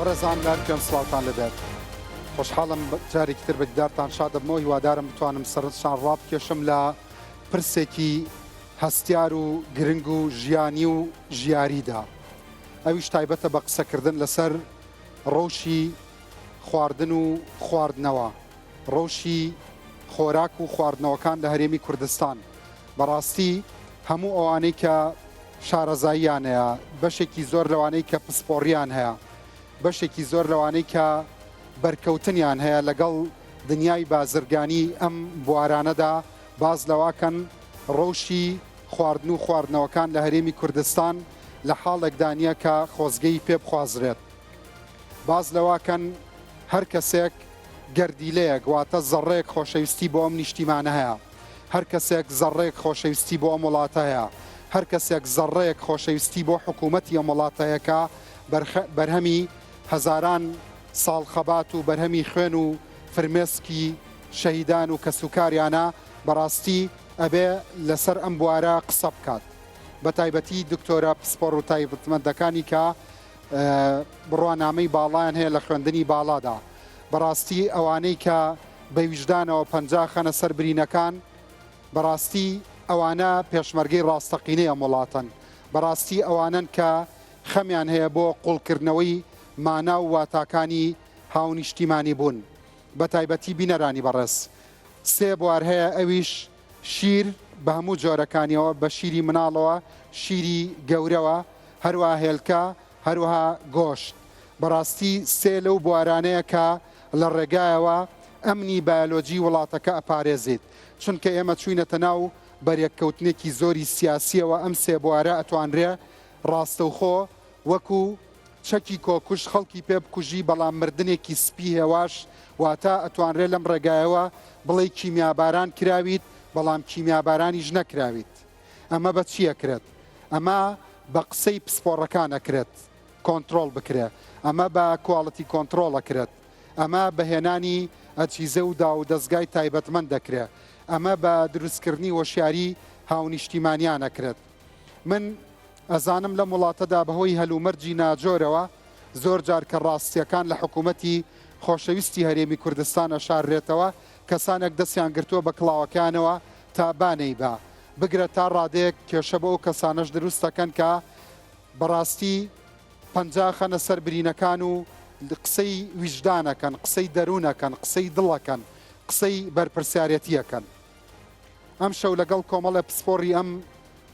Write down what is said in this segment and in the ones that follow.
بەڕێزان لە هەر کوێن سڵاوتان لێبێت. خۆشحاڵم جارێکی تر بە دیدارتان شاد دەبمەوە، هیوادارم بتوانم سەرنجتان ڕابکێشم لە پرسێکی هەستیار و گرنگ و ژیانی و ژیاریدا، ئەویش تایبەتە بە قسەکردن لەسەر ڕەوشی خواردن و خواردنەوە، ڕەوشی خۆراک و خواردنەوەکان لە هەرێمی کوردستان. بەڕاستی هەموو ئەوانەی کە شارەزاییان هەیە، بەشێکی زۆر لەوانەی کە پسپۆڕیان هەیە، بەشێکی زۆر لەوانەی کە بەرکەوتنیان هەیە لەگەڵ دنیای بازرگانی ئەم بوارانەدا باس لەوەکەن ڕەوشی خواردن و خواردنەوەکان لە هەرێمی کوردستان لە حاڵێکدا نییە کە خۆزگەی پێ بخوازرێت. باس لەوەکەن هەر کەسێک گەردیلەیەک واتە زەڕەیەک خۆشەویستی بۆ ئەم نیشتیمانە هەیە، هەر کەسێک زەڕەیەک خۆشەویستی بۆ ئەم وڵاتە هەیە، هەر کەسێک زەڕەیەک خۆشەویستی بۆ حکوومەتی ئەم وڵاتە هەیە کە بەرهەمی هەزاران ساڵ خەبات و بەرهەمی خوێن و فرمێسکی شەهیدان و کەسوکاریانە، بەڕاستی ئەبێ لەسەر ئەم بوارە قسە بکات. بەتایبەتی دکتۆرە پسپۆڕ و تایبەتمەندەکانی کە بڕوانامەی باڵایان هەیە لە خوێندنی باڵادا. بەڕاستی ئەوانەی کە بە ویژدانەوە پەنجا خەنە سەر برینەکان، بەڕاستی ئەوانە پێشمەرگەی ڕاستەقینەی ئەم وڵاتەن. بەڕاستی ئەوانەن کە خەمیان هەیە بۆ قوڵکردنەوەی مانا و واتاکانی هاونیشتیمانی بوون. بەتایبەتی بینەرانی بەڕێز. سێ بوار هەیە ئەویش شیر بە هەموو جۆرەکانیەوە بە شیری مناڵەوە، شیری گەورەوە، هەروەها هێلکە، هەروەها گۆشت. بەڕاستی سێ لەو بوارانەیە کە لە ڕێگایەوە ئەمنی بایۆلۆجی وڵاتەکە ئەپارێزیت. چونکە ئێمە چوینەتە ناو بەرێککەوتنێکی زۆری سیاسیەوە ئەم سێ بوارە ئەتوانرێ ڕاستەوخۆ وەکو چەکی کۆکوژ خەڵکی پێ بکوژی بەڵام مردنێکی سپی هێواش واتە ئەتوانرێ لەم ڕێگایەوە بڵێی کیمیاباران کراویت بەڵام کیمیابارانیش نەکراویت ئەمە بە چی ئەکرێت ئەمە بە قسەی پسپۆڕەکان ئەکرێت کۆنترۆڵ بکرێ ئەمە بە quality control ئەکرێت ئەمە بە هێنانی ئەجهیزە و داو دەزگای تایبەتمەند دەکرێ ئەمە بە دروستکردنی هۆشیاری هاونیشتیمانیان ئەکرێت من ئەزانم لەم وڵاتەدا بەهۆی هەلومەرجی ناجۆرەوە زۆر جار کە ڕاستیەکان لە حکوومەتی خۆشەویستی هەرێمی کوردستان ئەشاررێتەوە کەسانێک دەستیان گرتووە بە کڵاوەکەیانەوە تا با نەیبا بگرە تا ڕادەیەک کێشە بۆ ئەو کەسانەش دروست دەکەن کە بەڕاستی پەنجە ئەخەنە سەر برینەکان و قسەی ویژدان ئەکەن قسەی دەروون ئەکەن قسەی دڵ ئەکەن قسەی بەرپرسیارێتی ئەکەن. ئەمشەو لەگەڵ کۆمەڵێ پسپۆڕی ئەم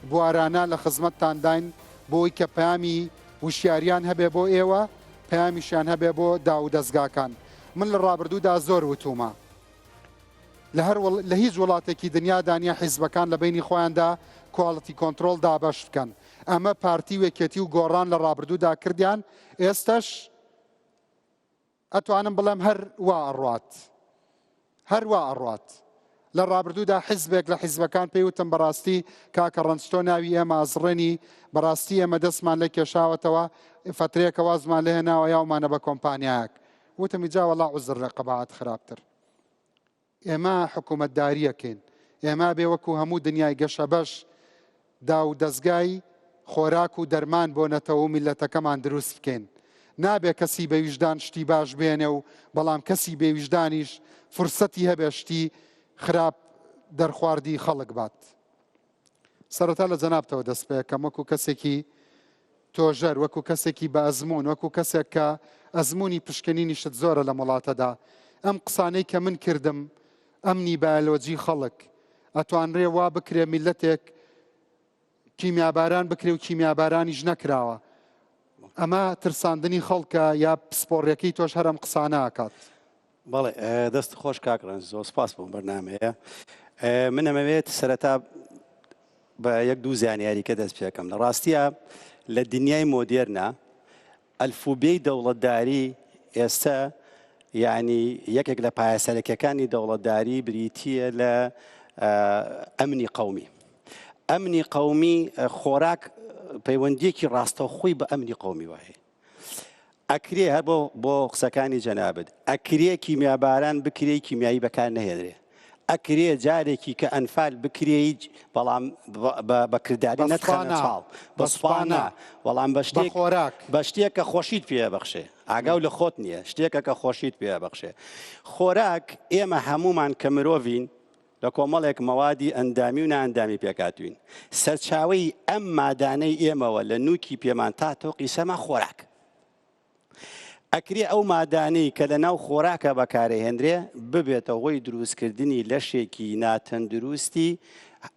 بوارانە لە خزمەتتانداین بۆی کە پەیامی وشیاریان هەبێ بۆ ئێوە، پەیامیشیان هەبێ بۆ داوودەزگاکان. من لە ڕابردوودا زۆر وتوومە لە هەر لە هیچ وڵاتێکی دنیادا نیە حیزبەکان لە بەینی خۆیاندا quality control دابەش بکەن. ئەمە پارتی و یەکێتی و گۆڕان لە ڕابردوودا کردیان، ئێستەش ئەتوانم بڵێم هەر وا ئەڕوات. هەر وا ئەڕوات. لە ڕابردوودا حیزبێک لە حیزبەکان پێی وتم بەڕاستی کاکە ڕەنج تۆ ناوی ئێمە ئەزڕێنی، بەڕاستی ئێمە دەستمان لێ کێشاوەتەوە، فەترەیەکە وازمان لێ هێناوە یاومانە بە کۆمپانیایەک. وتم ئیجا وەڵا عوزر لە قەباعەت خراپتر. ئێمە حکوومەتدارییەکەین، ئێمە ئەبێ وەکوو هەموو دنیای گەشەبەش داو دەزگای خۆراک و دەرمان بۆ نەتەوە و میللەتەکەمان دروست بکەین. نابێ کەسی بە ویژدان شتی باش بێنێ و بەڵام کەسی بێ ویژدانیش فرسەتی هەبێ شتی خراپ دەرخواردی خەڵک بات. سەرەتا لە جەنابتەوە دەست پێکەم وەکو کەسێکی تۆژەر، وەکو کەسێکی بە ئەزموون، وەکو کەسێک کە ئەزموونی پشکنینیشت زۆرە لەم وڵاتەدا، ئەم قسانەی کە من کردم، ئەمنی بایۆلۆجی خەڵک، ئەتوانرێ وا بکرێ میللەتێک کیمیاباران بکرێ و کیمیابارانیش نەکراوە. ئەمە ترساندنی خەڵکە یا پسپۆڕیەکەی تۆش هەر ئەم قسانە ئەکات؟ بەڵێ دەست خۆش کاک ڕەنج زۆر سپاس بۆ بەرنمەیە من ئەمەوێت سەرەتا بە یەک دوو زانیاریکە دەست پێکەم لە ڕاستیە لە دنیای مۆدێرنا ئەلفوبێی دەوڵەتداری ئێستا یعنی یەکێک لە پایە سەرەکیەکانی دەوڵەتداری بریتییە لە ئەمنی قومی ئەمنی قومی خۆراک پەیوەندیەکی ڕاستەوخۆی بە ئەمنی قومی وایە ئەکرێ هەر بۆ بۆ قسەکانی جەنابت ئەکرێ کیمیاباران بکرێ کیمیایی بەکار نەهێنرێ. ئەکرێ جارێکی کە ئەنفال بکرێیت بەڵام بە کرداری نەتخەنە چاڵ، بە سوپا نا، بەڵام بە شتێک خۆراک، بە شتێک کە خۆشیت پێ بەخشێ. ئاگاو لە خۆت نییە، شتێکە کە خۆشیت پێ بەخشێ. خۆراک ئێمە هەموومان کە مرۆڤین لە کۆمەڵێک مەوادی ئەندامی و نائەندامی پێکهاتووین. سەرچاوەی ئەم مادانەی ئێمەوە لە نووکی پێمان تا تۆقی سەما خۆراک. ئەکرێ ئەو مادانەی کە لە ناو خۆراکا بەکارئەهێنرێ ببێتە هۆی دروستکردنی لەشێکی ناتەندروستی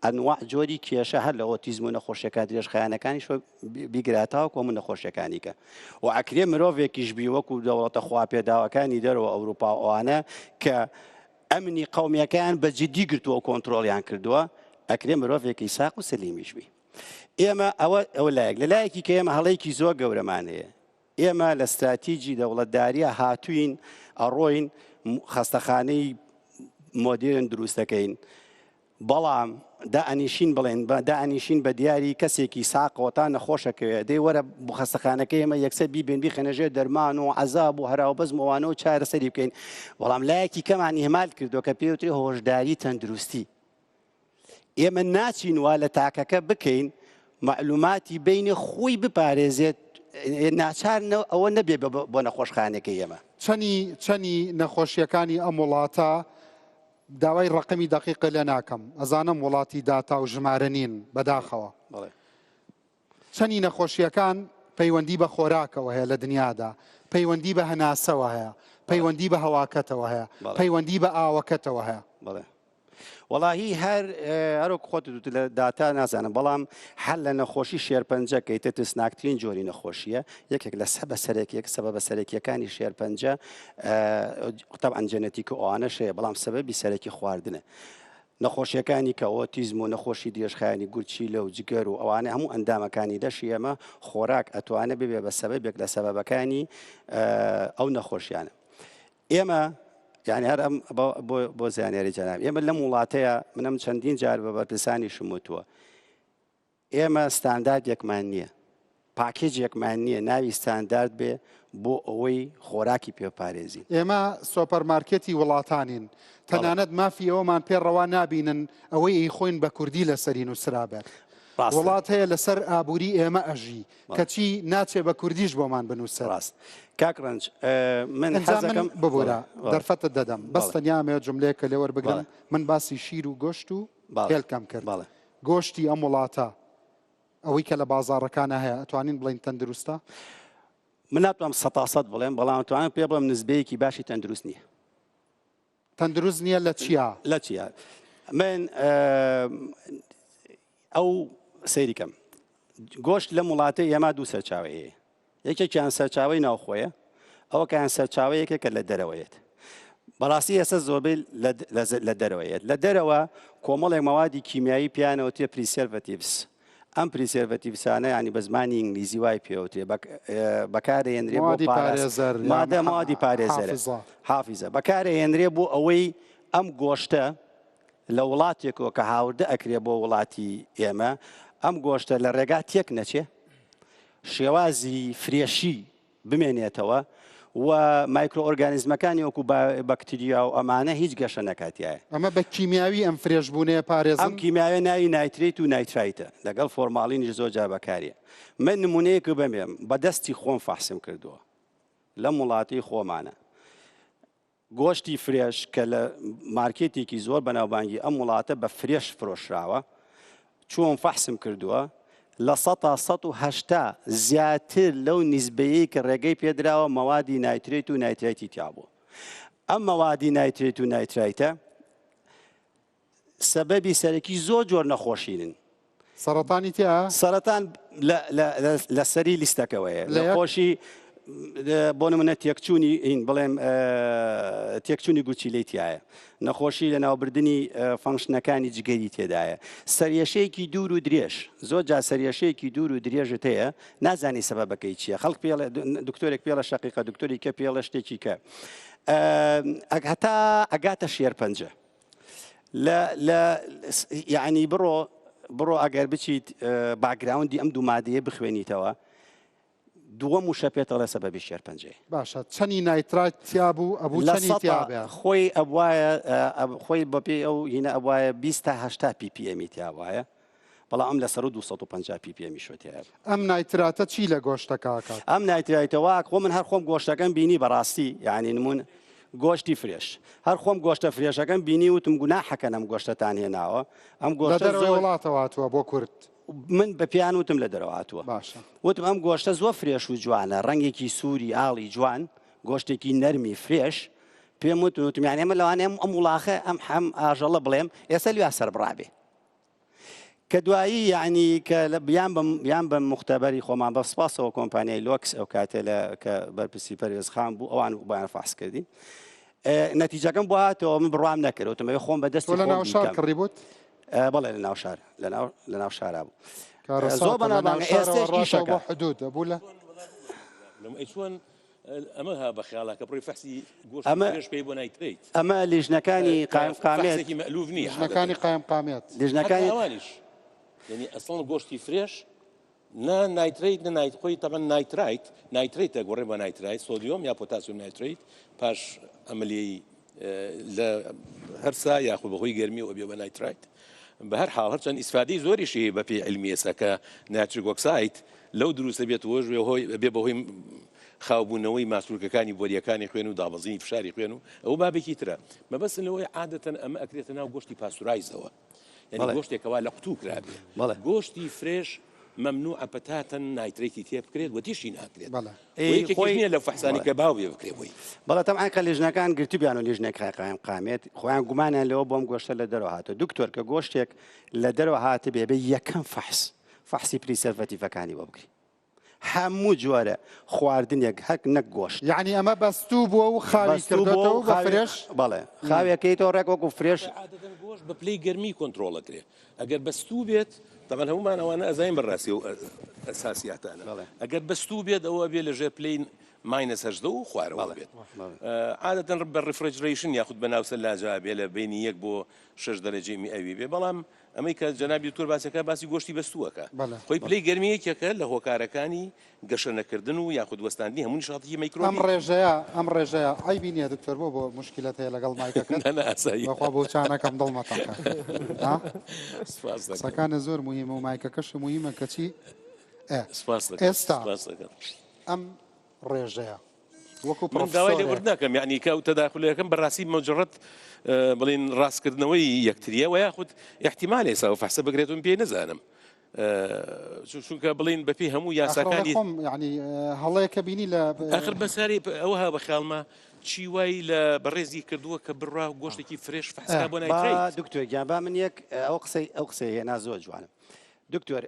ئەنواع جۆری کێشە هەر لە ئۆتیزم و نەخۆشیەکان درێژخایەنەکانیشەوە بیگرە تاوەکو هەموو نەخۆشیەکانی کە و ئەکرێ مرۆڤێکیش بی وەکو دەوڵەتە خواپێداوەکانی دەرەوە ئەوروپا و ئەوانە کە ئەمنی قەومیەکەیان بە جدی گرتووە و کۆنترۆڵیان کردووە ئەکرێ مرۆڤێکی ساق و سەلیمیش بی. ئێمە ئەوە ئەوە لایەک لە لایەکی کە ئێمە هەڵەیەکی زۆر گەورەمان هەیە ئێمە لە ستراتیجی دەوڵەتداریە هاتوین ئەڕۆین خەستەخانەی مۆدێرن دروست دەکەین بەڵام دائەنیشین بڵێن بە دائەنیشین بە دیاری کەسێکی ساقەوە تا نەخۆشەکەوێ دەی وەرە بۆ خەستەخانەکەی ئێمە یەکسەر بیبێن بیخەنە ژێر دەرمان و عەزاب و هەراوبەزم و ئەوانە و چارەسەری بکەین بەڵام لایەکی کەمان ئیهمال کردووە کە پێوترێ هۆشداری تەندروستی ئێمە ناچین وا لە تاکەکە بکەین مەعلوماتی بینێ خۆی بپارێزێت ناچار ئەوە نەبێ بۆ نەخۆشخانەکەی ئێمە. چەنی چەنی نەخۆشیەکانی ئەم وڵاتە داوای ڕەقەمی دەقیقە لێ ناکەم ئەزانم وڵاتی داتا و ژمارە نین بەداخەوە چەنی نەخۆشیەکان پەیوەندی بە خۆراکەوە هەیە لە دنیادا پەیوەندی بە هەناسەوە هەیە پەیوەندی بە هەواکەتەوە هەیە پەیوەندی بە ئاوەکەتەوە هەیە. وەڵاهی هەر هەرۆک خۆت دوت لە داتا نازانم بەڵام هەر لە نەخۆشی شێرپەنجە کە ئیتر ترسناکترین جۆری نەخۆشیە یەکێک لە سەبە سەرەکیەک سەبەبە سەرەکیەکانی شێرپەنجە طبعا جەنەتیک و ئەوانەش هەیە بەڵام سەبەبی سەرەکی خواردنە نەخۆشیەکانی کە ئۆتیزم و نەخۆشی درێژخایەنی گورچیلە و جگەر و ئەوانە هەموو ئەندامەکانی لەشی ئێمە خۆراک ئەتوانێت ببێ بە سەبەبێک لە سەبەبەکانی ئەو نەخۆشیانە ئێمە یعنی هەر ئەم بۆ زانیاری جەناب ئێمە لەم وڵاتەیە منم چەندین جار بە بەرپرسانیشم وتووە ئێمە ستانداردێکمان نییە پاکێجێکمان نییە ناوی ستاندارد بێ بۆ ئەوەی خۆراکی پێپارێزی ئێمە سۆپەرمارکێتی وڵاتانین تەنانەت مافی ئەومان پێ ڕەوا نابینن ئەوەی ئەیخۆین بە کوردی لەسەری نووسرابێت وڵات هەیە لەسەر ئابووری ئێمە ئەژی کەچی ناچێ بە کوردیش بۆمان بنووسێت. ڕاست کاک ڕەنج من ئینجا من حەزەکەم ببورە بەڵێ دەرفەتت دەدەم بەس بەڵێ تەنیا ئەمەوێت جوملەیەکە لێ وەربگرم بەڵێ من باسی شیر و گۆشت و بەڵێ هێلکەم کرد بەڵێ گۆشتی ئەم وڵاتە ئەوەی کە لە بازاڕەکانا هەیە ئەتوانین بڵێین تەندروستە؟ من ناتوانم سەتا سەد بڵێم بەڵام ئەتوانم پێ بڵێم نسبەیەکی باشی تەندروست نییە. تەندروست نییە لە چیا؟ لە چیا؟ من ئەو سەیری کەم گۆشت لەم وڵاتەی ئێمە دوو سەرچاوەی هەیە یەکێکیان سەرچاوەی ناوخۆیە ئەوەکەیان سەرچاوەیەکێکە لە دەرەوەیەت بەڕاستی ئێستا زۆربەی لە دەرەوەیەت لە دەرەوە کۆمەڵێک مەوادی کیمیایی پیانەوە تێ preservatives ئەم preservatives انە یانی بە زمانی ئینگلیزی وای پێوترێ بەکارێنرێ بۆ موادی پارێزەر یان مادە موادی پارێزەرە حافزە. حافزە بەکارێنرێ بۆ ئەوەی ئەم گۆشتە لە وڵاتێکەوە کە هاوردە ئەکرێ بۆ وڵاتی ئێمە ئەم گۆشتە لە ڕێگا تێک نەچێ شێوازی fresh ی بمێنێتەوە و مایکرۆئۆرگانیزمەکانی وەکو بەکتریا و ئەمانە هیچ گەشە نەکات تیایا. ئەمە بە کیمیاوی ئەم fresh بوونەیە پارێزن؟ ئەم کیمیاویە ناوی nitrate و nitrite ە لەگەڵ فۆرماڵینیش زۆر جار بەکاریە. من نمونەیەک بەمێم بە دەستی خۆم فەحسم کردووە لەم وڵاتەی خۆمانە. گۆشتی fresh کە لە مارکێتێکی زۆر بەناوبانگی ئەم وڵاتە بە fresh فرۆشراوە، چووم فەحسم کردووە، 180% زیاتر لەو نیسبەیەی کە ڕێگەی پێدراوە مەوادی nitrate و nitrite ی تیابوو. ئەم مەوادی nitrate و nitrite ە سەبەبی سەرەکی زۆر جۆر نەخۆشینن. سەڕەتانی تیایە؟ سەرەتان لە سەری لیستەکەوەیە. نەخۆشی بۆ نمونە تێکچوونی هین بڵێم تێکچوونی گورچیلەی تایە. نەخۆشی لەناوبردنی function ەکانی جگەری تێدایە. سەرێشەیەکی دوور و درێژ، زۆر جار سەرێشەیەکی دوور و درێژت هەیە نازانی سەبەبەکەی چییە. خەڵک پێڵێ دکتۆرێک پێڵە شەقیقە، دکتۆری کە پێڵە شتێکی کە هەتا ئەگاتە شێرپەنجە. لە لە یعنی بڕۆ بڕۆ ئەگەر بچیت background ی ئەم دوو مادەیە بخوێنیتەوە. دووەم وشە پێت ئەڵێ سەبەبی شێرپەنجەیە. باشە چەنی nitrite تیابوو ئەبوو لە چەنی سەتا تیابێ؟ خۆی ئەبوایە خۆی بەپێی ئەو هینە ئەبوایە 20 تا 80 ppm ی تیابوایە بەڵام ئەم لە سەرو 250 ppm ی شۆ تیایە. ئەم nitrate ە چی لە گۆشتەکە ئەکات؟ ئەم nitrite ە واک خۆ من هەر خۆم گۆشتەکەم بینی بەڕاستی یعنی نمون گۆشتی fresh هەر خۆم گۆشتە fresh ەکەم بینی وتم گوناحەکەن ئەم گۆشتەتان هێناوە ئەم لە گۆشتە دەرەوەی زۆر وڵاتەوە هاتووە بۆ کورد؟ من بە پێیان وتم لە دەرەوە هاتووە. باشە. وتم ئەم گۆشتە زۆر fresh و جوانە، ڕەنگێکی سووری ئاڵی جوان، گۆشتێکی نەرمی fresh، پێم وتن وتم یانی ئەمە لەوانەیە ئەم وڵاخە ئەم حەم ئاژەڵە بڵێم ئێستا لویا سەربڕابێ. کە دوایی یعنی کە لە یان بە یان بە مختبەری خۆمان بە سپاسەوە کۆمپانیای لۆکس ئەو کاتێ لە کە بەرپرسی پەروێزخان بوو ئەوان بۆیان فحس کردین. نەتیجەکەم بۆ هاتەوە من بڕوام نەکرد وتم ئەوێ خۆم بە تۆ دەستی لە خۆم ناو شار بیکەم. کڕی بووت؟ بەڵێ لە ناو شار لە ناو لە ناو شارا بوو کارەساتە زۆر لە ناو بەناوبانگە شارەوە ئێستێش ڕاتەوە بۆ ئیشەکە حدود ئەبوو لە ئەی چۆن ئەمە ها بە خیاڵە کە بڕی فەحسی گۆشتی ئەمە fresh بکەی بۆ nitrate ئەمە لیژنەکانی قایم قامێت فەحسێکی مەئلوف نییە لیژنەکانی عادەتەن قایم قامێت حتى لیژنەکانی ئەوانیش یعنی ئەسڵەن گۆشتی fresh نە nitrate نە nit خۆی تەبعەن nitrite nitrate دەگۆڕێ بە nitrite سۆدیۆم یا پۆتاسیۆم nitrate پاش عەمەلیەی لە هەرسا یاخود بەهۆی گەرمیەوە ئەبێ بە nitrite بە هەر حاڵ هەرچەند ئیسفادەی زۆریشی هەیە بەپێی عیلمی ئێستا کە nitric oxide لەو دروستە بێت وەش هۆی بێ بەهۆی خاوبوونەوەی ماسولکەکانی بۆریەکانی خوێن و دابەزینی فشاری خوێن و ئەو بابێکی ترە مەبەستن لەوەی عادەتەن ئەمە ئەکرێتە ناو گۆشتی pasteurize ەوە یعنی گۆشتێک کەوا لە قوتوو کرابێ گۆشتی fresh مەمنوعە پەتاتەن nitrate ی تێ بکرێت و تیشی ناکرێت یەکێکیش نییە لەو فەحسانی کە باو بێ بکرێ بۆی. بەڵێ تەبعەن کە لیژنەکان گرتبیان و لیژنەی قایم قامێت خۆیان گومانیان لەوە بۆم گۆشتە لە دەرەوە هاتووە دکتۆر کە گۆشتێک لە دەرەوە هاتبێ بێ یەکەم فەحس فەحسی preservative ەکانی بۆ بکری هەموو جۆرە خواردنێک هەک نەک گۆشت. یەعنی ئەمە بەستوو بووە و خاوی بەستوو بووە کردۆتەوە و و بە خاوی fresh؟ بەڵێ خاویەکەیتەوە ڕێک وەکو fresh. عادەتەن گۆشت بە پلەی گەرمی کۆنترۆڵ ئەکرێ ئەگەر بەستوو بێت تەبعەن هەموومان ئەوانە ئەزانین بەڕاستی ئەو ئەساسیاتانە ئەگەر بەستوو بێت ئەوە ئەبێ لە ژێر پلەی minus 18 و خوارەوە بێت عادەتەن بە refrigeration یاخود بە ناو سەلاجە ئەبێ لە بەینی یەک بۆ شەش دەرەجەی میئەوی بێ بەڵام ئەمەی کە جەنابی دکتۆر باسەکە باسی گۆشتی بەستووەکە خۆی پلەی گەرمی یەکێکە لە هۆکارەکانی گەشە نەکردن و یاخود وەستاندنی هەموو نیشاتێکی مەیکرۆبی. ئەم ڕێژەیە ئەم ڕێژەیە عەیبی نییە دکتۆر بۆ بۆ موشکیلەت هەیە لەگەڵ مایکەکەت نا نا ئاساییە. بەخوا بۆ چا نەکەم دڵمە تەقە ها سپاس دەکەم. قسەکانت زۆر موهیمە و مایکەکەش موهیمە کەچی ئێ سپاس دەکەم ئێستا سپاس دەکەم. ئەم ڕێژەیە وەکو من داوای پڕۆفیسۆرێک. لێبوردن ناکەم یعنی کە ئەو تەداخولەکەم بەڕاستی مجرد بڵین ڕاستکردنەوەی یەکتریە و یاخود احتیمال ئێستا ئەو فەحسە بگرێت و پێی نزانم چونکە بڵین بەپێی هەموو یاساکانی خۆم یعنی هەڵەیەکە بینی لە ئەخر بەساری ئەوها بە خیاڵمە چی وای لە بەڕێزی کردووە کە بڕا گۆشتێکی fresh فەحسکا بۆ nitrate. دکتۆر گیان با من یەک ئەو قسەی ئەو قسەی هێنا زۆر جوانە دکتۆر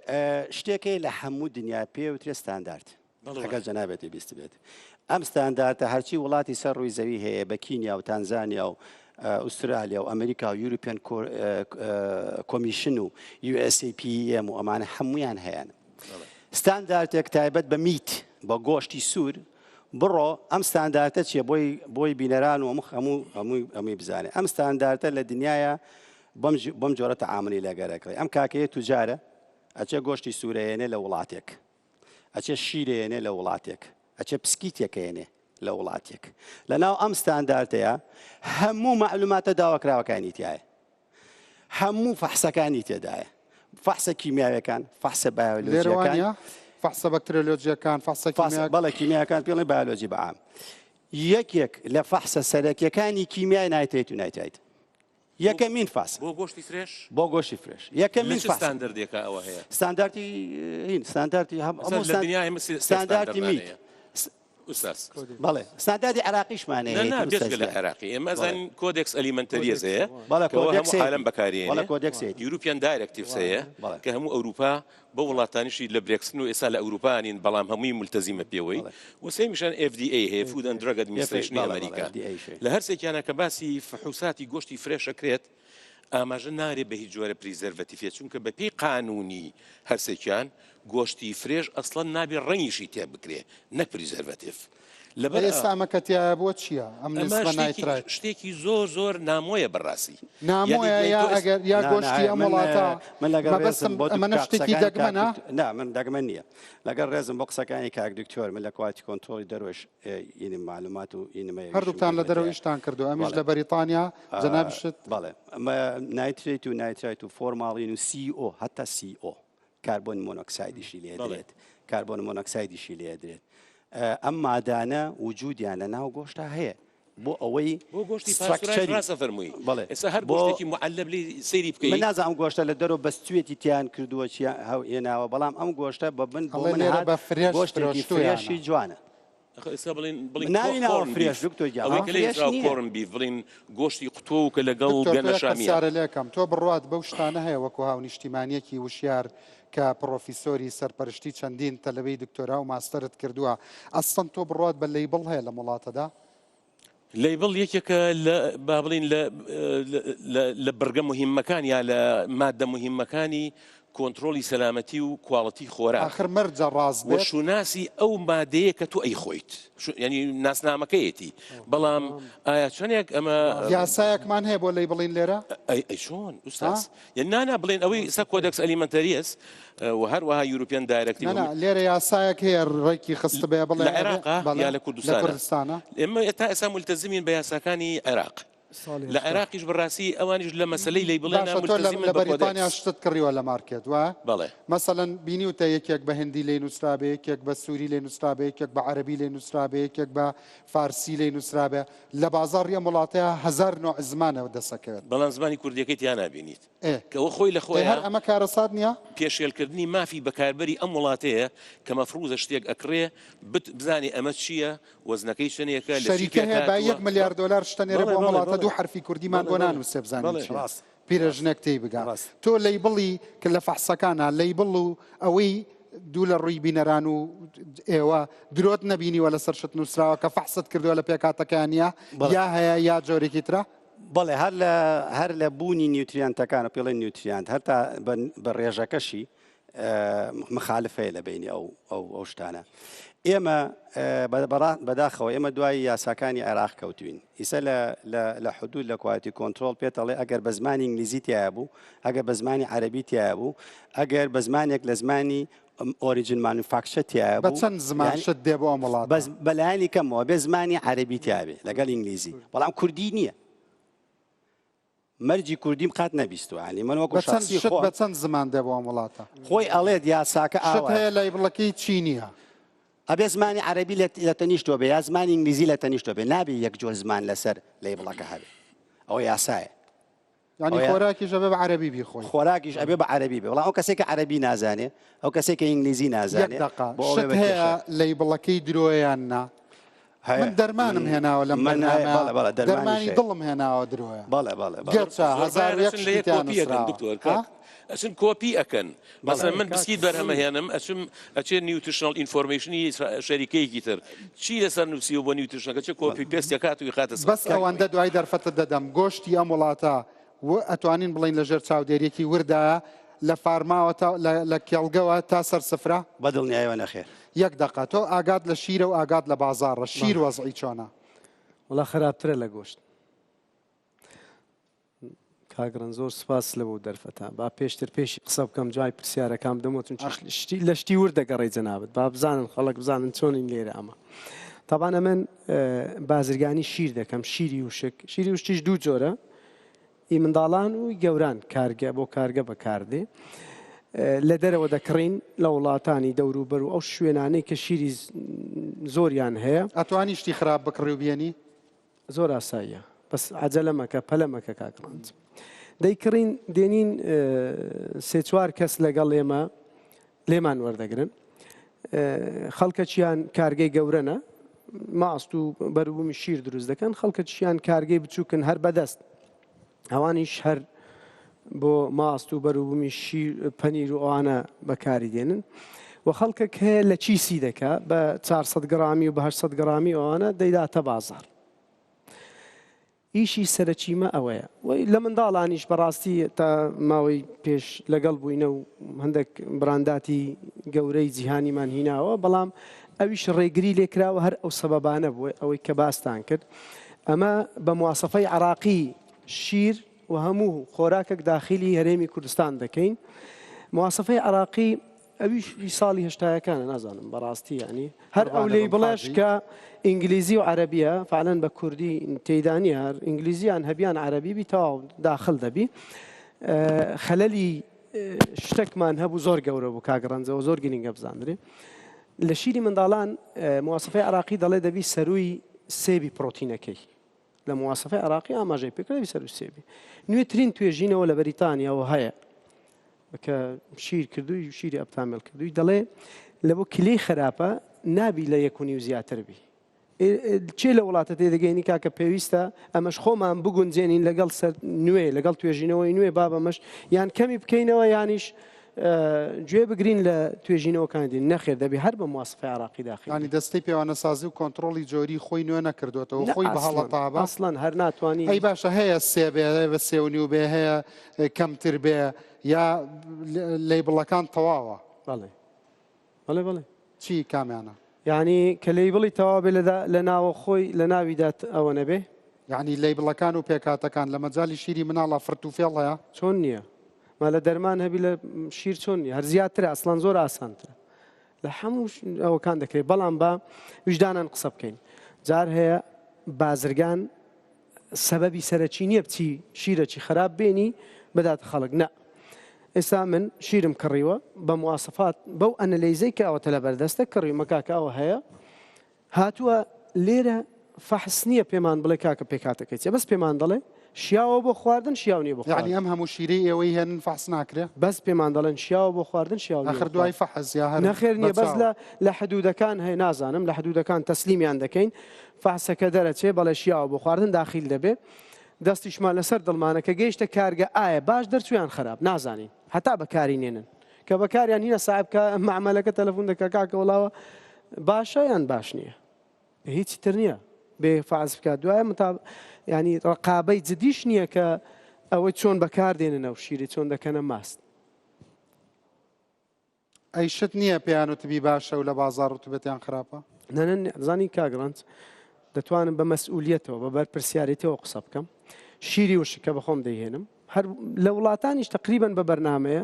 شتێکەیە لە هەموو دنیا پێ وترێ ستاندارد ئەگەر جەنابێتی بیستبێت ئەم ستاندارتە هەرچی وڵاتی سەر ڕووی زەوی هەیە بە کینیا و تانزانیا و ئوسترالیا و ئەمریکا و European Commission و USAPM و ئەمانە هەمویان هەیەن ستاندارتێک تایبەت بە meat بە گۆشتی سوور بڕۆ ئەم ستاندارتە چیە بۆی بۆی بینەران و هەموو هەموو هەمووی بزانێ ئەم ستاندارتە لە دنیاە بەم جۆرە تەعاملی لەگەرەکەی ئەم کاکەیە توجارە ئەچێ گۆشتی سوورەیەنێ لە وڵاتێک ئەچێ شیرێنێ لە وڵاتێک، ئەچێ پسکیتێکەیەنێ لە وڵاتێک. لە ناو ئەم ستاندارتەیە هەموو مەعلوماتە داواکراوەکانی تایە. هەموو فەحسەکانی تێدایە. فەحسە کیمیاویەکان، فەحسە بایۆلۆجیەکان. فەحسە بەکتریۆلۆجیەکان، فەحسە کیمیا. بەڵێ کیمیاکان پێڵێ بایۆلۆجی بەعام. یەکێک لە فەحسە سەرەکیەکانی کیمیای nitrate و nitrite. یەکەمین فاس. بۆ گۆشتی fresh؟ بۆ گۆشتی fresh. یەکەمین لە چ فاس. ستاندەردێکا ئەوە هەیە؟ ستاندارتی هین ستاندارتی هەم ئەسەر لە دنیا ئێمە سێ ستاندارتی ستاندەردمان meat. هەیە. ئوستاز. بەڵێ ستانداردی عێراقیشمان هەیە نا نا هەیەتی بێجگە لە ئوستاز. عێراقی ئێمە ئەزانین Codex Alimentarius هەیە بەڵێ کە ئەوە هەموو کۆدێکسێتی. عالەم بەکارێنێ. بەڵێ کۆدێکسێتی. European Directives هەیە بەڵێ. کە هەموو ئەوروپا بەو وڵاتانیشی لە برێکسن و ئێستا لە ئەوروپا نین بەڵام هەمووی مولتەزیمە پێوەی و سێمیشان FDA هەیە Food and Drug Administration ئەمریکا لە هەرسێکیانە کە باسی فحوساتی گۆشتی fresh ئەکرێت ئاماژە نارێ بە هیچ جۆرە preservative ێ چونکە بە پێی قانونی هەرسێکیان گۆشتی fresh ئەسڵەن نابێ ڕەنگیشی تێ بکرێ نەک preservative. لەبەر ئێستا ئەمە کە تیایە بۆ چییە ئەم ئەمە نسبە شتێکی nitrite؟ شتێکی زۆر زۆر نامۆیە بەڕاستی. یانی نامۆیە دوای یا تۆ ئێستا ئەگەر یا نا نا گۆشتی ئەم من وڵاتە من لەگەڵ ڕێزم مەبەستم بۆ ئەمەنە دکتۆر شتێکی قسەکانی کاک دەگمەنە؟ دکتۆر نا من دەگمەن نییە لەگەڵ ڕێزم بۆ قسەکانی کاک دکتۆر من لە quality control ی دەرەوەش ئینم معلومات و ئینم هەیە ئیشم هەردووکتان لە کردووە دەرەوە تیایا ئیشتان کردووە ئەمیش بەڵێ لە بەریتانیا جەنابیشت بەڵێ ئەمە nitrate و nitrite و فۆرماڵین و CO هەتا CO کاربۆن مۆنۆکسایدیشی لێ بەڵێ. درێت کاربۆن مۆنۆکسایدیشی لێ درێت ئەم مادانە وجودیان لە ناو گۆشتا هەیە بۆ ئەوەی بۆ گۆشتی پاستورایش structure ی ڕاستە فەرمووی بەڵێ ئێستا هەر بۆ گۆشتێکی معلب لێی سەیری من بکەی نازانم ئەم گۆشتە لە دەرەوە بەستوێتی تیان کردووە چیان هەو هێناوە بەڵام ئەم گۆشتە بە من بۆ ئەڵێ من لێرە هات بە fresh گۆشتێکی فرۆشتوویانە. fresh ی جوانە. ئەخ ئێستا بڵێن بڵێن ناوی ناوە corn fresh beef دکتۆر گیان ئەوەی ئەوە کە لێی fresh نووسراوە نییە. corn beef بڵێن گۆشتی قوتۆ و کە لەگەڵ دکتۆر تۆ یەک گەنەشامییە. پرسیارە لێکەم تۆ بڕوات بەو شتانە هەیە وەکو هاونیشتیمانیەکی وشیار کە پڕۆفیسۆری سەرپەرشتی چەندین تەلەبەی دکتۆرا و ماستەرت کردووە ئەسڵەن تۆ بڕوات بە label هەیە لەم وڵاتەدا؟ label یەکێکە لە با بڵێین لە لە بڕگە موهیمەکان یا لە مادە موهیمەکانی کۆنترۆڵی سەلامەتی و quality خۆراک ئاخر مەرجە ڕاست و بێت. شوناسی ئەو مادەیە کە تۆ ئەیخۆیت یانی ناسنامەکەیەتی بەڵام ئایا چەندێک ئەمە یاسایەکمان هەیە بۆ labeling لێرە؟ ئەی ئەی چۆن ئوستاز یان نا نا بڵێن ئەوەی ئێستا Codex Alimentarius و هەروەها European directive نا نا لێرە یاسایەک هەیە ڕێکی خستبێ بڵێ لە عێراقا بەڵێ یا لە لە کوردستانە؟ کوردستانە. ئێمە تا ئێستا مولتەزمین بە یاساکانی عێراق ساڵی لە 80. عێراقیش بەڕاستی ئەوانیش لە مەسەلەی label ێنا باشە تۆ لە مولتەزیمن لە بە بەریتانیا کۆدێکس. شتت کڕیوە لە مارکێت وایە؟ بەڵێ. مەسەلەن بینیوتە یەکێک بە هندی لێی نووسرابێ یەکێک بە سووری لێی نووسرابێ یەکێک بە عەرەبی لێی نووسرابێ یەکێک بە فارسی لێی نووسرابێ لە بازاڕی ئەم وڵاتەیا هەزار نۆع زمانەوە دەسەکەوێت. بەڵام زمانی کوردیەکەی تیا نابینیت. ئێ کە ئەوە خۆی لە ئێ خۆیا هەر ئەمە کارەسات نییە؟ پێشێلکردنی مافی بەکاربەری ئەم وڵاتەیە کە مەفروزە شتێک ئەکڕێ بت بزانێ ئەمە چییە وەزنەکەی چەنێکە لە چی شەریکە هەیە با پێکهاتووە یەک ملیار دۆلار شتە نێرێ بەڵێ بۆ ئەم بەڵێ وڵاتە بەڵێ دوو حەرفی کوردیمان بەڵێ بۆ بەڵێ نانووسێ بزانین بەڵێ چییە ڕاست پیرەژنێک تێی بگا ڕاست تۆ label ی کە لە فەحسەکانا label و ئەوەی دوو لە ڕووی بینەران و ئێوە درۆت نەبینیوە لەسەر شت نووسراوە کە فەحست کردووە لە پێکهاتەکەیان نییە بەڵێ یا هەیە یا جۆرێکی ترە؟ بەڵێ هەر لە هەر لە بوونی nutrient ەکان و پێڵێن nutrient هەر تا بە بە ڕێژەکەشی مخالف هەیە لە بینی ئەو ئەو ئەو شتانە ئێمە بەداخەوە ئێمە دوای یاساکانی عێراق کەوتوین ئیسە لە لە حدود لە quality control پێتەڵێ ئەگەر بە زمانی ئینگلیزی تایە بوو ئەگەر بە زمانی عەربی تایە بوو ئەگەر بە زمانێک لە زمانی origin manufacture تایە بە بوو چەند زمان یانی شت دێ بۆ ئەم وڵاتە؟ بەس بەلایەنی کەمەوە بێ زمانی عەرەبی تیابێ لەگەڵ ئینگلیزی بەڵام کوردی نییە مەرجی کوردیم قات نەبیستوە یانی من وەکو بە چەند شخصی شت خۆم بە چەند زمان دێ بۆ ئەم وڵاتە؟ خۆی ئەڵێت یاساکە شت ئاوایە هەیە label ەکەی چینییە. ئەبێ زمانی عەرەبی لە تەنیشتۆ بێ یا زمانی ئینگلیزی لە تەنیشتۆ بێ نابێ یەک جۆر زمان لەسەر label ەکە هەبێ ئەوە یاسایە یانی خۆراکیش ئەبێ بە عەرەبی بیخۆی. خۆراکیش ئەبێ بە عەرەبی بێ بەڵام ئەو کەسێک کە عەرەبی نازانێ ئەو کەسێک کە ئینگلیزی یەک نازانێ دەقە بۆ ئەوێ شت بە هەیە کێشە. label ەکەی درۆیە یان نا؟ هەیە من دەرمانم من هێناوە لەم من هەیە بەرنامەیە بەڵێ بەڵێ دەرمانیش دەرمانی هەیە دڵم هێناوە درۆیە بەڵێ بەڵێ بەڵێ گەچە زۆربەیان 1001 ئەچن لە شتی یەک تیا کۆپی ئەکەن نووسراوە دکتۆر ها؟ کاک ئەچن کۆپی ئەکەن بەڵێ مەسەلەن من کاک بسکیت سروود بەرهەمەهێنم ئەچم ئەچێ nutritional information ی شەریکەیەکی تر چی لەسەر نووسیوە بۆ nutrition ەکە چ copy paste ئەکات و ئیخاتە سەر بەس کاک ئەوەندە دوای دەرفەتت دەدەم گۆشتی ئەم وڵاتە و ئەتوانین بڵێین لەژێر چاودێریەکی وردایە لە farm ەوە تا لە کێڵگەوە تا سەر سفرە؟ بە دڵنیایەوە نەخێر. یەک دەقە تۆ ئاگات لە شیرە و ئاگات لە بازاڕە شیر بەڵێ وەزعی چۆنە؟ وەڵا خراپترە لە گۆشت. کاک ڕەنج زۆر سوپاس لە بۆ دەرفەتە با پێشتر پێشی قسە بکەم جوای پرسیارەکان بدەمەوە چون شتی لە شتی ورد دەگەڕێی جەنابت با بزانن خەڵک بزانن چۆنین لێرە ئەمە تابان ئەمن بازرگانی شیر دەکەم شیری وشک شیری وشتیش دوو جۆرە ئی منداڵان و گەوران کارگە بۆ کارگە بەکاردێ لە دەرەوە دەکڕین لە وڵاتانی دەوروبەر و ئەو شوێنانەی کە شیری زۆریان هەیە. ئەتوانی شتی خراپ بکڕی و بێنی؟ زۆر ئاساییە بەس عەجەلە مەکە پەلە مەکە کاک ڕەنج دەیکڕین دێنین سێ چوار کەس لەگەڵ ئێمە لێمان وەردەگرن خەڵکەچیان کارگەی گەورەنە ماست و بەروبوومی شیر دروست دەکەن خەڵکەچیان کارگەی بچووکن هەر بەدەست ئەوانیش هەر بۆ ماست و بەروبوومی شیر پەنیر و ئەوانە بەکاری دێنن و خەڵکێک هەیە لە چیسی دەکا بە 400 گرامی و بە 800 گرامی ئەوانە دەیداتە بازار ئیشی سەرەکیمە ئەوەیە وی لە منداڵانیش بەڕاستی تا ماوەی پێش لەگەڵ بووینە و هەندێک بڕانداتی گەورەی جیهانیمان هیناوە بەڵام ئەویش ڕێگری لێکراوە هەر ئەو سەبەبانە بووە ئەوەی کە باستان کرد ئەمە بە مواسەفەی عراقی شیر و هەموو خۆراکێک داخلی هەرێمی کوردستان دەکەین مواسەفەی عراقی ئەویش ئی ساڵی هەشتایەکانە نازانم بەڕاستی یانی هەر ئەو قوربانە لێی بم بڵێش حاجی. کە ئینگلیزی و عەرەبیە فعلەن بە کوردی تێیدا نییە هەر ئینگلیزیان هەبیان عەرەبی بی تەواو داخل دەبی خەلەلی شتێکمان هەبوو زۆر گەورە بوو کاک ڕەنجەوە زۆر گرنگە بزانرێ لە شیری منداڵان مواسەفەی عراقی دەڵێ دەبی سەروی سێبی پرۆتینەکەی لە مواسەفەی عراقی ئاماژەی پێکراوی سەر و سێبی نوێترین توێژینەوە لە بەریتانیاوە هەیە کە شیر کردووی شیری ئەپتامێل کردووی دەڵێ لە بۆ کلەی خراپە نابی لە یەک و نیو زیاتر بی چێ لە وڵاتە تێدەگەینی کاکە پێویستە ئەمەش خۆمان بگونجێنین لەگەڵ سەر نوێ لەگەڵ توێژینەوەی نوێ با بەمەش یان کەمی بکەینەوە یانیش گوێ بگرین لە توێژینەوەکانی دین نەخێر دەبێ هەر بە مواسفەی عراقی داخل یانی دەستەی پێوانەسازی و کۆنتڕۆڵی جۆری خۆی نوێ نەکردوێتەوە نە خۆی بە ئەسڵەن هەڵەتابە ئەسڵەن هەر ناتوانی ئەی باشە هەیە سێ بێ هەیە بە سێ و نیو بێ هەیە کەمتر بێ یا label ەکان تەواوە؟ بەڵێ بەڵێ بەڵێ. چی کامیانە؟ یانی کە label ی تەواو بێ لە ناوە خۆی لە ناویدا ئەوە نەبێ؟ یانی label ەکان و پێکهاتەکان لە مەجالی شیری مناڵا فرت و فێڵ هەیە؟ چۆن نییە؟ ما لە دەرمان هەبی لە شیر چۆن نییە؟ هەر زیاترە ئەسڵەن زۆر ئاسانترە لە هەموو ئەوەکان دەکرێت بەڵام با ویژدانان قسە بکەین جار هەیە بازرگان سەبەبی سەرەکی نییە بچی شیرەکی خراپ بێنی بداتە خەڵک نا ئێستا من شیرم کڕیوە بە مواسفات بەو ئەنەلەیزەی کە ئەوەتە لە بەردەستە کڕیومە کاکە ئەوە هەیە هاتووە لێرە فەحس نییە پێمان بڵێ کاکە پێکاتەکەی چیە بەس پێمان دەڵێ شیاوە بۆ خواردن شیاو نییە بۆ یعنی خواردن ئەم هەموو شیرەی ئێوەی هێنن فەحس ناکرێ؟ بەس پێمان دەڵێن شیاوە بۆ خواردن شیاو نییە ئاخر بۆ دوای خواردن فەحس یا هەر نەخێر بە نییە بەس چاو؟ لە لە حدودەکان هەیە نازانم لە حدودەکان تەسلیمیان دەکەین فەحسەکە دەرەچێ بەڵێ شیاوە بۆ خواردن داخیل دەبێ دەستیشمان لەسەر دڵمانە کە گەیشتە کارگە ئایا باش دەرچوو یان خراپ نازانین هەتا بەکاری نێنن کە بەکاریان هینە ساحب کە مەعمەلەکە تەلەفون دەکا کاکە وەڵاوە باشە یان باش نییە هیچی تر نییە بێ فاز بکات دوایە متا ینی ڕقابەی جدیش نییە کە ئەوەی چۆن بەکاردێنن ئەو شیری چۆن دەکەنە ماست ئەی شت نییە پێیان وتبی باشە و لە بازاڕ وتبێتیان خراپە؟ نا نا زانی کاک ڕەنج دەتوانم بە مەسئولیەتەوە بە بەرپرسیارێتیەوە قسە بکەم شیری وشک کە بەخۆم دەیهێنم هەر لە وڵاتانیش تقریبا بە بەرنمەیە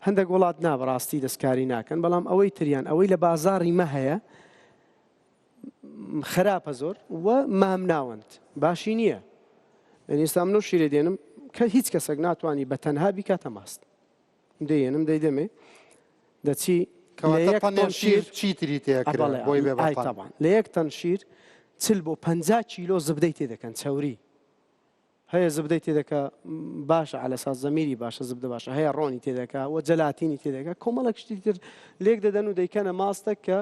هەندێک وڵات نا بەڕاستی دەستکاری ناکەن بەڵام ئەوەی تریان ئەوەی لە بازاڕی مە هەیە خراپە زۆر و مام ناوەند باشی نییە یعنی ئێستا منەو شیرێ دێنم کە هیچ کەسێک ناتوانانی بە تەنها بیکاتە ماست دەیەنم دەیدەمێ دەچی لە کەواتە یەک تەنێ تۆن شیر شیر چی تری تێکرێ ئەبەڵێ بۆی بێ بە ئای تەن؟ تەبان لە یەک تەن شیر 40 بۆ 50 کیلۆ زبدەی تێ دەکەن چەوری هەیە زبدەی تێ دەکا باشە عەلەساس زەمیری باشە زبدە باشە هەیە ڕۆنی تێ دەکا و جەلاتینی تێ دەکا کۆمەڵێک شتی تر لێک دەدەن و دەیکەنە ماستە کە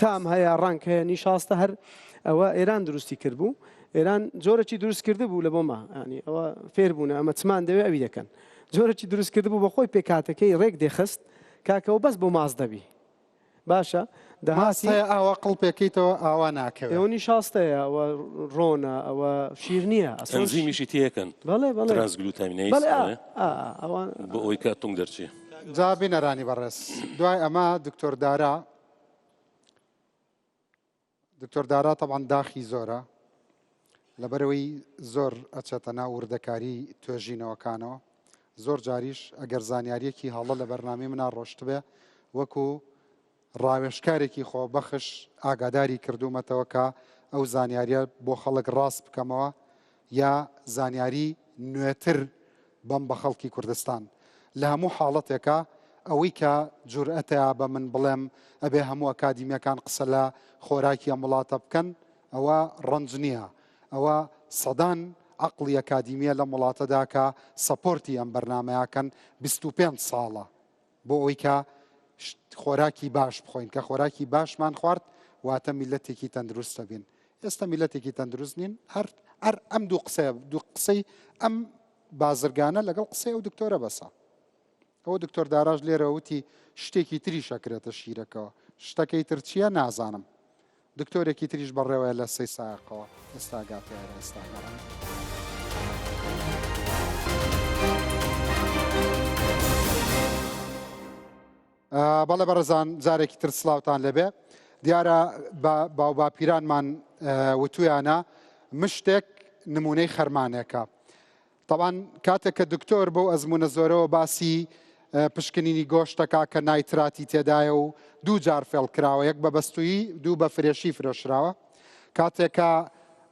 تام هەیە ڕەنگ هەیە نیشاستە هەر ئەوە ئێران دروستی کردبوو ئێران جۆرەکی دروست کردبوو لە بۆما ینی ئەوە فێر بوونە ئەمە چمان دەوێ ئەوی دەکەن جۆرەکی دروست کردبوو بە خۆی پێکاتەکەی ڕێک دێخست کاکەەوە بەس بۆ ماز دەبی باشە دەهاتی هەیە ئاوا قڵپێکەیتەوە ئاوا ناکەوێت ئەوە نیشاستەیە ئەوە ڕۆنە ئەوە شیر نییە ئەنزیمیشی تێکەن بەڵێ بەڵێ transglutaminase ئەوە بۆ ئەوەی کە تونگ دەرچێ. جا بینەرانی بەڕێز دوای ئەمە دکتۆر دارا دکتۆر دارا تەبعەن داخی زۆرە لەبەرەوەی زۆر ئەچێتە ناو وردەکاری توێژینەوەکانەوە زۆر جاریش ئەگەر زانیاریەکی هەڵە لە بەرنامەی منا ڕۆشتبێ وەکو ڕاوێژکارێکی خۆبەخش ئاگاداری کردوومەتەوە کە ئەو زانیاریە بۆ خەڵک ڕاست بکەمەوە یا زانیاری نوێتر بەم بە خەڵکی کوردستان. لە هەموو حاڵەتێکا ئەوەی کە جورئەتەیا بە من بڵێم ئەبێ هەموو ئەکادیمیەکان قسە لە خۆراکی ئەم وڵاتە بکەن ئەوە ڕەنج نییە ئەوە سەدان عەقڵی ئەکادیمیە لەم وڵاتەدا کە support ی ئەم بەرنامەیە کەن 25 ساڵە بۆ ئەوەی کە خۆراکی باش بخۆین کە خۆراکی باشمان خوارد واتە میلەتێکی تەندروست دەبین ئێستا میلەتێکی تەندروست نین هەر هەر ئەم دوو قسەیە دوو قسەی ئەم بازرگانە لەگەڵ قسەی ئەو دکتۆرە بەسە ئەوە دکتۆر داراش لێرە وتی شتێکی تریش ئەکرێتە شیرەکەوە شتەکەی تر چییە نازانم دکتۆرێکی تریش بەڕێوەیە لە سەی سایەقەوە ئێستا گاتە ئێرە ئێستا گەڕێن. بەڵێ بەڕێزان جارێکی تر سلااوان لەبێ. دیارە باوباپیرانمان وتویانە مشتێک نمونەی خەرمانێکە. تەبعەن کاتێک کە دکتۆر بەو ئەزموونە زۆرەوە باسی پشکنینی گۆشت دەکا کە نایتراتی تێدایە و دوو جار فێڵ کراوە یەک بە بەستوویی دوو بە فرێشی فرۆشراوە کاتێک کە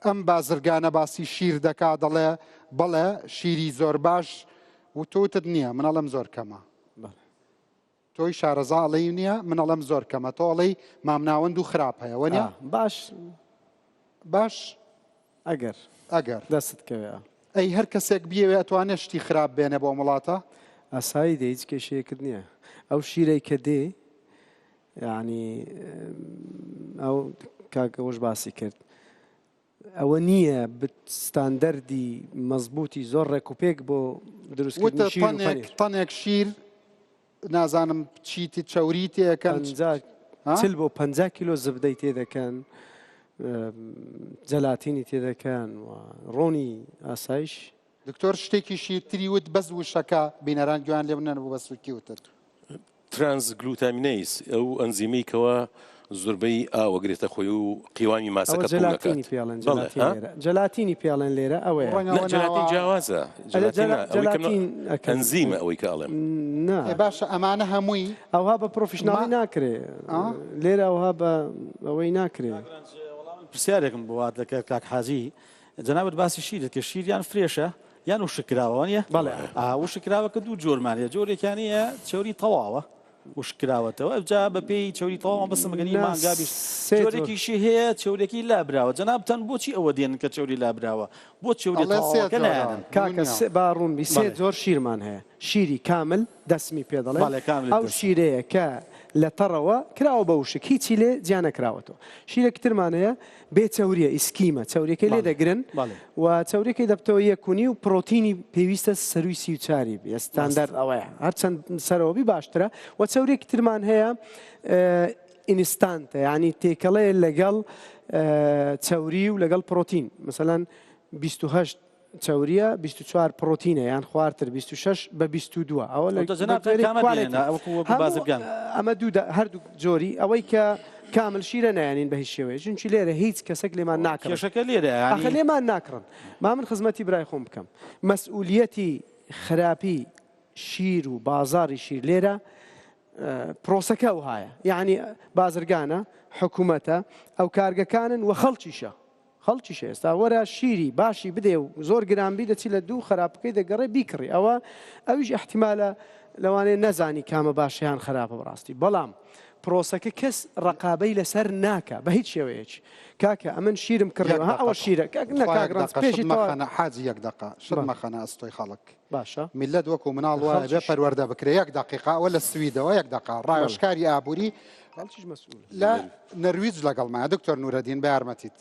ئەم بازرگانە باسی شیر دەکا دەڵێ بەڵێ شیری زۆر باش و تۆتت نییە من ئەڵێم زۆر کەمە تۆی شارەزا ئەڵێی نییە من ئەڵێم زۆر کەمە تۆ ئەڵێی مامناوەند و خراپ هەیە وەنیە؟ باش باش ئەگەر ئەگەر دەستت کەوێ. ئەی هەر کەسێک بیەوێ ئەتوانێ شتی خراپ بێنێ بۆ ئەم وڵاتە؟ ئاسایی دێ هیچ کێشەیەکت نییە ئەو شیرەی کە دێ یعنی ئەو کاک ئەوەش باسی کرد ئەوە نییە ستاندەردی مەزبووتی زۆر ڕێکوپێک بۆ دروستکردنی وتە شیر و تەنێک پەنیر. تەنێک شیر نازانم چیتی چەوری تێکەن 50 ها؟ 40 بۆ 50 کیلۆ زبدەی تێدەکەن جەلاتینی تێدەکەن و ڕۆنی ئاسایش. دکتۆر شتێکیشی تری وت بەس وشەکە بینەران گوێیان لێ نەبوو بە سوکی وتت. Transglutaminase، ئەو ئەنزیمەی کەوا زۆربەی ئاو ئەگرێتە خۆی و قیوامی ئەوە ماسەکە قوڵ جەلاتینی دەکات. پێڵێن بەڵێ جەلاتین ها؟ لێرە جەلاتینی پێڵێن لێرە ئەوەیە. ڕەنگە نا ئەوە جەلاتین ناوە جیاوازە ئەرێ جەلاتین جەلا نا ئەوەی کە من جەلاتین ئەکەن ئەنزیمە ئەوەی کە ئەڵێم. نا ئێ باشە ئەمانە هەمووی ئەوها بە ما پرۆفیشناڵی ناکرێ ئا؟ لێرە ئەوها بە ئەوەی ناکرێ. کاک رەنج وەڵا من پرسیارێکم بۆ هات لە کاک حاجی جەنابت باسی شیرت کرد شیر یان فرێشە یان وشک کراوە وانیە؟ بەڵێ. ئا وشک کراوە کە دوو جۆرمان هەیە جۆرێکیان هەیە چەوری تەواوە وشک کراوەتەوە ئەوجا بە پێی چەوری تەواو مەبەستم ئەگەر هی نا مانگا بیش سێ جۆر. جۆرێکیشی هەیە چەوریەکەی لابراوە جەنابتان بۆچی ئەوە دێنن کە چەوری لابراوە بۆ چەوریە ئەڵێ سێ تەواوەکە جۆرە نایەنن؟ کاکە نونیە. سێ با ڕوون بی سێ بەڵێ. جۆر شیرمان هەیە شیری کامل دەسمی پێ دەڵێن بەڵێ کامل ئەو دەسم. شیرەیە کە لە تەڕەوە کراوە بە وشک هیچی لێ جیا نەکراوەتەوە شیرێکی ترمان هەیە بێ چەوریە skim ە چەوریەکەی لێ دەگرن و چەوریەکەی دەبتەوە یەک و نیو پرۆتینی پێویستە سەروی 34 بێ ستاندارد ئەوەیە هەرچەند سەرەوە بی باشترە و چەوریەکی ترمان هەیە instant ە یعنی تێکەڵەیە لەگەڵ چەوری و لەگەڵ پرۆتین مثلەن 28 چەوریە 24 پرۆتینە یان خوارتر 26 بە 22 ئەوە لە تۆ جەنابتان بەگوێرەی کامە quality. دێنە وەکو وەکو هەموو بازرگان ئەمە دوو دا- هەردوو جۆری ئەوەی کە کامل شیرە نایەنین بە هیچ شێوەیە چونکی لێرە هیچ کەسێک لێمان ناکڕن کێشەکە لێرە ئاخە یانی لێمان ناکڕن با من خزمەتی برای خۆم بکەم مەسئولیەتی خراپی شیر و بازاری شیر لێرە پرۆسەکە ئەوهایە یعنی بازرگانە حکوومەتە ئەو کارگەکانن و خەڵکیشە خەڵکیش ئێستا وەرە شیری باشی بدێ و زۆر گران بی دەچی لە دوو خراپەکەی دەگەڕێ بیکڕی ئەوە ئەویش ئیحتیمالە لەوانەیە نەزانی کامە باشە یان خراپە بەڕاستی بەڵام پرۆسەکە کەس ڕقابەی لەسەر ناکا بە هیچ شێوەیەکی کاکە ئەمن شیرم یەک کڕیوە ها دەقە ئەوە شیرە کاک نە تخوا کاک یەک ڕەنج دەقە شت پێشی تەواو مەخەنە حاجی یەک دەقە شت بەڵێ مەخەنە ئەستۆی خەڵک باشە میللەت وەکو مناڵ وایە بێ خەڵکیش پەروەردە بکرێ یەک دەقیقە ئەوە لە سویدەوە یەک دەقە بەڵێ ڕاوێژکاری ئابووری خەڵکیش مەسئولە لە نەرویج لەگەڵمایە دکتۆر نورەدین بە یارمەتیت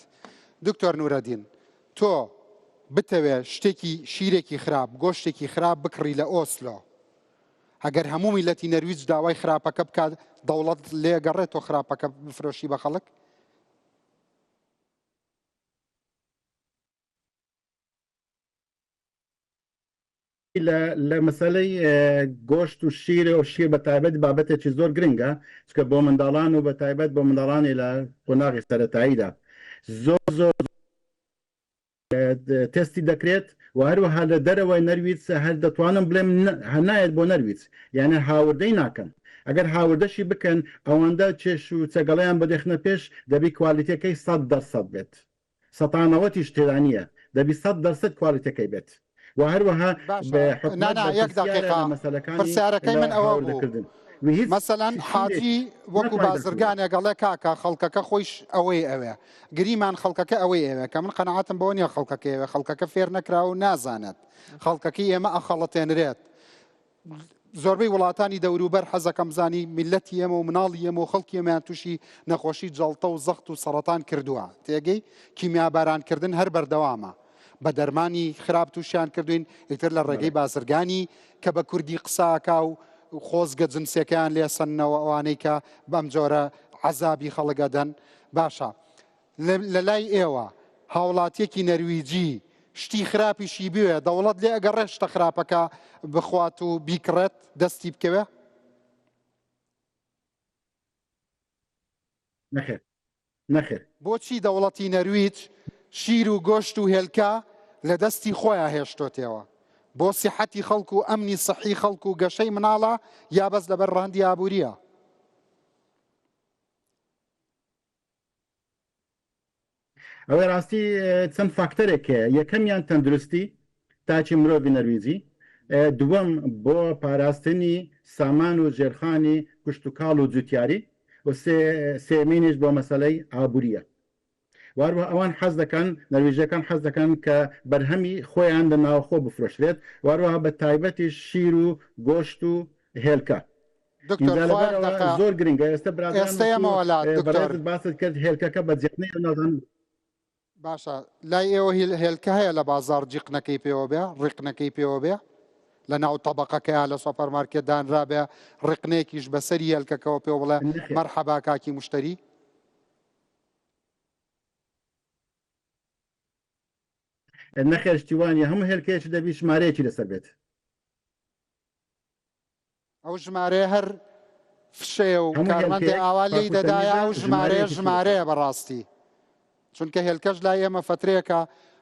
دکتۆر نورەدین تۆ بتەوێ شتێکی شیرێکی خراپ گۆشتێکی خراپ بکڕی لە ئۆسلۆ ئەگەر هەموو میلەتی نەرویج داوای خراپەکە بکات دەوڵەت لێگەڕێت تۆ خراپەکە بفرۆشی بە خەڵک؟ لە مەسەلەی گۆشت و شیر و شیر بە تایبەت بابەتێکی زۆر گرنگە چکە بۆ منداڵان و بە تایبەت بۆ منداڵانی لە قۆناغی سەرەتاییدا زۆر زۆر تێستی دەکرێت و هەروەها لە دەرەوەی نەرویج هەر دەتوانم بڵێم نایەت بۆ نەرویج یانە هاوردەی ناکەن ئەگەر هاوردەشی بکەن ئەوەندە چێش و چەگەڵیان بۆ دەخنە پێش دەبی کوالیتەکەی 100% بێت سەتا نەوەتیش تێدا نییە دەبی 100% کوالیتەکەی بێت و هەروەها باشە بە حکومەت نانا یەک بەرپرسیارە دەقیقە لە مەسەلەکانی پرسیارەکەی لە من ئەوە بوو هاوردەکردن و هیچ مەسەلەن شیرێک حاجی وەکو ناتوانێت دەرکەوێت. بازرگانێک ئەڵێ کاکە خەڵکەکە خۆیش ئەوەی ئەوێ گریمان خەڵکەکە ئەوەی ئەوێ کە من قەناعەتم بەوە نییە خەڵکەکەی ئەوێ خەڵکەکە فێر نەکراوە و نازانێت خەڵکەکەی ئێمە ئەخەڵەتێنرێت زۆربەی وڵاتانی دەوروبەر حەزەکەم بزانی میللەتی ئێمە و مناڵی ئێمە و خەڵکی ئێمەیان تووشی نەخۆشی جەڵتە و زەخت و سەڕەتان کردووە تێگەی کیمیابارانکردن هەر بەردەوامە بە دەرمانی خراپ تووشیان کردوین ئیتر لە ڕێگەی بازرگانی کە بە کوردی قساکا و خۆزگە جنسەکەیان لێسەنەوە ئەوانەی کە بەم جۆرە عەزابی خەڵک ئەدەن باشە لە لای ئێوە هاوڵاتیەکی نەرویجی شتی خراپیشی بوێ دەوڵەت لێ ئەگەڕێ شتە خراپەکە بخوات و بیکڕێت دەستی بکەوێ؟ نەخێر نەخێر. بۆچی دەوڵەتی نەرویج شیر و گۆشت و هێلکە لە دەستی خۆیا هێشتۆتێوە؟ بۆ سیحەتی خەڵک و ئەمنی سحی خەڵک و گەشەی مناڵە یا بەس لەبەر ڕەهەندی ئابووریە؟ ئەوەی ڕاستی چەند فاکتەرێک هەیە یەکەمیان تەندروستی تاکی مرۆڤی نەرویجی دووەم بۆ پاراستنی سامان و ژێرخانی کشتوکاڵ و جوتیاری و سێمینیش بۆ مەسەلەی ئابووریە واروە ئەوان حەز دەکەن نەرویژەکان حەز دەکەن کە بەرهەمی خۆیان لە ناوخۆ بفرۆشرێت واروەها بە تایبەتی شیر و گۆشت و هێلکە دکتۆر ئینجا خوا لەبەرئەوە دەقە زۆر گرنگە ئێستا برادەران ئێستا وەکو ئێمەوە لات دکتۆر بەڕێزت باست کرد هێلکەکە بە جیقنەی نازانم باشە لای ئێوە هیل هێلکە هەیە لە بازاڕ جیقنەکەی پێوە بێ ڕیقنەکەی پێوە بێ لە ناو تەبەقەکەیا لە سۆپەر مارکێت دانرابێ ڕیقنێکیش بەسەری هێلکەکەوە پێوە بڵێ نەخێر مەرحەبا کاکی مشتەری نەخێر شتی وا نییە هەموو هێلکەیەکی دەبی ژمارەیەکی لەسەر بێت. ئەو ژمارەیە هەر فشەیە و هەموو کارمەندێ هێلکەیەک ئاوا پاک لێی و دەدایە تەمیزە ئەو ژمارەیە ژمارەیەکیشی لەسەرە. ژمارەیە بەڕاستی چونکە هێلکەش لای ئێمە فەترەیەکە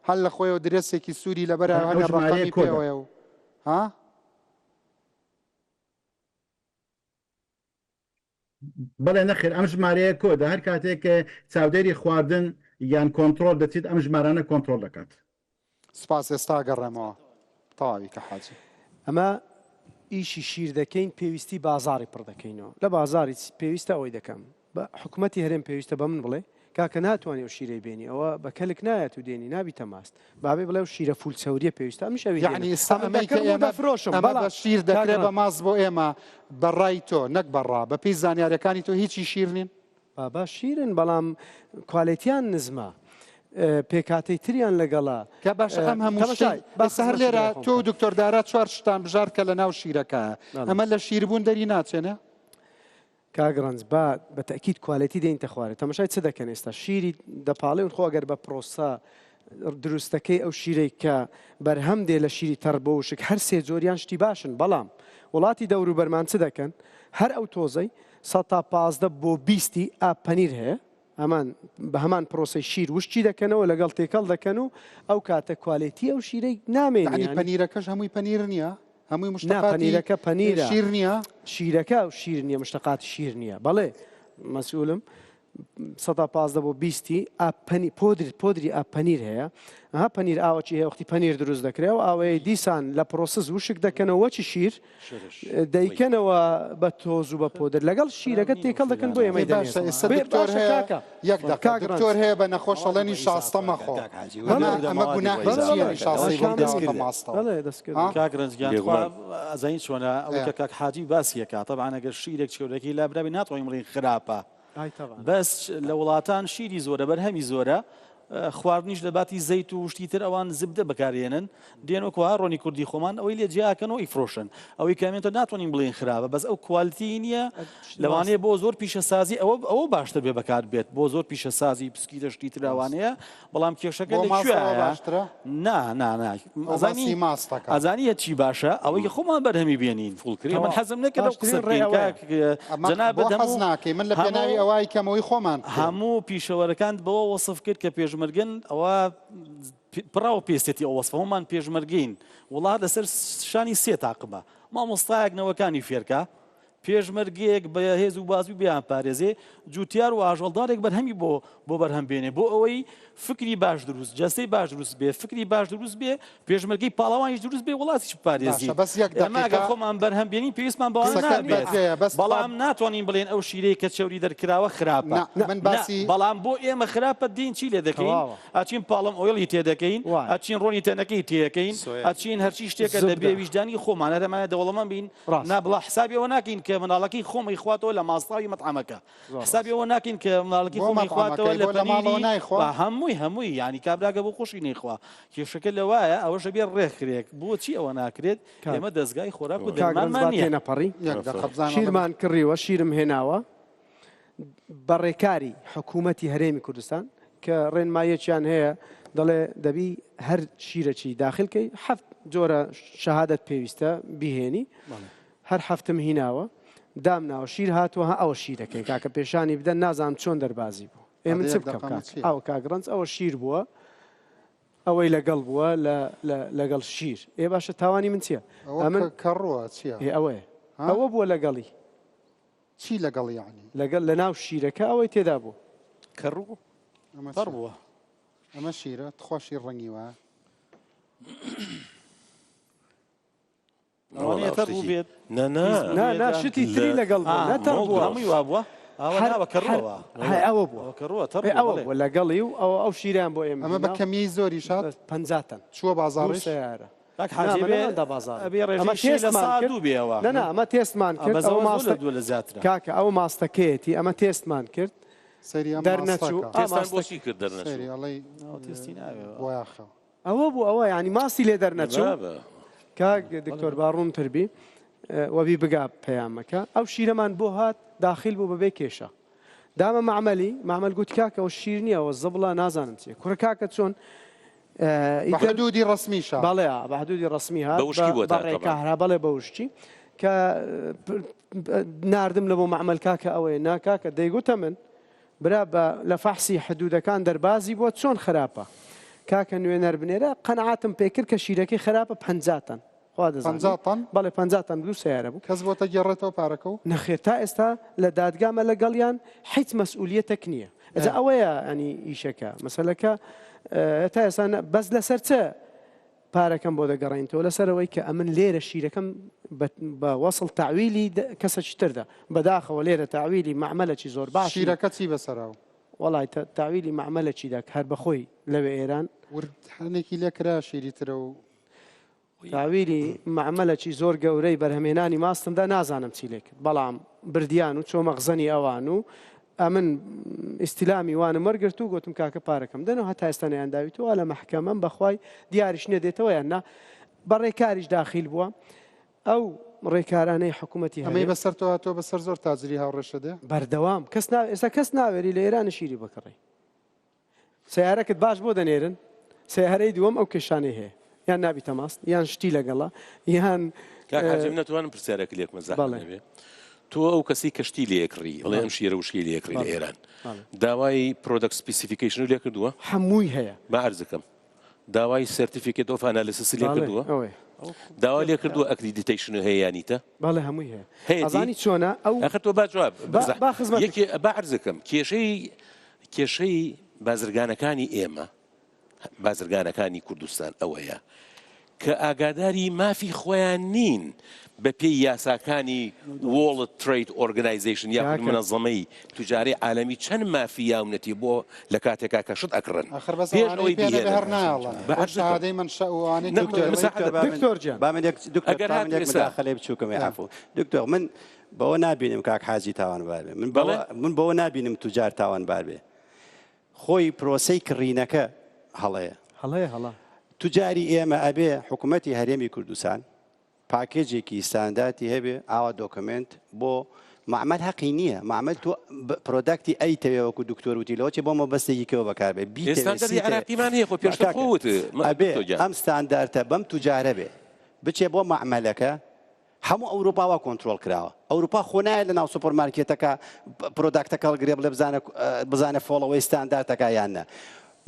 هەر لە خۆیەوە درێسێکی سووری لەبەرە ئەو هەنێ ژمارەیە ڕەقەمی کۆدە. پێوەیە و ها بەڵێ نەخێر ئەم ژمارەیە کۆدە هەر کاتێک چاودێری خواردن یان کۆنتڕۆڵ دەچیت ئەم ژمارانە کۆنتڕۆڵ دەکات. سپاس ئێستا گەڕێمەوە تەواوی کە حاجی. ئەمە ئیشی شیر دەکەین پێویستی بازاڕی پڕ دەکەینەوە لە بازاڕی پێویستە ئەوەی دەکەم بە حکومەتی هەرێم پێویستە بە من بڵێ کاکە ناتوانانی ئەو شیرەی بێنی ئەوە بە کەلک نایەت و دێنی نابیتە ماست بابێ بڵێ و شیرە فول چەوریە پێویستە ئەمیش ئەوی یعنی دێنم ئێستا ئەمە ئەمەی کە دەکڕم و ئێمە دەفرۆشم ئەمە بە بەڵام شیر کاک دەکرێ بە ڕەنج ماست بۆ ئێمە بە ڕای تۆ نەک بە ڕا بە پێی زانیاریەکانی تۆ هیچی شیر نین؟ بابا شیرن بەڵام کوالێتیان نزمە پێکهاتەی تریان لەگەڵە کە باشە ئەم هەموو شتەی تەماشای با ئێستا هەر خزمەتی لێرە برای خۆم تۆ و بکەم دکتۆر دارا چوار شتان بژارد کە لە ناو شیرەکایە بەڵێ. ئەمە لە شیربوون دەری ناچێ نە؟ کاک ڕەنج با بە تەئکید کوالێتی دێنیتە خوارێ تەماشای چ دەکەن ئێستا شیری دەپاڵێون خۆ ئەگەر بە پرۆسە دروستەکەی ئەو شیرەی کە بەرهەم دێ لە شیری تەڕ بۆ وشک هەر سێ جۆریان شتی باشن بەڵام وڵاتی دەوروبەرمان چ دەکەن هەر ئەو تۆزەی 15 بۆ 20 ئاب پەنیر هەیە هەمان بە هەمان پرۆسەی شیر وشکی دەکەنەوە لەگەڵ تێکەڵ دەکەن و ئەو کاتە کوالێتی ئەو شیرەی نامێنێ یعنی یانی پەنیرەکەش هەمووی پەنیر نییە هەمووی نا مشتەقاتی پەنیرەکە پەنیرە شیر نییە شیرەکە و شیر نییە مشتەقاتی شیر نییە بەڵێ مەسئولم 15 بۆ 20 ئاب پەنی پۆدر پۆدری ئاب پەنیر هەیە ها پەنیر ئاوەکی هەیە وەختی پەنیر دروست دەکرێ و ئاوەیە دیسان لە پرۆسس وشک دەکەنەوە وەچی شیر دەیکەنەوە بە تۆز و بە پۆدر لەگەڵ شیرەکە تێکەڵ دەکەن بۆ ئێمەی باشە دەنێرن. ئێستا بێ دکتۆر باشە هەیە کاکە یەک دەقە کاک ڕەنج دکتۆر هەیە بە نەخۆش ئەڵێ نیشاستە مەخۆ ئەمە ئەمە گوناحی چییە نیشاستەی بۆ بدەوەتە ماستەوە بەڵێ دەستکرد ها؟ کاک ڕەنج گیان تخوا بێگومان. ئەزانی چۆنە ئەوەی ئێ. کە کاک حاجی باسی ئەکا تەبعەن ئەگەر شیرێک چەورەکەی لابرابێ ناتوانین بڵێین خراپە ئای تەبعەن. بەس لە وڵاتان شیری زۆرە بەرهەمی زۆرە خواردنیش لە باتی زەیت و شتی تر ئەوان زبدە بەکارێنن دێن وەکو ها ڕۆنی کوردی خۆمان ئەوەی لێ جیاکەن و ئیفرۆشن ئەوەی کامێنتە ناتوانین بڵێن خراپە بەس ئەو quality نییە لەوانەیە بۆ زۆر پیشەسازی ئەوە ئەوە باشتر بێ بەکار بێت بۆ زۆر پیشەسازی پسکی دەشتی تراوانەیە بەڵام کێشەکە بۆ لە ماستەوە کوێیە باشترە؟ نا نا نا ئەو ئەزانی باسی ماستەکە. ئەزانی چی باشە ئەوەی کە خۆمان بەرهەمی بێنین فوڵکریم. کە من حەزم نەکرد ئەو قسە باشترین ڕێ بکەین ئەوەیە. کاک ئەمە جەنابت بۆ حەز هەموو ناکەی من لە پێناوی هەموو ئەوای کەمەوەی خۆمان بکەین. هەموو پیشەوەرەکان بەوە وەسف کرد کە پێشمەرگن ئەوە پڕاوە پێستێتی ئەو وەسفە هەموومان پێشمەرگین وڵات لەسەر شانی سێ تاقمە مامۆستایەک نەوەکانی فێرکا پێشمەرگەیەک بە هێز و بازووی بیانپارێزێ، جووتیار و ئاژەڵدارێک بەرهەمی بۆ بۆ بەرهەم بێنێ، بۆ ئەوەی فکری باش دروست، جەستەی باش دروست بێ، فکری باش دروست بێ، پێشمەرگەی پاڵەوانیش دروست بێ، وڵاتیش بپارێزی. باشە بەس یەک ئێمە ئەگەر دەقیقە خۆمان بەرهەم بێنین پێویستمان بەوانە قسەکەت نابێت. بەجێیە بەس تخوا بەڵام ناتوانین بڵێین ئەو شیرەی کە چەوری دەرکراوە خراپە. نا من نا باسی بەڵام بۆ ئێمە خراپە دێین چی لێ دەکەین؟ تەواوە. ئەچین palm oil ی تێ دەکەین، وایە. ئەچین ڕۆنی تەنەکەی تێ ئەکەین، سۆیا. ئەچین هەرچی شتێکە لە زبدە. بێ ویژدانی خۆمان هەر ئەمانە دەوڵەمەند بین ڕاستە. نا بڵا حسابی ئەوە ناکەین کە مناڵەکەی خۆم ئەیخواتەوە لە ماستاوی مەتعەمەکە زۆر حسابی ڕاستە. ئەوە ناکەین کە مناڵەکەی بۆ خۆم ئەیخواتەوە مەتعەمەکەی لە بۆ لە ماڵەوە پەنیری نایخوا؟ با هەمووی هەمووی یانی کابراگە بۆ خۆشی نەیخوا کێشەکە لەوایە ئەوەش ئەبێ ڕێکخرێک بۆچی ئەوە ناکرێت کاک ئێمە دەزگای خۆراک و کاک ڕەنج دەرمانمان با نییە. تێنەپەڕی یەک دەقە بزانم ئەڵێ شیرمان کڕیوە شیرم هێناوە بە ڕێکاری حکوومەتی هەرێمی کوردستان کە ڕێنماییەکیان هەیە دەڵێ دەبی هەر شیرەکی داخل کەی حەفت جۆرە شەهادەت پێویستە بیهێنی هەر حەفتم هیناوە. دامناوە شیر هاتووە ها ئەوە شیرەکەی کاکە پێشانی بدەن نازانم چۆن دەربازی بوو ئێ من چ بکەم کاک ئەوە کاک ڕەنج ئەوە شیر بووە ئەوەی لەگەڵ بووە لەگەڵ شیر ئێ باشە تاوانی من چییە ئەمن کەڕوە چییە ئێ ئەوەیە ئەوە بووە لەگەڵی چی لەگەڵ یعنی لەگەڵ لە ناو شیرەکە ئەوەی تێدا بوو کەڕوو تەڕ بووە ئەمە شیرە تخوا شیر ڕەنگی وایە لەوانەیە تەڕ بووبێت. نا نا نا نا شتی تری لەگەڵ بوو نە تەڕ بووە. هەمووی وا بووە؟ ئەوە هەر ناوە کەڕووەوە. هەر ئەوە بووە. ئەوە کەڕووە تەڕ ئێ بووە ئەوە بەڵێ. بووە لەگەڵی و ئەوە ئەو شیرەیان بۆ ئێمە ئەمە بە هێنا. کەمیی زۆریش هات؟ 50 تەن. چووە دوو بازاڕیش؟ سەیارە. کاک نا حاجی ئەمە ئەبێ نەماندا بازاڕی. ئەبێ ئەمە ڕێژەی شیر لە تێستمان سا کرد. دوو بێ ئەوە. نا نا ئەمە تێستمان کرد. بەس ئەوە ئەوە زۆر لە ماستە دوو لە زیاترە. کاکە ئەوە ماستەکەیەتی ئەمە تێستمان کرد. سەیری ئەم دەرنەچوو. ماستەکە. ئا تێستان بۆ ماستەکە. چی کرد دەرنەچوو؟ سەیری ئەڵێی ئەوە تێستی ناوێ. بۆیاخە. ئەوە بوو ئەوە یانی ماستی لێ دەرنەچوو کاک دکتۆر با ڕوونتر بی وەبی بگا پەیامەکە ئەو شیرەمان بۆ هات داخیل بوو بەبێ کێشە دامە مەعمەلی مەعمەل گوت کاکە ئەوە شیر نییە ئەوە زبڵە نازانم چیە کوڕە کاکە چۆن بە حدودی ڕەسمیشە بەڵێ بە حدودی ڕەسمی هات بە وشکی بۆ بە ڕێکارە بەڵێ بە وشکی کە ناردم لە بۆ مەعمەل کاکە ئەوەیە نا کاکە دەیگوتە من برا بە لە فەحسی حدودەکان دەربازی بووە چۆن خراپە کاکە نوێنەر بنێرە قەنعاتم پێکرد کە شیرەکەی خراپە 50 تەن خوا دەزانێ 50 تەن؟ بەڵێ 50 تەن دوو سەیارە بوو کەس بۆتە گێڕێتەوە پارەکە و؟ نەخێر تا ئێستا لە دادگامە لەگەڵیان حیچ مەسئولیەتەک نییە ئەجا ئەوەیە ئەنی ئیشەکە مەسەلەکە تا ئێستا بەس لەسەر چ پارەکەم بۆ دەگەڕێنیتەوە لەسەر ئەوەی کە ئەمن لێرە شیرەکەم بە وەسڵ تەعویلی کەسەکی تردا بەداخەوە لێرە تەعویلی مەعمەلەکی زۆر باشی شیرەکە چی بەسەرا و؟ وەڵای تەعویلی مەعمەلەکی دا کە هەر بەخۆی لەوێ ئێران. ورد هەنێکی لێ کرا شیری ترە و. تەعویلی مەعمەلەکی زۆر گەورەی بەرهەمهێنانی ماستم دا نازانم چی لێ کرد بەڵام بردیان و چۆ مەخزەنی ئەوان و ئەمن ئیستیلامی وانم وەرگرت و گۆتم کاکە پارەکەم دەنەوە هەتا ئێستا نەیانداویتەوە لە مەحکەمەم بەخوای دیاریش نیە دێتەوە یان نا بە ڕێکاریش داخیل بووە ئەو ڕێکارانەی حکوومەتی ئەمەی هەرێم بەسەر تۆ هاتووە بەسەر زۆر تاجری هاوڕێشە دێ؟ بەردەوام کەس نا ئێستا کەس ناوێری لە ئێران شیری بکڕی سەیارەکت باش بۆ دەنێرن سەیارەی دووەم ئەو کێشانەی هەیە یان نابیتە ماست یان شتی لەگەڵە یان کاک حاجی من نەتوانم پرسیارێک لێ بکەم زەحمەت بەڵێ. نەبێ تۆ ئەو کەسی کەشتی لێکڕی ئەڵێ ئەم شیرە وشکی لێکڕی لە ئێران داوای product specification لێ کردووە هەمووی هەیە با عەرزکەم داوای certificate of analysis لێ بەڵێ کردووە ئەوەیە داوا لێ کردووە accreditation هەیە یانیتە بەڵێ هەمووی هەیە هەیەتی ئەزانی چۆنە ئەو ئەخر تۆ با جواب با با خزمەتت یەکێ با عەرزکەم کێشەی کێشەی بازرگانەکانی ئێمە، بازرگانەکانی کوردستان ئەوەیە کە ئاگاداری مافی خۆیان نین بە پێی یاساکانی World Trade Organization یاخود کاکە. منەزەمەی توجارەی عالەمی چەند مافی یاونەتی بۆ لە کاتێکا کە شت ئەکڕن ئاخر بەس پێش ئەوانەی ئەوەی پێ نەبێ بیهێنن هەر نایەڵن بە ئەو عەرزەکەم شەهادەی مەنشەئ و ئەوانەی نە کە دکتۆر پێ مساعدە دکتۆر با من دکتۆر گیان با من یەک دکتۆر ئەگەر با من هاتوو یەک ئێستا مداخەلەی بچووکم هەیە عەفو دکتۆر من بەوە نابینم کاک حاجی تاوانبار بێ من بەڵێ بەوە من بەوە نابینم توجار تاوانبار بێ خۆی پرۆسەی کڕینەکە هەڵەیە. هەڵەیە هەڵە. توجاری ئێمە ئەبێ حکومەتی هەرێمی کوردستان package ێکی ستاندارتی هەبێ ئاوا document بۆ مەعمەل هەقی نییە مەعمەل تۆ product ی ئەیتەوێ وەکو دکتۆر وتی لەوە چێ بۆ مەبەستێکی کەوە بەکاربێ بیتەوێ ستاندەری سیتەوێ عێراقیمان هەیە خۆ پێشتر کاکە خۆ وت ئەبێ دکتۆر گیان ئەم ستاندارتە بەم توجارە بێ بچێ بۆ مەعمەلەکە هەموو ئەوروپا وا کۆنترۆڵ کراوە ئەوروپا خۆ نایەت لەناو سوپەر مارکێتەکە product ەکە هەڵگرێ بڵێ بزانە بزانە follow ی ستاندارتەکە یان نە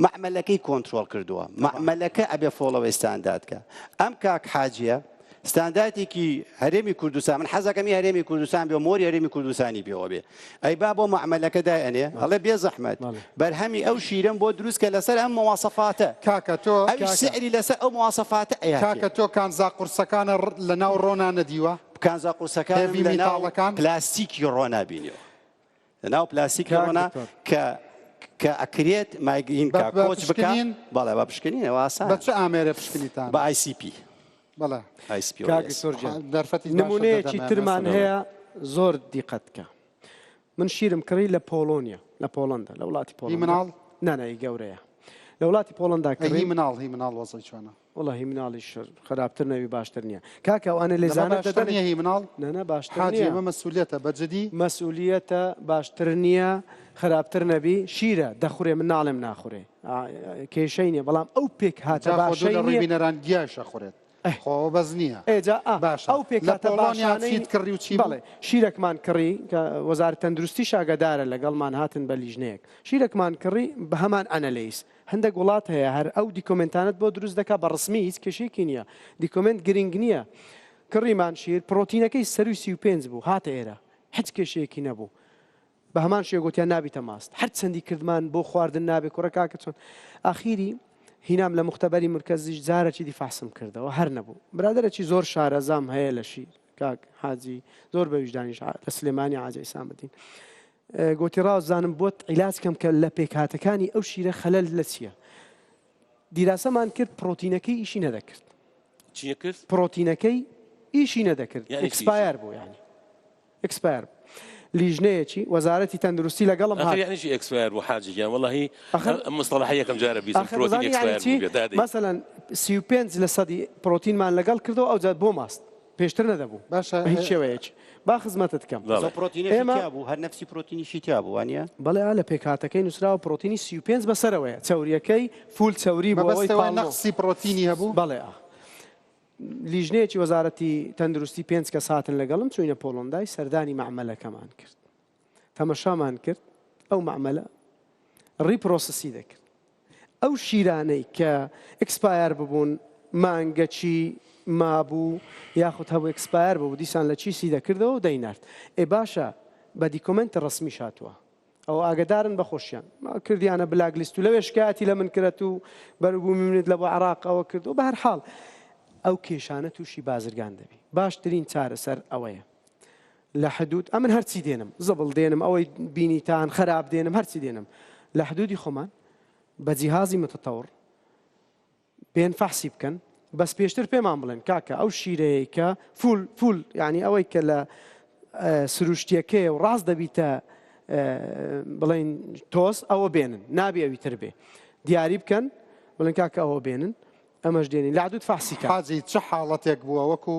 مەعمەلەکەی کۆنترۆڵ کردووە مەعمەلەکە ئەبێ follow ی ستاندارد کە ئەم کاک حاجیە ستاندارتێکی هەرێمی کوردستان من حەزەکەم هی هەرێمی کوردستان بێ و مۆری هەرێمی کوردستانی پێوە بێ ئەی با بۆ مەعمەلەکە دایئەنێ ئەڵێ بێ زەحمەت بەرهەمی ئەو شیرەم بۆ دروست کە لەسەر ئەم مواصفاتە کاکە تۆ ئەویش سعری لەسەر ئەو مواصفاتە ئەیاتێ. کاکە تۆ کانزا قورسەکانە لە ناو ڕۆنا نەدیوە؟ کانزا قورسەکانم heavy لە ناو metal ەکان؟ پلاستیکی ڕۆنا بینیوە لە ناو پلاستیکی کاک ڕۆنا دکتۆر. کە کە ئەکرێت مایگرین بە کا بە کۆچ بکا پشکنین؟ بەڵێ بە پشکنینەوە بە ئاسانە چ ئامێرێ پشکنیتان؟ بە ICP بەڵێ. ICP کاک yes. دکتۆر گیان دەرفەتی باشت نمونەیەکی دەدەمە ترمان مەسەلەن. هەیە زۆر دیقەت بکە من شیرم کڕی لە پۆڵۆنیا لە پۆڵەندا لە وڵاتی هی پۆڵەندا مناڵ؟ نا نا ی گەورەیە لە وڵاتی پۆڵەندا ئەی هی کڕیم مناڵ هی مناڵ وەزعی چۆنە؟ وەڵا هی مناڵیش خراپتر نەبی باشتر نییە کاکە ئەوانە لەمە لێزانە باشتر دەدەنێ نییە هی مناڵ؟ نا نا باشتر حاجی نییە ئەمە مەسئولیەتە بە جدی؟ مەسئولیەتە باشتر نییە خراپتر نەبی شیرە دەخورێ من ناڵێم ناخورێ کێشەی نییە بەڵام ئەو پێکهاتە جا خۆ دوور باشەی لە ڕووی نییە بینەران گیایش ئەخورێت. خۆ ئەوە بەس نییە. ئێ جا ئا باشە ئەو لە پێکهاتە پۆڵۆنیا باشانەی چیت کڕی و چی بوو؟ بەڵێ شیرەکمان کڕی کە وەزارەت تەندروستیش ئاگادارە لەگەڵمان هاتن بە لیژنەیەک شیرەکمان کڕی بە هەمان analyze هەندێک وڵات هەیە هەر ئەو document انەت بۆ دروست دەکا بە ڕسمی هیچ کێشەیەکی نییە document گرنگ نییە کڕیمان شیر پڕۆتینەکەی سەروی 35 بوو هاتە ئێرە هیچ کێشەیەکی نەبوو بە هەمان شێوە گۆتیان نابیتە ماست هەر چەندی کردمان بۆ خواردن نابێ کوڕە کاکە چۆن ئاخیری هینام لە مختبەری مرکزیش جارەکی دی فەحسم کردەوە هەر نەبوو برادەرەکی زۆر شارەزام هەیە لە شیر کاک حاجی زۆر بە ویژدانیش لە سلێمانی حاجی ئیسامەدین گۆتی ڕاست زانم بۆت عیلاج کەم کە لە پێکهاتەکانی ئەو شیرە خەلەل لە چییە دیراسەمان کرد پرۆتینەکەی ئیشی نەدەکرد چی کرد؟ پرۆتینەکەی ئیشی نەدەکرد expire بوو یعنی expire بوو لیژنەیەکی وەزارەتی تەندروستی لەگەڵم ئاخر هات یعنی چی expire بوو حاجی گیان وەڵاهی ئاخر ئەم مستەڵەحە یەکەم جارە بیستم ئاخر پرۆتین دەزانی یعنی expire چی بوو بێ دادەی مەسەلەن 35 لە سەدی پرۆتینمان لەگەڵ کردەوە ئەوجا بۆ ماست پێشتر نەدەبوو باشە بە هیچ شێوەیەک با خزمەتت کەم بەڵێ زۆ پرۆتینەشی ئێمە تیا بوو هەر نەفسی پرۆتینیشی تیا بوو وانیە؟ بەڵێ ئا لە پێکهاتەکەی نووسراوە پرۆتینی 35 بەسەرەوەیە چەوریەکەی full چەوری بوو ئەوەی مەبەستەوە پاڵنۆ نەقسی پرۆتینی هەبوو؟ بەڵێ ئا لیژنەیەکی وەزارەتی تەندروستی پێنج کەس هاتن لەگەڵم چوینە پۆڵۆندای سەردانی مەعمەلەکەمان کرد تەمەشامان کرد ئەو مەعمەلە reprocess ی دەکرد ئەو شیرانەی کە expire ببوون مانگەچی مابوو یاخود هەبوو expire ببوو دیسان لە چیسی دەکردەوە و دەینارد ئێ باشە بە document ڕسمیش هاتووە ئەوە ئاگەدارن بە خۆشیان کردیانە black list و لەوێ شکایەتی لە من کرد و بەروبوومی منت لە بۆ عراق ئەوە کرد و بە هەر حاڵ ئەو کێشانە تووشی بازرگان دەبی باشترین چارەسەر ئەوەیە لە حدود ئەمن هەرچی دێنم زبڵ دێنم ئەوەی بینیتان خراپ دێنم هەرچی دێنم لە حدودی خۆمان بە جیهازی متطور بێن فەحسی بکەن بەس پێشتر پێمان بڵێن کاکە ئەو شیرەیە کە full full یعنی ئەوەی کە لە سروشتیەکەی و ڕاست دەبیتە بڵین تۆز ئەوە بێنن نابێ ئەوی تر بێ دیاری بکەن بڵێن کاکە ئەوە بێنن ئەمەش دێنین لە عدود فەحسی کە حاجی چ حاڵەتێک بووە وەکو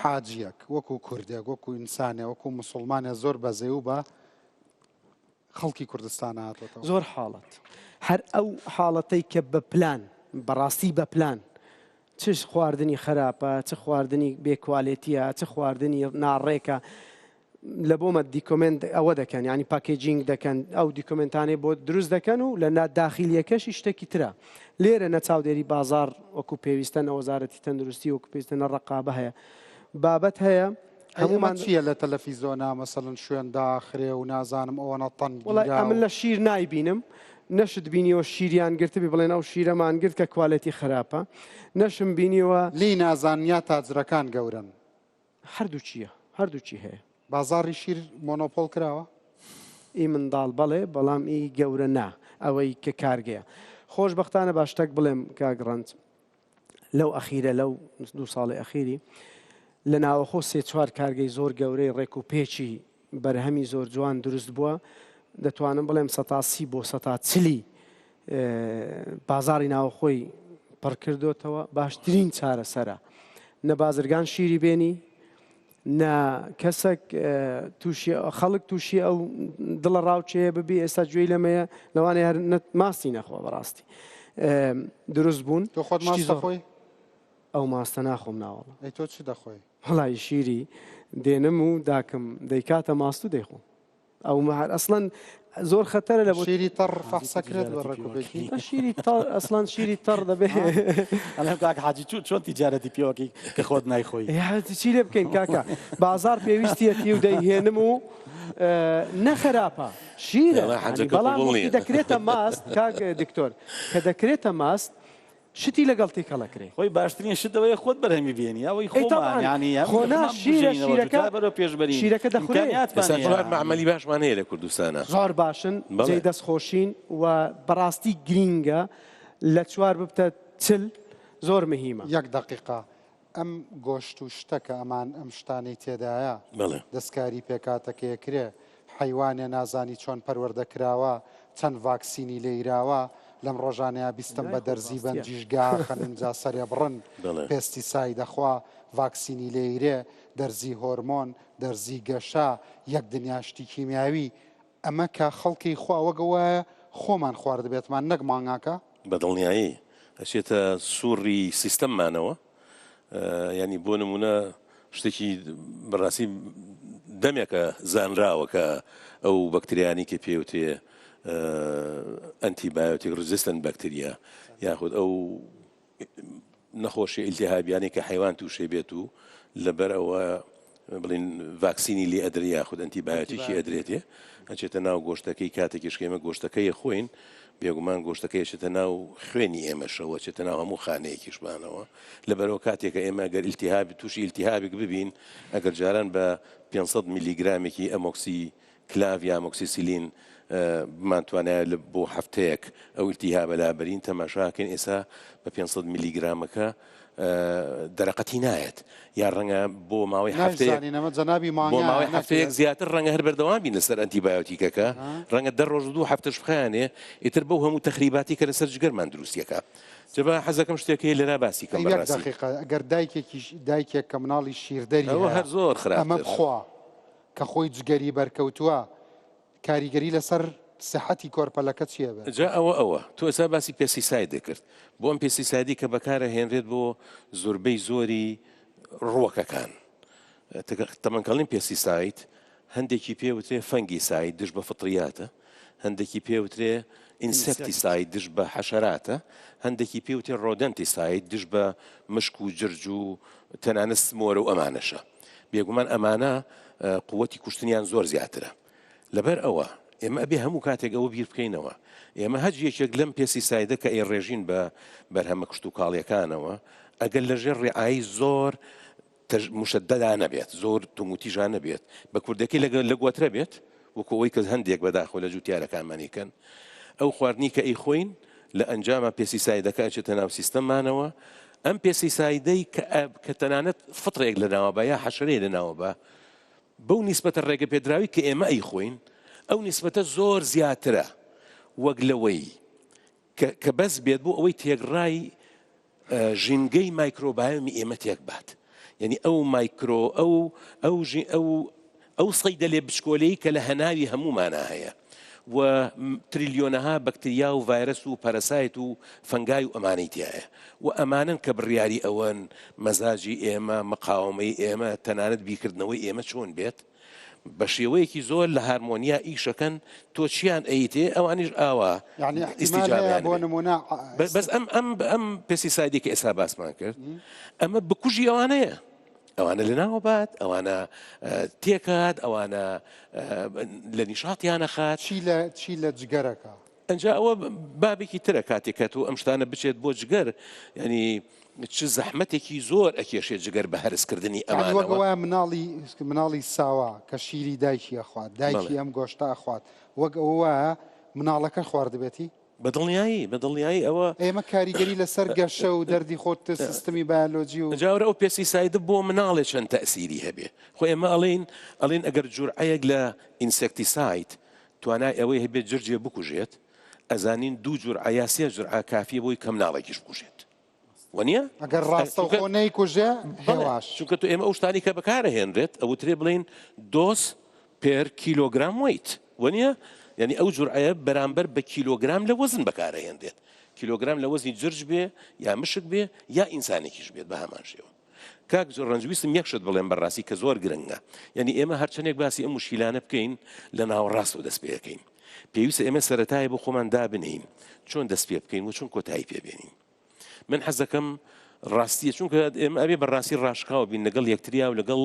حاجیەک وەکو کوردێک وەکو ئینسانێ وەکو مسلمانێ زۆر بەزەی و بە خەڵکی کوردستانە هاتۆتەوە؟ زۆر حاڵەت هەر ئەو حاڵەتەی کە بە پلان بەڕاستی بە پلان چ خواردنی خراپە چ خواردنی بێ quality ە چ خواردنی ناڕێکە لە بۆمە document ئەوە دەکەن ینی packaging دەکەن ئەو document انەی بۆ دروست دەکەن و لە داخلیەکەشی شتێکی ترە لێرە نە چاودێری بازار وەکو پێویستە نە وەزارەتی تەندروستی وەکو پێویستە نە ڕقابە هەیە بابەت هەیە هەموومان چییە لە تەلەفیزۆنا مەسەلەن شوێن داخرێ و نازانم ئەوەنە تەن وڵای ئەمن لە شیر نایبینم نەشت بینیوە شیریان گرتبی بڵێن ئەو شیرەمان گرت کە quality خراپە نەشم بینیوە لی نازان یا تاجرەکان گەورەن هەردووچیە هەردووچی هەیە. بازاڕی شیر مۆنۆپۆڵ کراوە؟ ئی منداڵ بەڵێ بەڵام ئی گەورە نا ئەوەی کە کارگەیە خۆشبەختانە با شتەک بڵێم کاک ڕەنج لەو ئەخیرە لەو دوو ساڵی ئەخیری لە ناوەخۆ سێ چوار کارگەی زۆر گەورەی ڕێک و پێکی بەرهەمی زۆر جوان دروست بووە دەتوانم بڵێم سەتا سی بۆ سەتا چلی بازاڕی ناوەخۆی پڕکردۆتەوە باشترین چارەسەرە نە بازرگان شیری بێنی نە کەسەک تووشی خەڵک تووشی ئەو دڵە ڕاوچەیە ببی ئێستا گوێی لەمەیە لەوانەیە هەر ماستی نەخوا بەڕاستی دروست بوون تۆ خۆت ماست دەخۆی؟ ئەو ماستە ناخۆم ناوەڵا. ئەی تۆ چ دەخۆی؟ وەڵی شیری دێنم و داکم دەیکاتە ماست و دەیخۆم. ئەو مەهر ئەسڵەن زۆر خەتەرە لە بۆ شیری تەڕ فەحسەکرێت بە ڕێکوپێکی شیری تەڕ ئەسڵەن شیری تەڕ دەبێ ئەڵێم کاک حاجی چۆن چۆن تیجارەتی پێوەکەی کە خۆت نایخۆی چی لێ بکەین کاکە بازار پێویستیەتی و دەیهێنم و نەخراپە شیرە بەڵام دەکرێتە ماست کاک دکتۆر کە دەکرێتە ماست شتی لەگەڵ تێکەڵ ئەکرێ. خۆی باشترین شت ئەوەیە خۆت بەرهەمی بێنی ئەوەی ئەی خۆمان تەبعەن یانی هەم خۆ نا خۆمان شیرە بژێینەوە شیرەکە جوتیار بەرەو پێش بەرین شیرەکە دەخورێ. ئیمکانیاتمان ئێستا هەیە. چوار مەعمەلی باشمان هەیە لە کوردستانا. زۆر باشن بەڵێ. جێی دەست خۆشین و بەڕاستی گرینگە لە چوار ببتە 40 زۆر مهیمە. یەک دەقیقە ئەم گۆشت و شتە کە ئەمان ئەم شتانەی تێدایە بەڵێ. دەستکاری پێکهاتەکەی ئەکرێ حەیوانێ نازانی چۆن پەروەردە کراوە چەند ڤاکسینی لێیراوە لەم ڕۆژانەیا بیستم بە خۆ دەرزی ڕاستیە. بەنجیش گا خەن ئینجا سەرێ بڕن بەڵێ. pesticide ئەخوا ڤاکسینی لێیرێ دەرزی هۆرمۆن دەرزی گەشە یەک دنیا شتی کیمیاوی ئەمە کە خەڵکی خوا وەک وایە خۆمان خواردبێتمان نەک مانگاکە. بە دڵنیایی ئەچێتە سوڕی سیستەممانەوە. یانی بۆ نمونە شتێکی بەڕاستی دەمێکە زانراوە کە ئەو بەکتریانی کە پێوترێ antibiotic resistant بەکتریا یاخود ئەو نەخۆشی ئیلتیهابیانەی کە حەیوان تووشێ بێت و لەبەر ئەوە بڵین ڤاکسینی لێ ئەدرێ یاخود ئەنتیبایۆتیکی ئەدرێتێ ئەچێتە ناو گۆشتەکەی کاتێکیش کە ئێمە گۆشتەکەی خۆین بێگومان گۆشتەکەی ئەچێتە ناو خوێنی ئێمەشەوە چێتە ناو هەموو خانەیەکیشمانەوە لەبەرەوە کاتێکە ئێمە گەر ئیلتیهابی تووشی ئیلتیهابێک ببین ئەگەر جاران بە 500 میلیگرامێکی ئەمۆکسی کلاڤ یا ئەمۆکسیسیلین بمانتوانایە لە بۆ هەفتەیەک ئەو ئیلتیهابە لابەرین، تەماشاکەین ئێستا بە 500 میلیگرامەکە دەرەقەتی نایەت یا ڕەنگە بۆ ماوەی هەفتەیەک نایزانین ئەمە جەنابی بۆ مانگایە ماوەی هەفتەیەک نەکرێت. زیاتر ڕەنگە هەر بەردەوام بین لەسەر ئەنتیبایۆتیکەکە ڕەنگە دە ڕۆژ و دوو هەفتەش بخایەنێ ئیتر بەو هەموو تەخریباتی کە لەسەر جگەرمان دروستیەکە جا با حەزەکەم شتێک هەیە لێرا باسی کەم ئەی یەک بەڕاستی دەقیقە ئەگەر دایکێکیش دایکێک کە مناڵی شیردەری ئەوە هەیە هەر زۆر ئەمە خراپتر. بخوا کە خۆی جگەری بەرکەوتووە کاریگەری لەسەر سیحەتی کۆرپەلەکە چی ئەبێت؟ جا ئەوە ئەوە تۆ ئێستا باسی pesticide کرد بۆ ئەم pesticide ی کە بەکارەهێنرێت بۆ زۆربەی زۆری ڕووەکەکان تەمەنکەڵین pesticide هەندێکی پێ وترێ fungicide دژ بە فطریاتە هەندێکی پێ وترێ insecticide دژ بە حەشەراتە هەندێکی پێ وترێ rodenticide دژ بە مشک و جرج و تەنانەت سمۆرە و ئەمانەشە بێگومان ئەمانە قوتی کوشتنیان زۆر زیاترە. لەبەر ئەوە ئێمە ئەبێ هەموو کاتێک ئەوە بیر بکەینەوە ئێمە هەچ یەکێک لەم pesticide ە کە ئەیڕێژین بە بەرهەمە کشتوکاڵیەکانەوە ئەگەر لەژێر ڕعایی زۆر مشەدەدا نەبێت زۆر توموتیژا نەبێت بە کوردەکەی لەگەڵ لە گۆترە بێت وەکو ئەوەی کە هەندێک بەداخەوە لە جوتیارەکانمانی کەن ئەو خواردنی کە ئەیخۆین لە ئەنجاما pesticide ەکە ئەچێتە ناو سیستەممانەوە ئەم pesticide ەی کە تەنانەت فطرێک لەناوە بە یا حەشرەیە لەناوە بە بەو نیسبەتە ڕێگەپێدراوی کە ئێمە ئەیخۆین ئەو نیسبەتە زۆر زیاترە وەک لەوەی کە بەس بێت بۆ ئەوەی تێکڕای ژینگەی مایکرۆبایۆمی ئێمە تێک بات یعنی ئەو مایکرۆ ئەو ئەو ئەو ئەو صەیدەلێ بچکۆلەی کە لە هەناوی هەموومانا هەیە و تریلیۆنەها بەکتریا و ڤایرەس و parasite و fungi و ئەمانەی تیایە و ئەمانەن کە بڕیاری ئەوەن مەزاجی ئێمە، مقاوەمەی ئێمە، تەنانەت بیرکردنەوەی ئێمە چۆن بێت، بە شێوەیەکی زۆر لە هارمۆنیا ئیشەکەن، تۆ چیان ئەیتێ ئەوانیش ئاوا یانی ئیحتیمال هەیە ئیستیجابیان بۆ بێ. نموونە بەس ئەم ئەم ئەم pesticide ی کە ئێستا باسمان کرد ئەمە بکوژی ئەوانەیە. ئەوانە لەناوە بات، ئەوانە تێکات، ئەوانە لە نیشاطیان ئەخات. چی لە چی لە جگەرەکە؟ ئەنجا ئەوە بابێکی ترە کاتێک کە تۆ ئەم شتانە بچێت بۆ جگەر یعنی چ زەحمەتێکی زۆر ئەکێشێت جگەر بە هەرسکردنی یعنی وەک ئەمانەوە. وایە مناڵی مناڵی ساوا کە شیری دایکی ئەخوات دایکی بەڵێ. ئەم گۆشتە ئەخوات وەک ئەوە وایە مناڵەکە خواردبێتی؟ بە دڵنیایی بە دڵنیایی ئەوە. ئێمە کاریگەری لەسەر گەشە و دەردی خۆت سیستمی بایەلۆجی و. جا وەرە ئەو pesticide ە بۆ مناڵێ چەند تەئسیری هەبێ خۆ ئێمە ئەڵێین ئەڵێن ئەگەر جورعەیەک لە insecticide توانای ئەوەی هەبێت جرجێ بکوژێت ئەزانین دوو جورعە یا سێ جورعە کافیە بۆی کە مناڵێکیش بکوژێت وەنیە؟ ئەگەر ڕاستەوخۆ نەیکوژێ هێواش. چونکە تۆ ئێمە ئەو شتانی کە بەکارەهێنرێت ئەوترێ بڵێین dose per kilogram weight وەنیە؟ یعنی ئەو جورعەیە بەرامبەر بە کیلۆگرام لە وەزن بەکارەهێنرێت کیلۆگرام لە وەزنی جرج بێ یا مشک بێ یا ئینسانێکیش بێت بە هەمان شێوە. کاک ڕەنج ویستم یەک شت بڵێم بەڕاستی کە زۆر گرنگە یعنی ئێمە هەرچەندێک باسی ئەم مشکیلانە بکەین لە ناوەڕاستەوە دەست پێ ئەکەین پێویستە ئێمە سەرەتای بۆ خۆمان دابنین چۆن دەست پێ بکەین و چۆن کۆتایی پێ بێنین من حەز دەکەم ڕاستیە چونکە ئێمە ئەبێ بەڕاستی ڕاشکاو بین لەگەڵ یەکتریا و لەگەڵ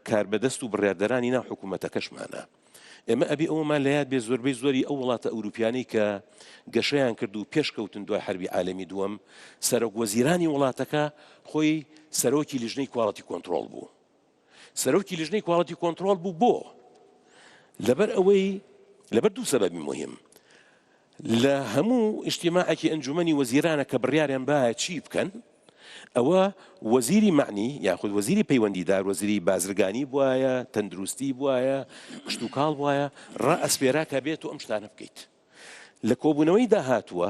کاربەدەست و بڕیاردەرانی ناو حکوومەتەکەشمانە ئێمە ئەبێ ئەوەمان لە یاد بێ زۆربەی زۆری ئەو وڵاتە ئەوروپیانەی کە گەشەیان کرد و پێشکەوتن دوای حەربی عالەمی دووەم سەرۆک وەزیرانی وڵاتەکە خۆی سەرۆکی لیژنەی quality control بوو سەرۆکی لیژنەی quality control بوو بۆ لەبەر ئەوەی لەبەر دوو سەبەبی مهم لە هەموو ئیجتیماعێکی ئەنجومەنی وەزیرانە کە بڕیاریان بایە چی بکەن ئەوە وەزیری مەعنی یاخود وەزیری پەیوەندیدار وەزیری بازرگانی بوایە تەندروستی بوایە کشتوکاڵ بوایە ڕائەسپێرا کە بێت و ئەم شتانە بکەیت لە کۆبوونەوەی داهاتووە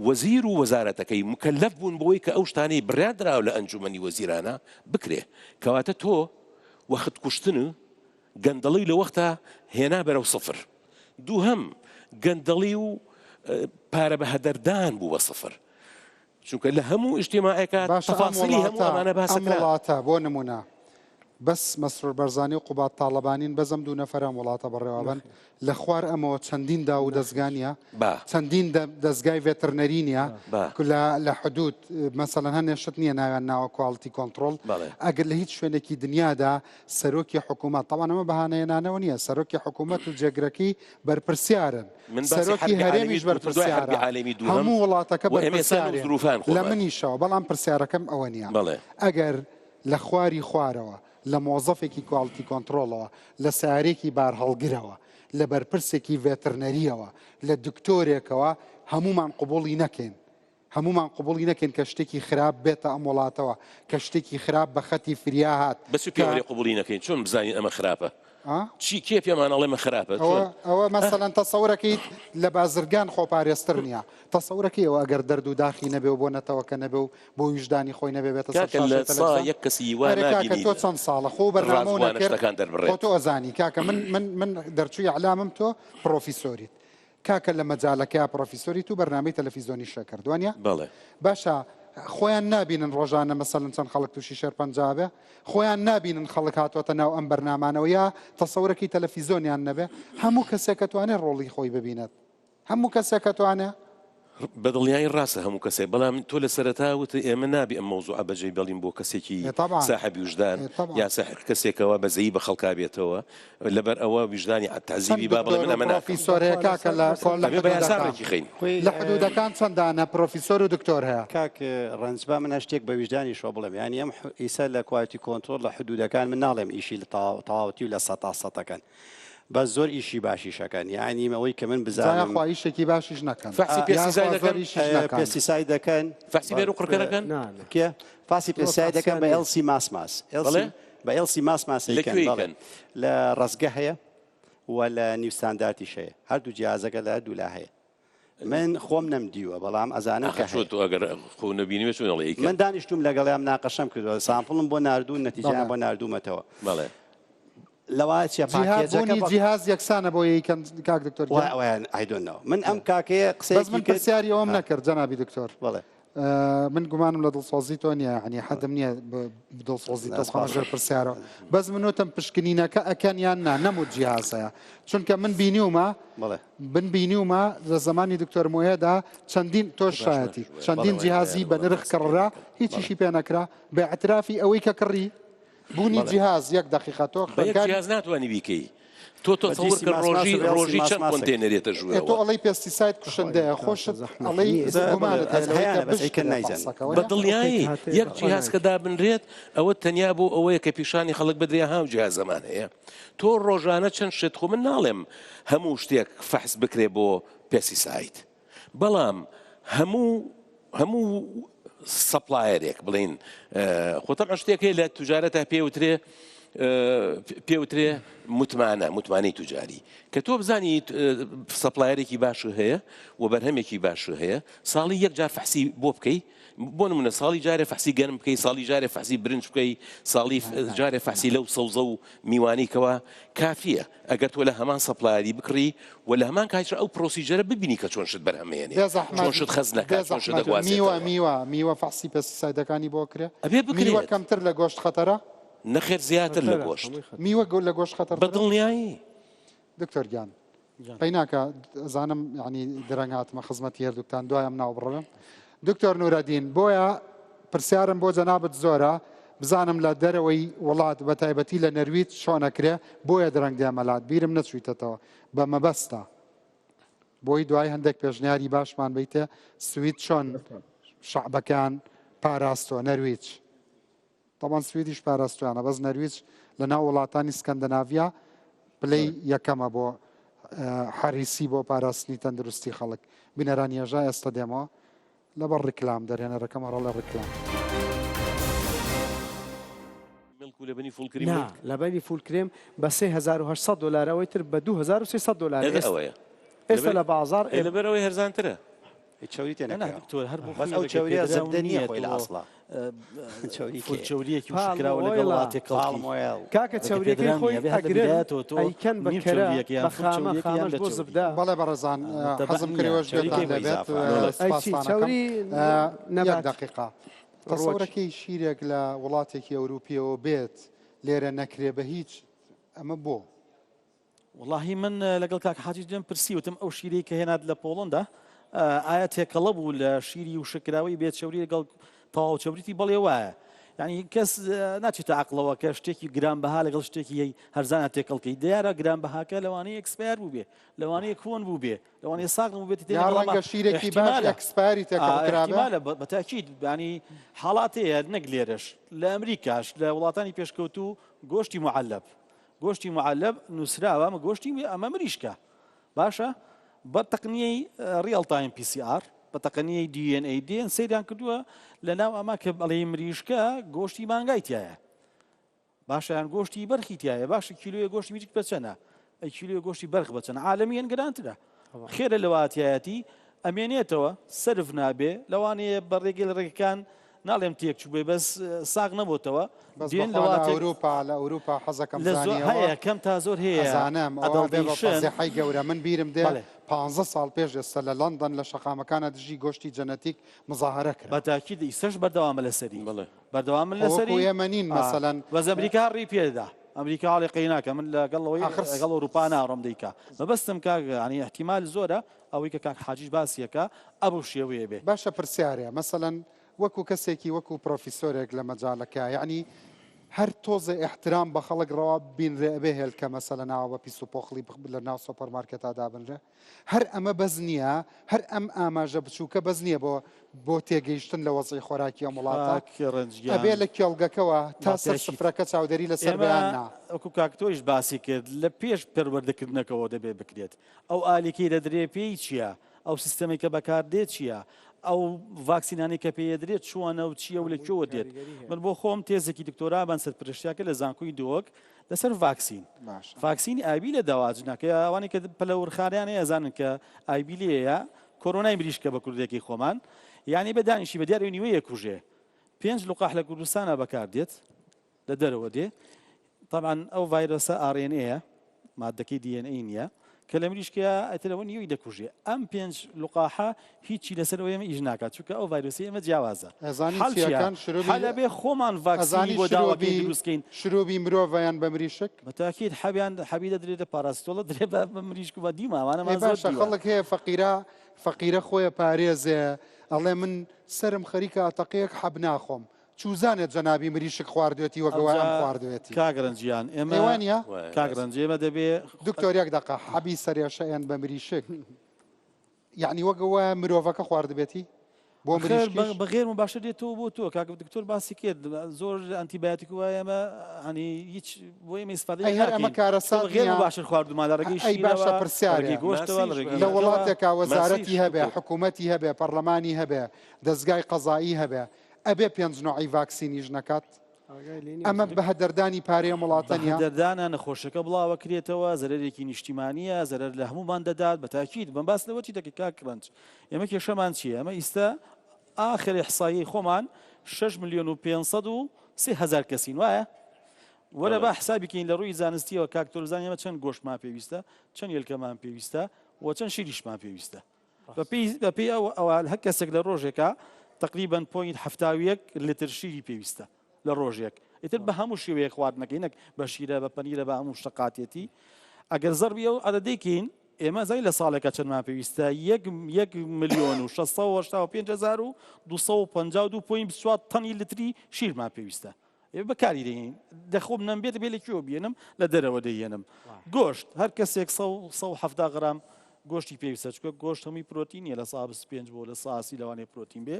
وەزیر و وەزارەتەکەی مکەلەف بوون بۆی کە ئەو شتانەی بڕیار دراوە لە ئەنجومەنی وەزیرانە بکرێ کەواتە تۆ وەخت کوشتن و گەندەڵی لە وەختە هێنا بەرەو سفر دووهەم گەندەڵی و پارە بە هەدەردان بوو بە سفر. چونکە لە هەموو ئیجتیماعێکا باشە ئەم تەفاسیلی هەموو وڵاتە ئەمانە ئەم باسەکرا. وڵاتە بۆ نمونە بەس مەسرور بەرزانی و قوباد تاڵەبانین بەس ئەم دوو نەفەرە ئەم وڵاتە بەڕێوەبەن لە خوار ئەمەوە چەندین داو و دەزگا نیە با. چەندین دەزگای ڤێترنەری نیە با. لە لە حدود مەسەلەن هەنێ شت نیە ناویان ناوە quality control بەڵێ. ئەگەر لە هیچ شوێنێکی دنیادا سەرۆکی حکوومەت تەبعەن ئەمە بەهانەهێنانەوە نیە سەرۆکی حکوومەت و جێگرەکەی بەرپرسیارن من باسی سەرۆکی حەربی عالەمی هەرێمیش وتم دوای حەربی بەرپرسیارە عالەمی دووهەم هەموو وڵاتەکە و ئێمە ئێستا لەو بەرپرسیارین زروفان لە خۆمان. منیشەوە بەڵام پرسیارەکەم ئەوە نیە بەڵێ. ئەگەر لە خواری خوارەوە لە مۆزەفێکی quality control ەوە لە سەیارەیەکی بارهەڵگرەوە لە بەرپرسێکی ڤێترنەریەوە لە دکتۆرێکەوە هەموومان قبوڵی نەکەین هەموومان قبوڵی نەکەین کە شتێکی خراپ بێتە ئەم وڵاتەوە، کە شتێکی خراپ بە خەتی فریا هات، بە چ کە. پێوەرێ قبوڵی نەکەین؟ چۆن بزانین ئەمە خراپە؟ ئا؟ چی کێ پێمان ئەڵێ ئەمە خراپە؟ ئەوە چۆن؟ ئەوە ئە؟ مەسەلەن تەسەورەکەیت لە بازرگان خۆپارێزتر نییە. تەسەورەکەی ئەوە ئەگەر دەرد و داخی نەبێ و بۆ نەتەوەکە نەبێ و بۆ ویژدانی خۆی نەبێ بێتە سەر کاکە لە شاشەی سا تەلەفزیۆن؟ یەک کەسی وا ئەرێ کاکە نابینی تۆ چەند ساڵە خۆ بەرنامەو ڕاستگۆانە نەکرد شتەکان خۆ دەربڕێت. تۆ ئەزانی کاکە من من من دەرچووی ئیعلامم تۆ پڕۆفیسۆریت. کاکە لە مەجالەکەیا پڕۆفیسۆریت و بەرنامەی تەلەفیزۆنیشە کرد وانیە؟ بەڵێ. باشە خۆیان نابینن ڕۆژانە مەسەلەن چەند خەڵک توشی شێرپەنجە ئەبێ؟ خۆیان نابینن خەڵک هاتۆتە ناو ئەم بەرنامانەوە یا تەسەورەکی تەلەفیزۆنیان نەبێ؟ هەموو کەسێک ئەتوانێ ڕۆڵی خۆی ببینێت هەموو کەسێک ئەتوانێ. بە دڵنیایی ڕاستە هەموو کەسێک بەڵام تۆ لە سەرەتا وتت ئێمە نابێ ئەم مەوزوعە بەجێی بێڵین بۆ کەسێکی ئێ تەبعەن ساحەب ویژدان ئێ تەبعەن. یا ساحەب کەسێکەوە بەزەیی بە خەڵکا بێتەوە لەبەر ئەوە ویژدانی چەند تەعزیبی با بڵێ دکتۆر من و ئەمە ناکەم. پرۆفیسۆر هەیە کاکە لە کۆ لە ئەبێ بە یاسا حدودەکان ڕێکی خەین. خۆی لە حدودەکان چەند دانە پرۆفیسۆر و دکتۆر هەیە؟ کاک ڕەنج با من شتێک بە ویژدانیشەوە بڵێم یانی ئەم ئیسە لە quality control لە حدودەکان من ناڵێم ئیشی لە تەواوەتی و لە سەتا سەتەکەن بەس زۆر ئیشی باشیش ئەکەن یانی ئەوەی کە من جا بزانم یاخوا ئیشێکی باشیش نەکەن فەحسی یاخوا pesticide زۆر دەکەن؟ ئیشیش نەکەن. pesticide دەکەن فەحسی بێر و قڕکەر ئەکەن؟ نا نا. کێ فاسی زۆر pesticide دەکەن فەحسیان بە نییە. LC mass mass LC بەڵێ؟ بە LC mass mass لە ئەیکەن کوێ بەڵێ ئەیکەن؟ لە ڕەزگە هەیە و لە نیو ستاندارتیش هەیە هەردوو جیازەکە لە هەردوو لا هەیە من خۆم نەمدیوە بەڵام ئەزانم ئاخر کە چۆن هەیە. تۆ ئەگەر خۆ نەبینیوێ چۆن ئەڵێ ئەیکەن؟ من دانیشتووم لەگەڵیان مناقەشەم کردووە sample م بۆ ناردوون نەتیجەیان بەڵێ. بۆ ناردوومەتەوە. بەڵێ. لەوە چیە جیهاد package ەکە بوونی بە جیهاز یەکسانە بۆ یەکەم کاک دکتۆر گیان؟ وایان I don't know من ئەم کاکەیە بەس قسەیەکی من کرد پرسیاری ئەوەم ها. نەکرد جەنابی دکتۆر. بەڵێ. من گومانم لە دڵسۆزی تۆ نییە یعنی حەدم نییە دڵسۆزی تۆ بخەمە ژێر پرسیارەوە بەس من وتم پشکنینەکە ئەکەن یان نا نەموت جیهازەیە چونکە من بینیومە بن بینیومە لە زمانی دکتۆر مۆیەدا چەندین تۆ شایەتی چەندین جیهازی بە نرخ کڕرا هیچیشی پێ نەکرا بە اعترافی ئەوەی کە کڕی بوونی جیهاز یەک دەقیقە تۆ بە یەک جیهاز ناتوانی بیکەی تۆ تۆ تەسەور کە ڕۆژی ڕۆژی چەند container ێتە ژوورەوە. تۆ ئەڵێی pesticide کوشندەیە خۆشت ئەڵێی گومانت هەیە لەوەی کە بشکرێ فەحسەکە بە دڵنیایی یەک جیهاز کە دابنرێت ئەوە تەنیا بۆ ئەوەیە کە پیشانی خەڵک بدرێ ها ئەو جیهازەمان هەیە تۆ ڕۆژانە چەند شت خۆ من ناڵێم هەموو شتێک فەحس بکرێ بۆ pesticide بەڵام هەموو هەموو supplier ێک بڵین خۆ تەبعەن شتێک هەیە لە توجارەتا پێوترێ پێوترێ متمانە متمانەی توجاری کە تۆ بزانی supplier ێکی باش هەیە و بەرهەمێکی باش هەیە ساڵی یەک جار فەحسی بۆ بکەی بۆ نمونە ساڵی جارێ فەحسی گەنم بکەی ساڵی جارێ فەحسی برنج بکەی ساڵی جارێ فەحسی لەو سەوزە و میوانی کەوا کافیە ئەگەر تۆ لە هەمان supplier ی بکڕی و لە هەمان کاتیشا ئەو procedure ە ببینی کە چۆن شت بەرهەم ئەهێنێ، بێزەحمەت چۆن شت خەزن ئەکات، چۆن شت بێزەحمەت میوە ئەگوازێتەوە. میوە میوە فەحسی pesticide ەکانی بۆ کرێ ئەبێ میوە بکرێت. کەمتر لە گۆشت خەتەرە؟ نەخێر زیاتر لە خەتەرە گۆشت. هەمووی خەتەرە. میوە لە گۆشت بە خەتەرترە؟ دڵنیایی. دکتۆر گیان گیان. قەیناکە ئەزانم یانی درەنگ هاتمە خزمەتی هەردووکتان دوای ئەم ناو بڕم دکتۆر نورەدین بۆیە پرسیارم بۆ جەنابت زۆرە بزانم لە دەرەوەی وڵات بە تایبەتی لە نەرویج چۆن ئەکرێ بۆیە درەنگ دێمە لات بیرم نەچویتەتەوە بە مەبەستە بۆی دوای هەندێک پێشنیاری باشمان بیتێ سوید چۆن شەعبەکان پاراستوە نەرویج تەبان سویدیش پاراستویانە بەس نەرویج لە ناو وڵاتانی سکەندەناڤیا پلەی یەکەمە بۆ حەریسی بۆ پاراستنی تەندروستی خەڵک بینەرانی هێژا ئێستا دێمەوە لەبەر ڕیکلام دەرهێنەرەکەم هەڕەڵێ ڕیکلام. milk و لەبەنی full cream نا milk؟ لەبەنی full cream بە 3800 دۆلار ئەوەی تر بە 2300 دۆلار ئێ ئێستا ئەوەیە ئێستا لەبەر لە بازاڕ ئێ ئێ لەبەر ئەوەی هەرزانترە. چەوری تێ نا نەکراوە دکتۆر هەر بۆ بەس خۆی ئەو ڕێگە چەوریە پێدراو زبدە نییە نییە خۆی لە تۆ ئەسڵا. فول چەوریەکی وشکراوە لەگەڵ تێکەڵ کاکە چەوریەکەی خۆی ئەگرن ئەیکەن بە کەرە بە خامە خامەش بۆ زبدە. بەڵێ بەڕێزان حەزم کرد ئێوەش گوێتان لێبێت سپاستان ئەکەم یەک دەقیقە تەسەورەکەی شیرێک لە وڵاتێکی ئەوروپیەوە بێت لێرە نەکرێ بە هیچ ئەمە بۆ؟ وەڵاهی من لەگەڵ کاک حاجی جێم پرسی وتم ئەو شیرەی کە هێنات لە پۆڵندا ئایا تێکەڵە بوو لە شیری وشکراوەی بێ چەوری لەگەڵ تەواو چەوریتی بەڵێ وایە یعنی کەس ناچێتە عقلەوە کە شتێکی گران بەها لەگەڵ شتێکی هەرزانە تێکەڵکەی دیارە گران بەهاکە لەوانەیە expire بوو بێ لەوانەیە کۆن بوو بێ لەوانەیە ساغ بوو بێت یا ڕەنگە شیرێکی باش expire ی تێکەڵ کرابێ بەتاکید ینی حاڵاتەیە نەک لێرەش لە ئەمریکاش لە وڵاتانی پێشکەوتوو گۆشتی معلب گۆشتی معلب نووسراوە ئەمە گۆشتی ئەمە مریشکە باشە بە تەقنیەی real time PCR بە تەقنیەی DNA دێن سەیریان کردووە لە ناو ئەمە کە بەڵێ مریشکە گۆشتی مانگای تایە باشیان گۆشتی بەرخی تایە باشە کیلوۆ گۆشتی مریشک بەچەنە ئەی کیلوۆ گۆشتی بەرخ بەچەنە عالەمیان گرانترە خێرە لەواتایەتی ئەمێنێتەوە سەرف نابێ لەوانەیە بە ڕێگەی لە ڕێگەکان ناڵێم تێک چووبێ بەس ساغ نەبۆتەوە بەس دێن بەخوا لە لەواتێک ئەوروپا لە ئەوروپا حەزەکەم لە زۆر زانیەوە هەیە کەم تا زۆر هەیە ئەزانم ئەوە بێ بە ئەدەڵتەیشن فەزیحەی گەورە من بیرم دێ بەڵێ پانزە ساڵ پێش ئێستا لە لەندەن لە شەقامەکانە دژی گۆشتی جەنەتیک مزاهەرە کرا بە تاکید ئیستەش بەردەوامە لەسەری بەڵێ. بەردەوامن خۆ وەکو لەسەری ئێمە نین ئا مەسەلەن بەس ئەمریکا ڕێی پێدا ئەمریکا هەڵی قەیناکە من لەگەڵ ئەوەی ئاخر لەگەڵ ئەوروپا ناڕۆم دەیکا مەبەستم کاک یانی ئیحتیمال زۆرە ئەوەی کە کاک حاجیش باسی ئەکا ئەبەو شێوەیە بێ. باشە پرسیارێ مەسەلەن وەکو کەسێکی وەکو پرۆفیسۆرێک لە مەجالەکە یەعنی هەر تۆزێ ئیحترام بە خەڵک ڕەوا ببینرێ ئەبێ هێلکە مەسەلەن ئاوا بە پیس و پۆخڵی لە ناو سۆپەر مارکێتا دابنرێ هەر ئەمە بەس نییە هەر ئەم ئاماژە بچووکە بەس نییە بۆ بۆ تێگەیشتن لە وەزعی خۆراکی ئەم وڵاتە کاک ڕەنج گیان ئەبێ لە کێڵگەکەوە تا سەر بەتەئکید سفرەکە چاودێری لەسەر ئێمە بێ یان نا؟ وەکو کاک تۆیش باسی کرد لە پێش پەروەردەکردنەکەوە دەبێ بکرێت ئەو ئالیکەی دەدرێ پێی چییە؟ ئەو سیستەمەی کە بەکار دێت چییە؟ ئەو ڤاکسینانەی کە پێی ئەدرێت چۆنە و چییە و لە کوێوە دێت؟ من بۆ خۆم تێزێکی دکتۆرامان سەرپەرشتیا کرد لە زانکۆی دهۆک لەسەر ڤاکسین. ڤاکسینی ئایبی لە دەواجنە کە ئەوانەی کە پەلەورخانەیان هەیە ئەزانن کە ئایبی لێیە کۆرۆنای مریشکە بە کوردیەکەی خۆمان یانی بە دانیشی بە دیارەوە نیوەی ئەکوژێ. پێنج لقاح لە کوردستانا بەکار دێت. لە دەرەوە دێ تەبعەن ئەو ڤایرۆسە RNA یە مادەکەی DNA نییە کە لە مریشکەیە ئەترەوە نیوەی دەکوژێ ئەم پێنج لقاحە هیچی لەسەر ئەوەی ئێمە ئیش ناکات چونکە ئەو ڤایرۆسی ئێمە جیاوازە ئەزانی حەل چییە چیەکان شروبی حەل ئەبێ خۆمان ڤاکسینی ئەزانی بۆ داوەکەی شروبی دروستکەین شروبی مرۆڤە یان بە مریشک بە تاکید حەبیان حەبی دەدرێتە پاراستۆڵە درێ بە بە مریشک و بە دیمە ئەی ئەوانەمان زۆر باشە دیوە خەڵک هەیە فەقیرە فەقیرە خۆیە پارێزێ ئەڵێ من سەرم خەریکە ئەتەقێ یەک حەب ناخۆم چوزانێت جەنابی مریشک خواردوێتی وەک ئەوەی ئەوجا ئەم خواردوێتی. کاک رەنج گیان ئێمە ئەی وانیە؟ وایە کاک ڕاستە. رەنج ئێمە دەبێ دکتۆر یەک دەقە حەبی سەرێشە ئێن بە مریشک یەعنی وەک ئەوە مرۆڤەکە خواردبێتی بۆ خێر مریشکیش؟ بە غێر مباشر دێتەوە بۆ تۆ کاک دکتۆر باسی کرد زۆر ئەنتیبیاتیک وایە ئێمە هەنی هیچ بۆ ئێمە ئیسفادەی ئەی هەر ئەمە ناکەین چونکە کارەسات بە غێر نییە؟ مباشر خواردومان لە ڕێگەی ئەی باشە شیرەوە لە پرسیارێ ڕێگەی گۆشتەوە لە ماسیش ڕێگەی لە بە هێلکەوە وڵاتێکا وەزارەتی ماسیش هەبێ دکتۆر حکوومەتی هەبێ پەرلەمانی هەبێ دەزگای قەزایی هەبێ ئەبێ پێنج نۆعی ڤاکسینیش نەکات؟ ئەمە بەهەدەردانی پارەی ئەم وڵاتە نیە؟ بەهەدەردانە، نەخۆشیەکە بڵاوەکرێتەوە، زەرەرێکی نیشتیمانیە، زەرەر لە هەموومان دەدات، بەتاکید بەم باس لەوە چی دەکەی کاک ڕەنج ئێمە کێشەمان چیە ئێمە ئیستا ئاخر ئیحساییەی خۆمان 6 ملیۆن و 503 هەزار کەسین وایە؟ وەرە با حسابی کەین لە ڕووی زانستیەوە کاک تۆ بزانین ئێمە چەند گۆشتمان پێویستە چەند هێلکەمان پێویستە و چەند شیریشمان پێویستە بەپێی بەپێی ئەو ئەوە هەر کەسێک لە ڕۆژێکا تقریبا point 71 لتر شیری پێویستە لە ڕۆژێک ئیتر بە هەموو شێوەیەک خواردنەکەی نەک بە شیرە بە پەنیرە بە هەموو شتەقاتێتی ئەگەر زەربی ئەو عەدەدەی کەین ئێمە زای لە ساڵێکە چەندمان پێویستە یەک یەک ملیۆن و 685 هزار و 252 point 24 تەنی لتری شیرمان پێویستە ئێ بەکاری دەهێنین دەخۆم نەمبێت بێ لە کوێوە بێنم لە دەرەوە دەیێنم گۆشت هەر کەسێک 170 غرام گۆشتی پێویستە چکە گۆشت هەمووی پرۆتین نیە لە سا 25 بۆ لە ساسی لەوانەیە پرۆتین بێ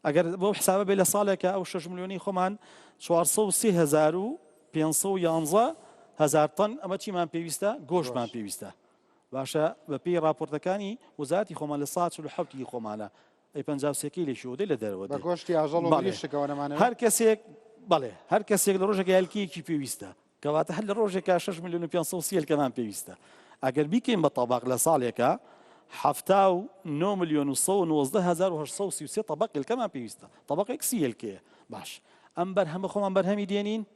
ئەگەر بۆ حسابە بێ لە ساڵێکە ئەو 6 ملیۆنی خۆمان 403 و 511 هزار تەن ئەمە چیمان پێویستە گۆشتمان پێویستە باشە بەپێی راپۆرتەکانی وەزارەتی خۆمان لە سا 47 ی خۆمانە ئەی 53 کەی لە کوێوە دێ لە دەرەوە بە دێ گۆشتی ئاژەڵ و بەڵێ مریشکەوە نەمانەوێ؟ هەر کەسێک بەڵێ هەر کەسێک لە ڕۆژێک هێلکەیەکی پێویستە کەواتە هەر لە ڕۆژێکا 6 میلیۆن و 530 هێلکەمان پێویستە ئەگەر بیکەین بە تەباق لە ساڵێکا 79 ملیۆن و 119 هەزار و 833 تەبەق هێلکەمان پێویستە. تەبەقێک 30 هێلکەیە. باش ئەم بەرهەمە خۆمان بەرهەمی دێنین؟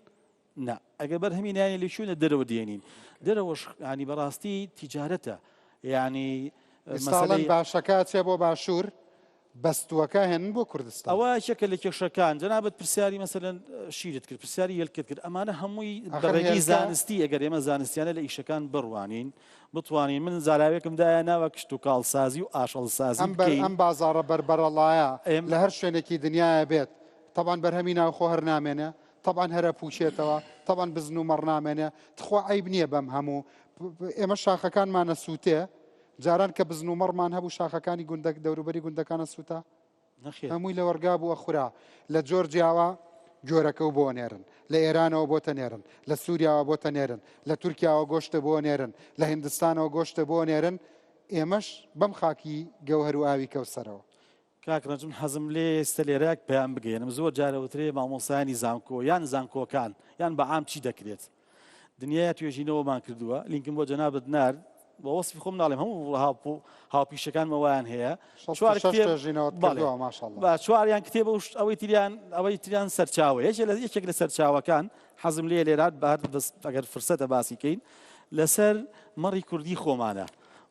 نا ئەگەر بەرهەمی نایەنی لە کوێ لە دەرەوە دێنین؟ دەرەوەش ینی بەڕاستی تیجارەتە ینی ئێستا ئەڵێن باشەکە ئەچێ بۆ باشوور بەستووەکە هێنن بۆ کوردستان. ئەوە یەکێکە لە کێشەکان. جەنابت پرسیاری مەسەلەن شیرت کرد، پرسیاری هێلکەت کرد، ئەمانە هەمووی بە ئاخر ڕێگەی هێلکە. زانستی ئەگەر ئێمە زانستیانە لە ئیشەکان بڕوانین بتوانین من زاراوێکم دایە ناوە کشتوکاڵسازی و ئاژەڵسازی ئەم بەر بکەین. ئەم بازاڕە بەربەرەڵایە ئێم. لە هەر شوێنێکی دنیایە بێت تەبعەن بەرهەمی ناوخۆ هەر نامێنێ تەبعەن هەر ئەپووکێتەوە تەبعەن بزن و مەڕ نامێنێ تخوا عەیب نییە بەم هەموو ئێمە شاخەکانمان ئەسووتێ جاران کە بزن و مەڕمان هەبوو شاخەکانی گوندەک دەوروبەری گوندەکان ئەسووتا؟ نەخێر. هەمووی لەوەڕگا بوو ئەخورا. لە جۆرجیاوە گۆرەکە و بۆ ئەنێرن، لە ئێرانەوە بۆتە نێرن، لە سوریاوە بۆتە نێرن، لە تورکیاوە گۆشتە بۆ ئەنێرن، لە هیندستانەوە گۆشتە بۆ ئەنێرن، ئێمەش بەم خاکی گەوهەر و ئاوی کەوسەرەوە. کاک ڕەنج من حەزم لێیە ئێستا لێرە یەک پەیام بگەیەنم زۆر جار ئەوترێ مامۆستایانی زانکۆ یان زانکۆکان یان بە عام چی دەکرێت دنیایە توێژینەوەمان کردووە لینکم بۆ جەنابت نارد بە وەسفی خۆم ناڵێم هەموو هاوپیشەکانمە وایان هەیە چوار 66 کتێب توێژینەوەت بەڵێ کردووە ماشاءاللە. با چواریان کتێبە و ئەوەی تریان ئەوەی تریان سەرچاوە یەکێ لە یەکێک لە سەرچاوەکان حەزم لێ لێرات بە هەر بەس ئەگەر فرسەتە باسی کەین لەسەر مەڕی کوردی خۆمانە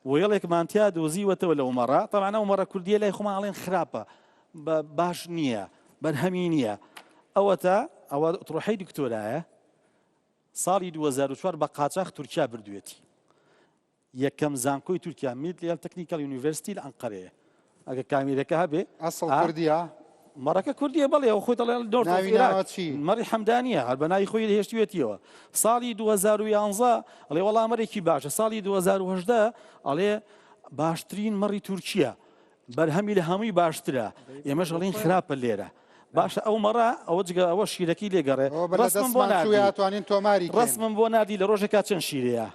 وێڵێکمان تیا دۆزیوەتەوە لەو مەڕە تەبعەن ئەو مەڕە کوردیە لای خۆمان ئەڵێن خراپە بە باش نییە بەرهەمی نییە ئەوەتا ئەوە تڕۆحەی دکتۆرایە ساڵی 2004 بە قاچاخ تورکیا بردوێتی یەکەم زانکۆی تورکیا میدلیال Technical University لە ئەنقەرەیە ئەگە کامیرەکە هەبێ ئەسڵ کوردیە؟ مەڕەکە کوردیە بەڵێ ئەو خۆی دەڵێ North of ناوی Iraq ناوە چی؟ مەڕی حەمدانیە هەر بە ناوی خۆی هێشتوێتیەوە ساڵی 2011 ئەڵێ وەڵا مەرێکی باشە ساڵی 2018 ئەڵێ باشترین مەڕی تورکیە بەرهەمی لە هەمووی باشترە ئێمەش ئەڵێین خراپە لێرە باشە ئەو مەڕە ئەوە جگە ئەوە شیرەکەی لێگەڕێ ئەوە بە لە ڕەسمم بۆ دەستمان چووە ناردی ئەتوانین تۆماری کەین. ڕەسمم بۆ ناردی لە ڕۆژێکا چەند شیرەیە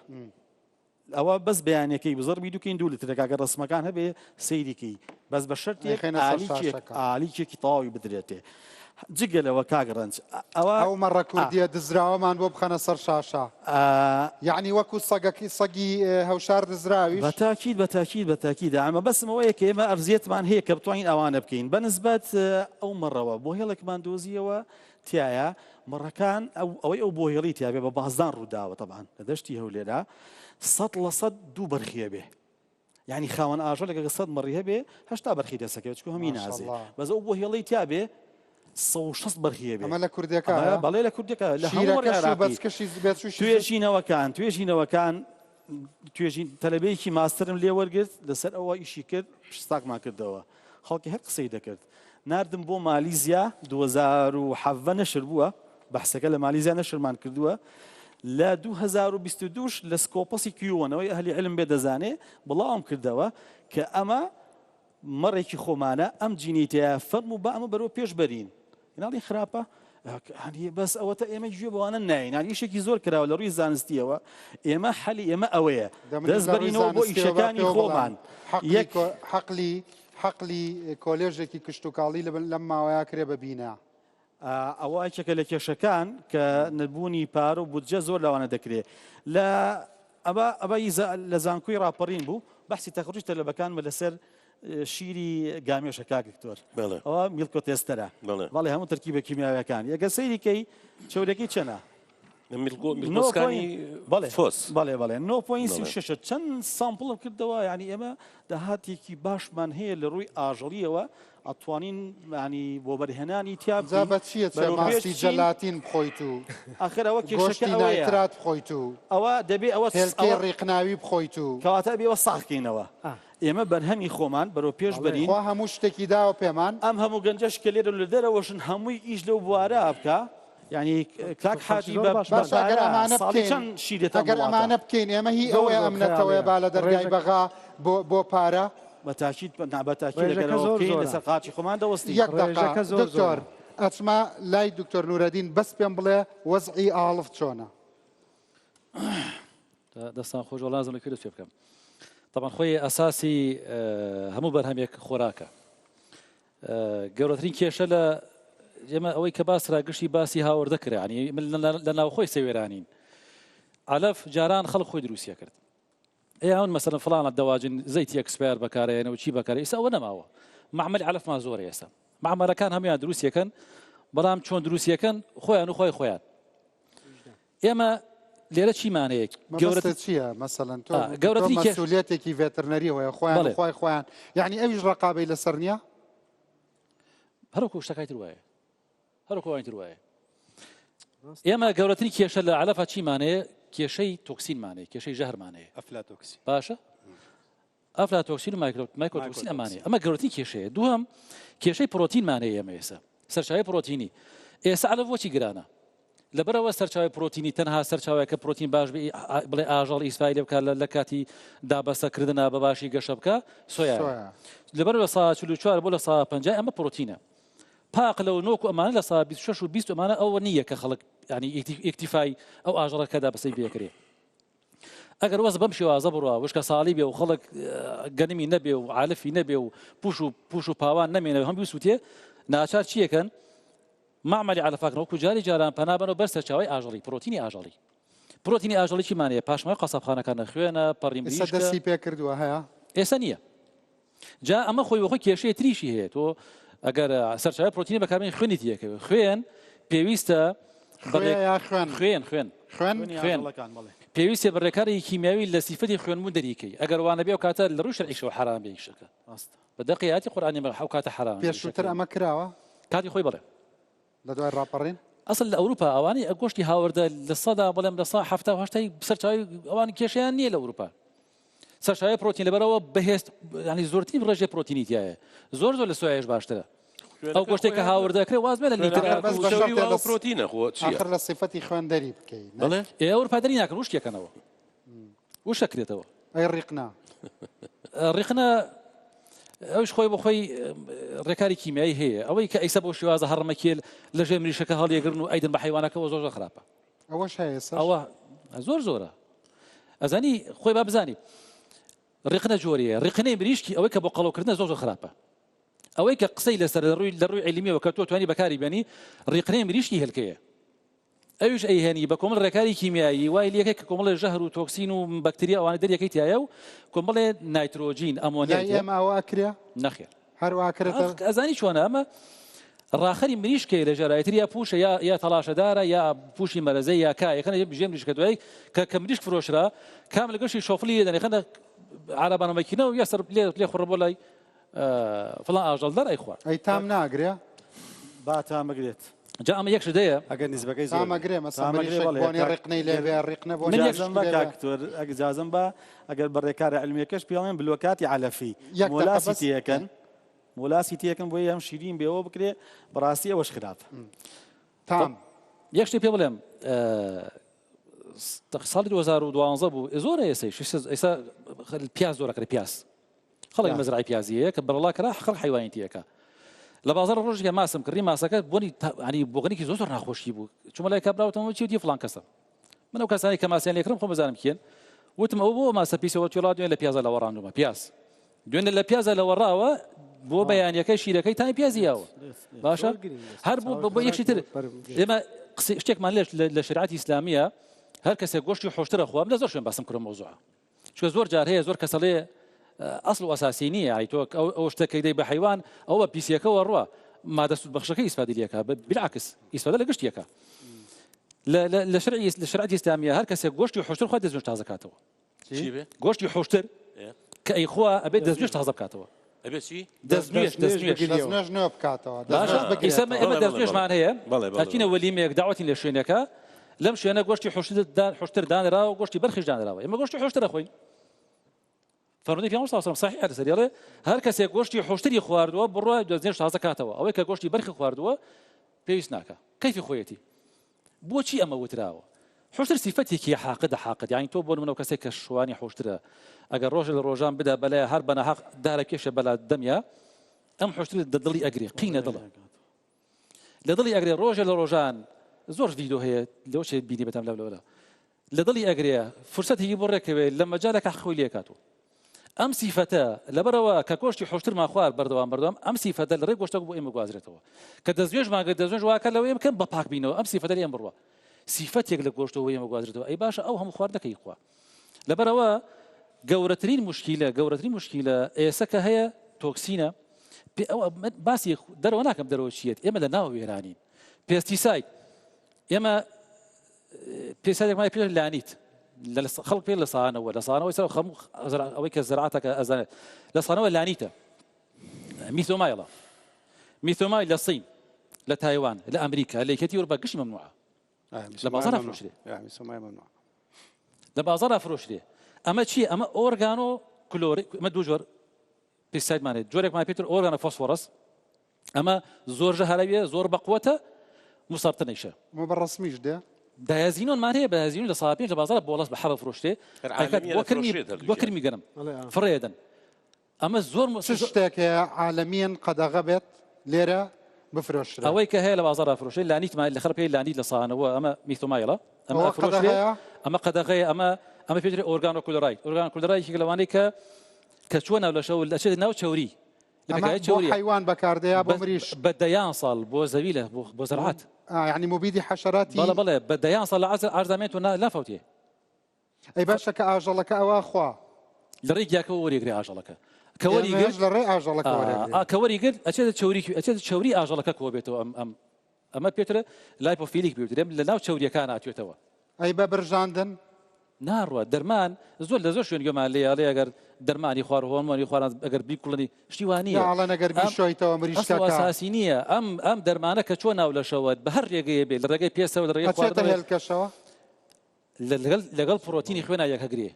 ئەوە بەس بەیانەکەی بزەڕبی دوکەین دوو لترە کاکە ڕەسمەکان هەبێ سەیری کەی بەس بە شەرتێک ئەیخەینە سەر ئالیکێک شاشەکە. ئالیکێکی تەواوی بدرێتێ جگە لەوە کاک ڕەنج ئەوە ئەو مەڕە ئا. کوردیە دزراوەمان بۆ بخەنە سەر شاشە ئا. یەعنی وەکو سەگەکی سەگی هەوشار دزراویش. بە تاکید بە تاکید بە تاکید ئەمە بەسم ئەوەیە کە ئێمە ئەرزیەتمان هەیە کە بتوانین ئەوانە بکەین بە نسبەت ئەو مەڕەوە بۆ هێڵێکمان دۆزیەوە تیایە مەڕەکان ئەو ئەوەی ئەو بۆهێڵی تیابێ بە بازدان ڕووداوە تەبان لە دەشتی هەولێرا 100% دوو بەرخیە بێ یعنی خاوەن ئاژەڵێک ئەگەر 100 مەڕی هەبێ 80 بەرخی دەسەکەوێت چونکە هەمی نازێ ماشاءاللە. بەس ئەو بۆهێڵەی تیابێ 160 بەرخیە بێ ئەمە لە کوردەکە ئەمە بەڵێ لە کوردەکە لە هەموو مەڕی شیرەکەش و عێراقی بەچکەشی بێچووشی توێژینەوەکان توێژینەوەکان توێژین تەلەبەیەکی ماستەرم لێ وەرگرت لەسەر ئەوە ئیشی کرد پشتاکمان کردەوە خەڵکی هەر قسەی دەکرد ناردم بۆ مالیزیا 2017 نەشر بووە بەحسەکە لە مالیزیا نەشرمان کردووە لە 2022 لە Scopus ی کیوەنەوەی ئەهلی علم بێ دەزانێ بڵاوم کردەوە کە ئەمە مەڕێکی خۆمانە ئەم جینەی تیایە فەرموو با ئەمە بەرەو پێش بەرین ناڵی خراپە هەنی بەس ئەوەتە ئێمە گوێ بەوانە ناین یان ئیشێکی زۆر کراوە لە ڕووی زانستیەوە ئێمە حەلی ئێمە ئەوەیە دەمنیش دەست لە ڕووی بەرینەوە بۆ زانستیەوە با ئیشەکانی پێوە بڵێم خۆمان حەقلی یەک کۆ حەقلی حەقلی کۆلێژێکی کشتوکاڵی لە لەم ماوەیە کرێ بە بینا. ئەوە یەکێکە لە کێشەکان کە نەبوونی پارە و بودجە زۆر لەوانە دەکرێ لە ئەبا ئەبا لە زانکۆی ڕاپەڕین بوو بەحسی تەخڕوجی تەلەبەکانمە لەسەر شیری گامێشە کاک دکتۆر بەڵێ. ئەوە milk tester ە بەڵێ. بەڵێ هەموو تەرکیبە کیمیاویەکان ئەگەر سەیری کەی چەورەکەی چەنە میلگۆ نۆ میلگۆسکانی point بەڵێ فۆس بەڵێ بەڵێ نۆ point سی و بەڵێ. شەشە چەند sample م کردەوە یعنی ئێمە داهاتێکی باشمان هەیە لە ڕووی ئاژەڵیەوە ئەتوانین ینی بۆ بەرهێنانی تیا جا بکەین بە چییە چێ بەرەو پێش ماستی بچین جەلاتین بخۆیت و ئاخر ئەوە کێشەکە گۆشتی ئەوەیە نایترات بخۆیت و ئەوە دەبێ ئەوە هێلکەی ئەوە ڕیقناوی بخۆیت و کەواتە ئەبێ ئەوە ساغ کەینەوە ئێمە بەرهەمی خۆمان بەرەو پێش بەرین. خوا هەموو شتێکی داوە پێمان. ئەم هەموو گەنجەش کە لێرە و لە دەرەوەشن هەمووی ئیش لەو بوارە بکا یعنی کاک حاجی بە باشە ئەگەر پارە ئەمانە ساڵی بکەین چەند شیر دێتە ئەم ئەگەر وڵاتە؟ ئەمانە بکەین ئێمە هی زۆر ئەوەیە زۆر ئەم نەتەوەیە خەیاڵیە با لە دەرگای ڕێژەکە بەغا بۆ بۆ پارە بە تاکید نا بە تاکید ئەگەر ڕێژەکە ئەوە زۆر بکەین زۆرە لەسەر قاچی خۆمان دەوەستین. یەک دەقە ڕێژەکە زۆر دکتۆر زۆرە. ئەچمە لای دکتۆر نورەدین بەس پێم بڵێ وەزعی ئاڵف چۆنە؟ دەستان خۆش وەڵا نازانم لە کوێ دەست پێ بکەم تەبعەن خۆی ئەساسی هەموو بەرهەمێک خۆراکە گەورەترین کێشە لە ئێمە ئەوەی کە باس راگشتی باسی هاوردە کرا ینی من لە ناوخۆی سەوێرانین علف جاران خەڵک خۆی دروستیە کرد. ئەیان مەسەلەن فڵانە دەواجن زەیتی expire بەکارەیەنە و چی بەکارە ئێستا ئەوە نەماوە مەعمەلی عەلەفمان زۆرە ئێستا مەعمەلەکان هەمویان دروستیەکەن بەڵام چۆن دروستیەکەن خۆیان و خۆی خۆیان ئێمە لێرە چیمان هەیە گەورەتر چییە مەسەلەن تۆ گەورەتری مەسئولیەتێکی ڤێترنەری هەیە خۆیان خۆی خۆیان یعنی ئەویش ڕقابەی لەسەر نییە هەروەکو شتەکای تر وایە هەروەکو ئەوانی تر وایە ئێمە گەورەترین کێشە لە عەلەفا چیمان هەیە کێشەی تۆکسینمان هەیە کێشەی ژەهرمان هەیە ئەفلاتۆکسین باشە ئەفلاتۆکسین و مایکرۆتۆکسین ئەمانەیە ئەمە گەورەترین کێشەیە دووەم کێشەی پرۆتینمان هەیە ئێمە ئێستا سەرچاوی پرۆتینی ئێستا عەلەف بۆچی گرانە لەبەرئەوە سەرچاوەی پرۆتینی تەنها سەرچاوەیە کە پرۆتین باش بێ بڵێ ئاژەڵ ئیسفای لێ بکات لە کاتی دابەستە کردنا بە باشی گەشە بکا سۆیا لەبەر 44% بۆ 50% ئەمە پرۆتینە پاق لەو نۆک و ئەمانە 26% و 20 ئەمانە ئەوە نییە کە خەڵک ینی ئیکتیفای ئەو ئاژەڵە کە دابەستەی پێکرێ ئەگەر وەز بەم شێوازە بڕوا وشکە ساڵی بێ و خەڵک گەنمی نەبێ و عالفی نەبێ و پوش و پوش و پاوان نەمێنێ هەم بیسووتێ ناچار چیەکەن مەعمەلی عەلەفاکن وەکو جاری جاران پەنا بەنەوە بەر سەرچاوەی ئاژەڵی، پرۆتینی ئاژەڵی. پرۆتینی ئاژەڵی چیمان هەیە؟ پاشماوەی قەسابخانەکانە، خوێنە، پەڕی ئێستا مریشکە. دەستی پێکردووە هەیە؟ ئێستا نییە. جا ئەمە خۆی بەخۆی کێشەیە تریشی هەیە. تۆ ئەگەر سەرچاوەی پرۆتینی بەکاربێنی خوێنی تێکەوێت. خوێن پێویستە بە خوێ یا خوێن؟ خوێن، خوێن. خوێن؟ خوێن. پێویستە بە ڕێکاری کیمیاوی لە سیفەتی خوێنبوون دەریکەی. ئەگەر وانەبێ ئەو کاتە لە ڕووی شەرعیشەوە حەرام بێ ئیشەکە. بە دەقی ئایەتی قورئانی مەگە ئەو کاتە حەرامە پێشووتر ئەمە کراوە؟ کاتی خۆی بەڵێ. لە دوای ڕاپەڕین؟ ئەسڵ لە ئەوروپا ئەوانەی گۆشتی هاوردە لە سەدا بڵێم لە سا حەفتا و هەشتای سەرچاوی ئەوان کێشەیان نییە لە ئەوروپا سەرچاوی پرۆتین لەبەرەوە بەهێز ینی زۆرترین ڕێژەی پرۆتینی تایە زۆر زۆر لە سۆیاش باشترە ئەو گۆشتێک کە هاوردەکرێ واز بێ لە لیتر پرۆتینە خۆ ئاخر لە سیفەتی خوێن دەری بکەی بەڵێ ئێ ئەوروپا دەری ناکەن وشکێکەنەوە وشە کرێتەوە. ئەی ڕیقنە؟ ڕیقنە ئەوش خۆی بۆ خۆی ڕێکاری کیمیایی هەیە ئەوەی کە ئەیسە بۆ شێوازە هەڕمەکێل لە ژێر مریشەکە هەڵیەگرن و ئەیدن بە حیوانەکەەوە زۆر زۆر خراپە ئەوەش هەیە ئەوە زۆر زۆرە ئەزانی خۆی با بزانی ڕقنە جۆریە ڕقنەی مریشکی ئەوەی کە بۆ قەڵەوکردنە زۆر زۆر خراپە ئەوەی کە قسەی لەسەر لە ڕووی لە ڕووی عیلمیەوە کە تۆ توانی بەکاری بێنی ڕیقنەی مریشکی هێلکەیە ئەویش ئەیهێنی بە کۆمەڵ ڕێکاری کیمیایی وای لەکەی کە کۆمەڵێ ژەهر و تۆکسین و بەکتریا ئەوانە دەریەکەی تایە و کۆمەڵێ نایترۆجین ئەمۆنیای لای ئێمە ئەوە ئەکرێ؟ نەخێر هەر وا ئەکرێتە ئەزانی چۆنە ئەمە ڕاخەری مریشکەیە لە ژێرایتر یا پوشە یا یا تەڵاشەدارە یا پوشی مەرەزە یا کا یەکەنە ژێ مریشکە دوای کە کە مریشک فرۆشرا کام لە گەشتی شۆفڵی لێ دەنێ خەنە عەرەبانە مەکینە و یا سەر لێ لێ خوڕە بۆ لای فڵان ئاژەڵدار ئەیخوارد. ئەی تام ناگرێ؟ با تام بگرێت. جا ئەمە یەک شت هەیە. ئەگەر نیسبەکەی زۆر تام ئەگرێ مەسەن مریشک بۆنی ڕیقنەی لێ بێ ڕیقنە بۆنی جازم بە کاک دکتۆر ئەگەر جازم بە ئەگەر بە ڕێکارە عیلمیەکەش پێڵێن بلۆکاتی عەلەفی مۆلاسی تێکەن مۆلاسی تێکەن بۆیە هەم شیرین بێەوە بکرێ بەڕاستی ئەوەش خراپە تام یەک شتی پێ بڵێم ساڵی 2012 بوو زۆرە ئێسەیش ئێستا پیاز زۆرەکرێ پیاز خەڵک مەزرعەی پیازی هەیە کە بەرەڵا کرا خەڵک حیوانی تیەکە لە بازاڕ ڕۆژێک ماسم کڕی ماسەکە بۆنی ینی بۆگەنێکی زۆر زۆر ناخۆشی بوو چوومە لای کابراوتم چی وتی فڵان کەسە من ئەو کەسانی کە ماسیان لێکرم خۆم بزانم کێن وتم ئەو بۆ ماسە پیسەوە توێڵا دوێن لە پیازە لەوەڕاندومە پیاز دوێنێ لە پیازە لەوەڕاوە بۆ بەیانەکەی شیرەکەی تای پیازی یاوە باشە هەر بۆ بۆ یەکشی تر ئێمە شتێکمان لێش لە شریعەتی ئیسلامیە هەر کەسێک گۆشتی حۆشترە خوا لە زۆر شوێن باسم کردم مەوزوعە چونکە زۆر جار هەیە زۆر کەس ئەڵێ ئەسڵ و ئەساسی نییە ئای تۆ ئەو شتە کە دەی بە حەیوان ئەوە بە پیسیەکەوە ڕوە مادە سوود بەخشەکە ئیسفادی لێکا بالعکس ئیسفادە لە گشتیەکە لە شەرعی لە شەرعەتی ئیسلامیە هەر کەسێک گۆشتی حوشتر خۆی دەستنوێژ تازە کاتەوە گۆشتی حوشتر کە ئەیخوا ئەبێت دەستنوێژ تازە بکاتەوە ئەبێ چی؟ دەستنوێژ دەستنوێژ دەستنوێژ نوێ بکاتەوە باشە ئیستا ئێمە دەستنوێژمان هەیە ئەچینە وەلیمەیەک داوەتین لە شوێنێکە لەم شوێنە گۆشتی حوشتر دانراوە گۆشتی بەرخیش دانراوە ئێمە گۆشتی حوشتر ئەخۆین فەرمودەی پێغەمبەر صلی الله علیه و سلم صحیح لەسەری ئەڵێ هەر کەسێک گۆشتی حوشتری خواردووە بڕوا دەستنوێژ تازە کاتەوە ئەوەی کە گۆشتی بەرخی خواردووە پێویست ناکا کەیفی خۆیەتی بۆچی ئەمە وتراوە؟ حوشتر سیفەتێکی حاقدە حاقد یانی تۆ بۆ نمونە کەسێک کە شوانی حوشترە ئەگەر ڕۆژێ لە ڕۆژان بدا بەلای هەر بەناحەق دارە کێشە بەلا دەمیا ئەم حوشتر دە دڵی ئەگرێ قینە دڵە لە دڵی ئەگرێ ڕۆژێ لە ڕۆژان زۆر ڤیدۆ هەیە لەو شێ بینی بەتەم لەو لەولا لە دڵی ئەگرێ فرسەتێکی بۆ ڕێکەوێ لە مەجالەکە خۆی لێکاتەوە ئەم سیفەتە لەبەرئەوە کە گۆشتی حوشترمان خوارد بەردەوام بەردەوام ئەم سیفەتە لە ڕێی گۆشتەکە بۆ ئێمە گوازرێتەوە کە دەستنوێژمان کرد دەستنوێژ واکە لەوە ئێمە بکەن بە پاک بینەوە ئەم سیفەتە لە ئێمە بڕوا سیفەتێک لە گۆشتەوە بۆ ئێمە گوازرێتەوە ئەی باشە ئەو هەموو خواردنەکەی خوا لەبەرئەوە گەورەترین مشکیلە گەورەترین مشکیلە ئێسە کە هەیە تۆکسینە پێ ئەوە من باسی دەرەوە ناکەم دەرەوە چیەت ئێمە لە ناو وێرانین pesticide ئێمە پێسایدێکمان پێ لانیت لە خەڵک پێ لە سانەوە لە سانەوەی سەر خەم ئەوەی کە زراعەتەکە ئەزانێت لە سانەوە لانیتە میتۆمایڵە میتۆمای لە سین لە تایوان لە ئەمریکا لە یەکێتی ئەوروپا گشتی ممنوعە لە بازاڕ فرۆشرێ لە بازاڕ فرۆشرێ ئەمە چی ئەمە ئۆرگانۆ کلۆری ئەمە دوو جۆر pesticide مان هەیە جۆرێکمان پێتر organophosphorus ئەمە زۆر ژەهراویە زۆر بەقوەتە مسەرتنیشە. ئەمە بە ڕەسمیش دێ؟ diazinon مان هەیە diazinon لە ساڵ پێنج لە بازاڕ بۆڵەس بە حەبە فرۆشتێ ئەکات بۆ کرمی بۆ کرمی گەنم فڕێدەن ئەمە زۆر چ شتێک هەیە عالەمیەن قەدەغە بێت لێرە بفرۆشرێ؟ ئەوەی کە هەیە لە بازاڕ فرۆشێ لانیتمان لە خەڵک پێی لانیت لە سانەوە ئەمە methomyl ە ئەمە فرۆشێ ئەمە قەدەغەیە ئەمە ئەمە پێترێ organochloride organochloride یەکێک لەوانەی کە کە چووە ناو لەشەوە لەچێت ناو چەوری ئەمە بۆ حەیوان بەکاردێ یا بۆ مریشک؟ بە دەیان ساڵ بۆ زەوی لە بۆ زەرعات. ئا یانی موبیدی حەشەراتی. بەڵێ بەڵێ بە دەیان ساڵ لە عەرز عەرزا مێنت و نافەوتێ. ئەی باشە کە ئاژەڵەکە ئەوە خوا. لە ڕێی گیاکەوە وەریەگرێ ئاژەڵەکە. کە وەری گرت. لە ڕێی ئاژەڵەکە وەرەگرێ. ئا کە وەری گرت ئەچێتە چەوری ئەچێتە چەوری ئاژەڵەکە کۆ بێتەوە ئەم ئەم ئەمە پێترە lipophilic پێوترێ لە ناو چەوریەکان ئەتوێتەوە. ئەی بە برژاندن؟ ناڕوا دەرمان زۆر لە زۆر شوێن گوێمان لێیە ئەڵێ ئەگەر دەرمانی خوار هۆرمۆنی خوار ئەگەر بیکوڵنی شتی وا نییە یا ئەڵێن ئەگەر ئەم بیشۆیتەوە ئەسڵ و مریشکەکە ئەساسی نییە ئەم ئەم دەرمانە کە چووە ناو لەشەوە بە هەر ڕێگەیە بێ لە ڕێگەی پێستەوە لە ڕێگەی ئەچێتە خواردنەوە هێلکەشەوە؟ لەگەڵ لەگەڵ پرۆتینی خوێنا یەکەگرێ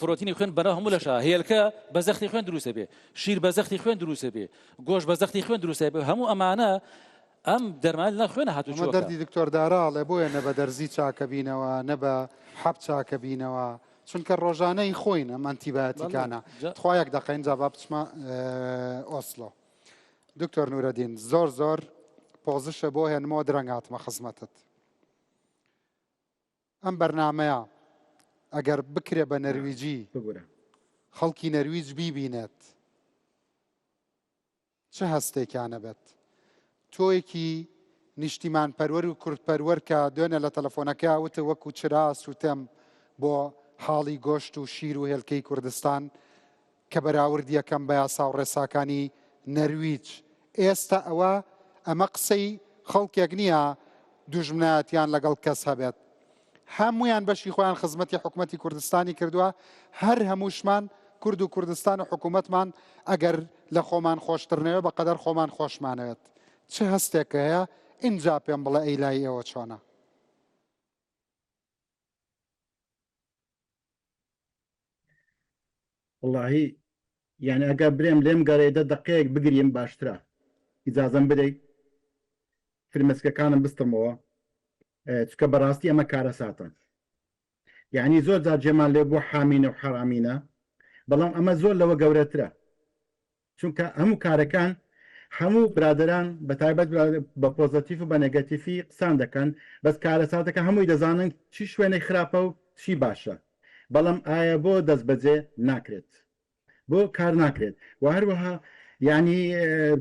پرۆتینی خوێن بەناو هەموو لەشە هێلکە بە زەختی خوێن دروستە بێ شیر بە زەختی خوێن دروستە بێ گۆش بە زەختی خوێن دروستە بێ هەموو ئەمانە ئەم دەرمان لە خوێنە هاتوو ئەمە دەردی دکتۆر دارا ئەڵێ بۆیە نە بە دەرزی چاکەبینەوە نە بە حەب چاکەبینەوە چونکە ڕۆژانەی خۆین ئەم ئەنتیبایەتیکانە تخوا یەک دەقە ئینجا با بچمە ئۆسلۆ دکتۆر نورەدین زۆر زۆر پۆزشە بۆ هێنمەوە درەنگ هاتمە خزمەتت ئەم بەرنامەیە ئەگەر بکرێ بە نەرویجی خەڵکی نەرویج بیبینێت چ هەستێکیان ئەبێت؟ تۆیەکی نیشتیمانپەروەر و کوردپەروەر کە دوێنێ لە تەلەفۆنەکەیا وتت وەکو چرا سوتێم بۆ حاڵی گۆشت و شیر و هێلکەی کوردستان کە بەراوردی ئەکەم بە یاسا و ڕێساکانی نەرویج ئێستا ئەوە ئەمە قسەی خەڵکێک نییە دوژمنایەتیان لەگەڵ کەس هەبێت هەموویان بەشی خۆیان خزمەتی حکومەتی کوردستانی کردووە، هەر هەمووشمان کورد و کوردستان و حکومەتمان ئەگەر لە خۆمان خۆشتر نەوێ بە قەدەر خۆمان خۆشمانەوێت. چ هەستێک هەیە؟ ئینجا پێم بڵێ ئەی لای ئێوە چۆنە؟ وەڵاهی یانی ئەگەر برێم لێم گەڕێ دە دەقەیەک بگریم باشترە ئیجازەم بدەی فرمێسکەکانم بستڕمەوە چکە بەڕاستی ئەمە کارەساتە یعنی زۆر جار جێمان لێ بووە حامینە و حەرامینە بەڵام ئەمە زۆر لەوە گەورەترە چونکە هەموو کارەکان هەموو برادەران بە تایبەت بە پۆزەتیف و بە نێگەتیفی قسان دەکەن بەس کارەساتەکە هەمووی دەزانن چی شوێنێک خراپە و چی باشە بەڵام ئایا بۆ دەستبەجێ ناکرێت بۆ کار ناکرێت و هەروەها یعنی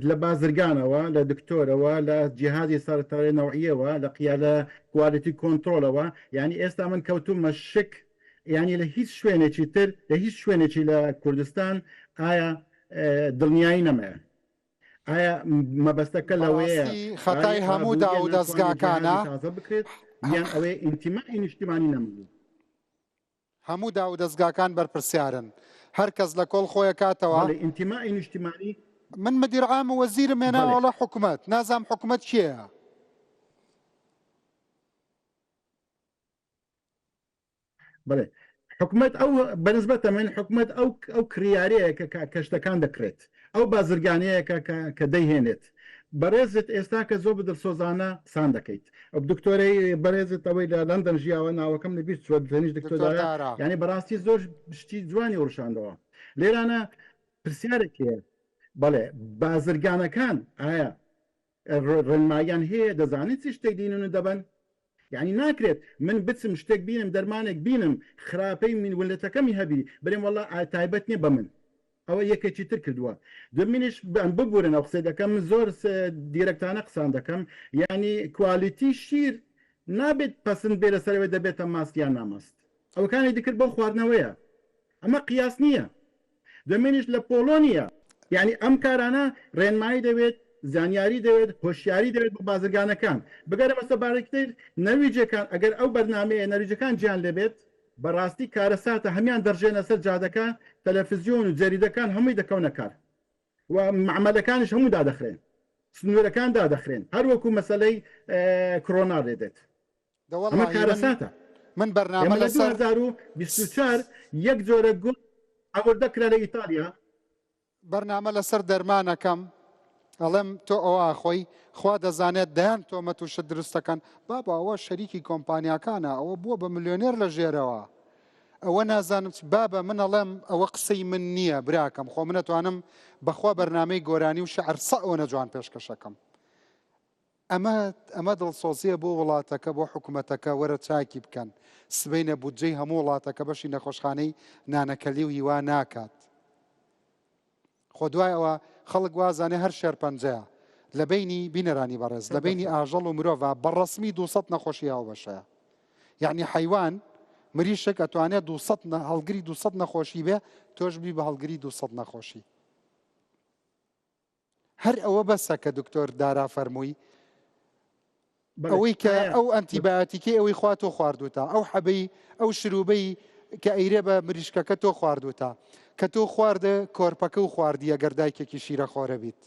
لە بازرگانەوە لە دکتۆرەوە لە جیهازی سەرتاڕێ نەوعیەوە لە قیا لە quality control ەوە یعنی ئێستا من کەوتومە شک یانی لە هیچ شوێنێکی تر لە هیچ شوێنێکی لە کوردستان ئایا دڵنیایی نەمایە ئایا مەبەستەکە لەوەیە بەڕاستی خەتای هەموو داو و دەزگاکانە تازە بکرێت یان ئەوەیە ئینتیمای نیشتیمانی نەمابوو. هەموو داو و دەزگاکان بەرپرسیارن هەر کەس لە کۆڵ خۆی ئەکاتەوە. بەڵێ ئینتیمای نیشتیمانی. من مدیر عام و وەزیرم هێناوە بەڵێ. ئەڵێ حکومەت نازانم حکومەت کێیە. بەڵێ حکومەت ئەو بەنسبەتە من حکومەت ئەو ئەو کڕیارەیە کە کە شتەکان دەکڕێت ئەو بازرگانەیە کە کە کە دەیهێنێت بەڕێزت ئێستا کە زۆر بە دڵسۆزانە قسان دەکەیت ئەو دکتۆرەی بەڕێزت ئەوەی لە لەندەن ژیاوە ناوەکەم لە بیر چووە تەنیش دکتۆر دکتۆر دارا دارا. یعنی بەڕاستی زۆر شتی جوانی وڕشاندەوە لێرانە پرسیارێک هەیە بەڵێ بازرگانەکان ئایا ڕێنماییان هەیە دەزانن چ شتێک دینن و دەبەن یانی ناکرێت من بچم شتێک بینم دەرمانێک بینم خراپەی من ولەتەکەمی هەبی برێم وەڵا تایبەت نیە بە من ئەوە یەکێکی تر کردووە دومینیش ببورن ئەو قسەی دەکەم من زۆر دیرەکتانە قسان دەکەم یانی quality شیر نابێت پەسند بێ لەسەرەوەی دەبێتە ماست یان ناماست ئەوەکانی دکرد بۆ خواردنەوەیە. ئەمە قیاس نییە. دەمێنیش لە پۆڵۆنیا. یانی ئەم کارانە ڕێنمایی دەوێت، زانیاری دەوێت، هۆشیاری دەوێت بۆ بازرگانەکان. بگەرێمە سەر بارێکی تر، نەرویجەکان ئەگەر ئەو بەرنامەیە نەرویجەکان جیان لێبێت، بەڕاستی کارەساتە، هەمیان دەڕژێنە سەر جادەکان، تەلەفزیۆن و جەریدەکان هەمووی دەکەونە کار و مەعمەلەکانیش هەموو دادەخرێن، سنوورەکان دادەخرێن، هەر وەکو مەسەلەی کڕۆنا لێدێت. دە ئەمە وەڵاهی من کارەساتە. من بەرنامە ئێمە لە لەسەر 2024 یەک جۆرە گوڵ هاوردە کرا لە ئیتالیا. بەرنامە لەسەر دەرمان ئەکەم ئەڵێم تۆ ئەوە ئەخۆی خوا دەزانێت دەیان تۆمەت و شت دروست دەکەن بابا ئەوە شەریکی کۆمپانیاکانە ئەوە بووە بە ملیۆنێر لە ژێرەوە ئەوە نازانم چ بابە من ئەڵێم ئەوە قسەی من نییە براکەم خۆ من ئەتوانم بەخوا بەرنامەی گۆرانی و شعر سە ئەوەنە جوان پێشکەشەکەم ئەمە ئەمە دڵسۆزیە بۆ وڵاتەکە بۆ حکومەتەکە وەرە چاکی بکەن سبەینە بودجەی هەموو وڵاتەکە بەشی نەخۆشخانەی نانەکەلی و هیوا ناکات خۆ دوای ئەوە خەڵک وازانێ هەر شێرپەنجەیە لە بینی بینەرانی بەڕێز لە بینی ئاژەڵ و مرۆڤ بە ڕسمی 200 نەخۆشی هاوبەشەیە یعنی حیوان مریشک ئەتوانێت 200 هەڵگری 200 نەخۆشی بێ تۆش بی بە هەڵگری 200 نەخۆشی هەر ئەوە بەسە کە دکتۆر دارا فەرمووی ئەوەی کە ئەو ئەنتیبایۆتیکەی ئەوەی خوا تۆ خواردوتە ئەو حەبەی ئەو شروبەی کە ئەیرێ بە مریشکەکە تۆ خواردوتە کە تۆ خواردە کۆرپەکە و خواردیە گەر دایکێکی شیرە خۆرە بیت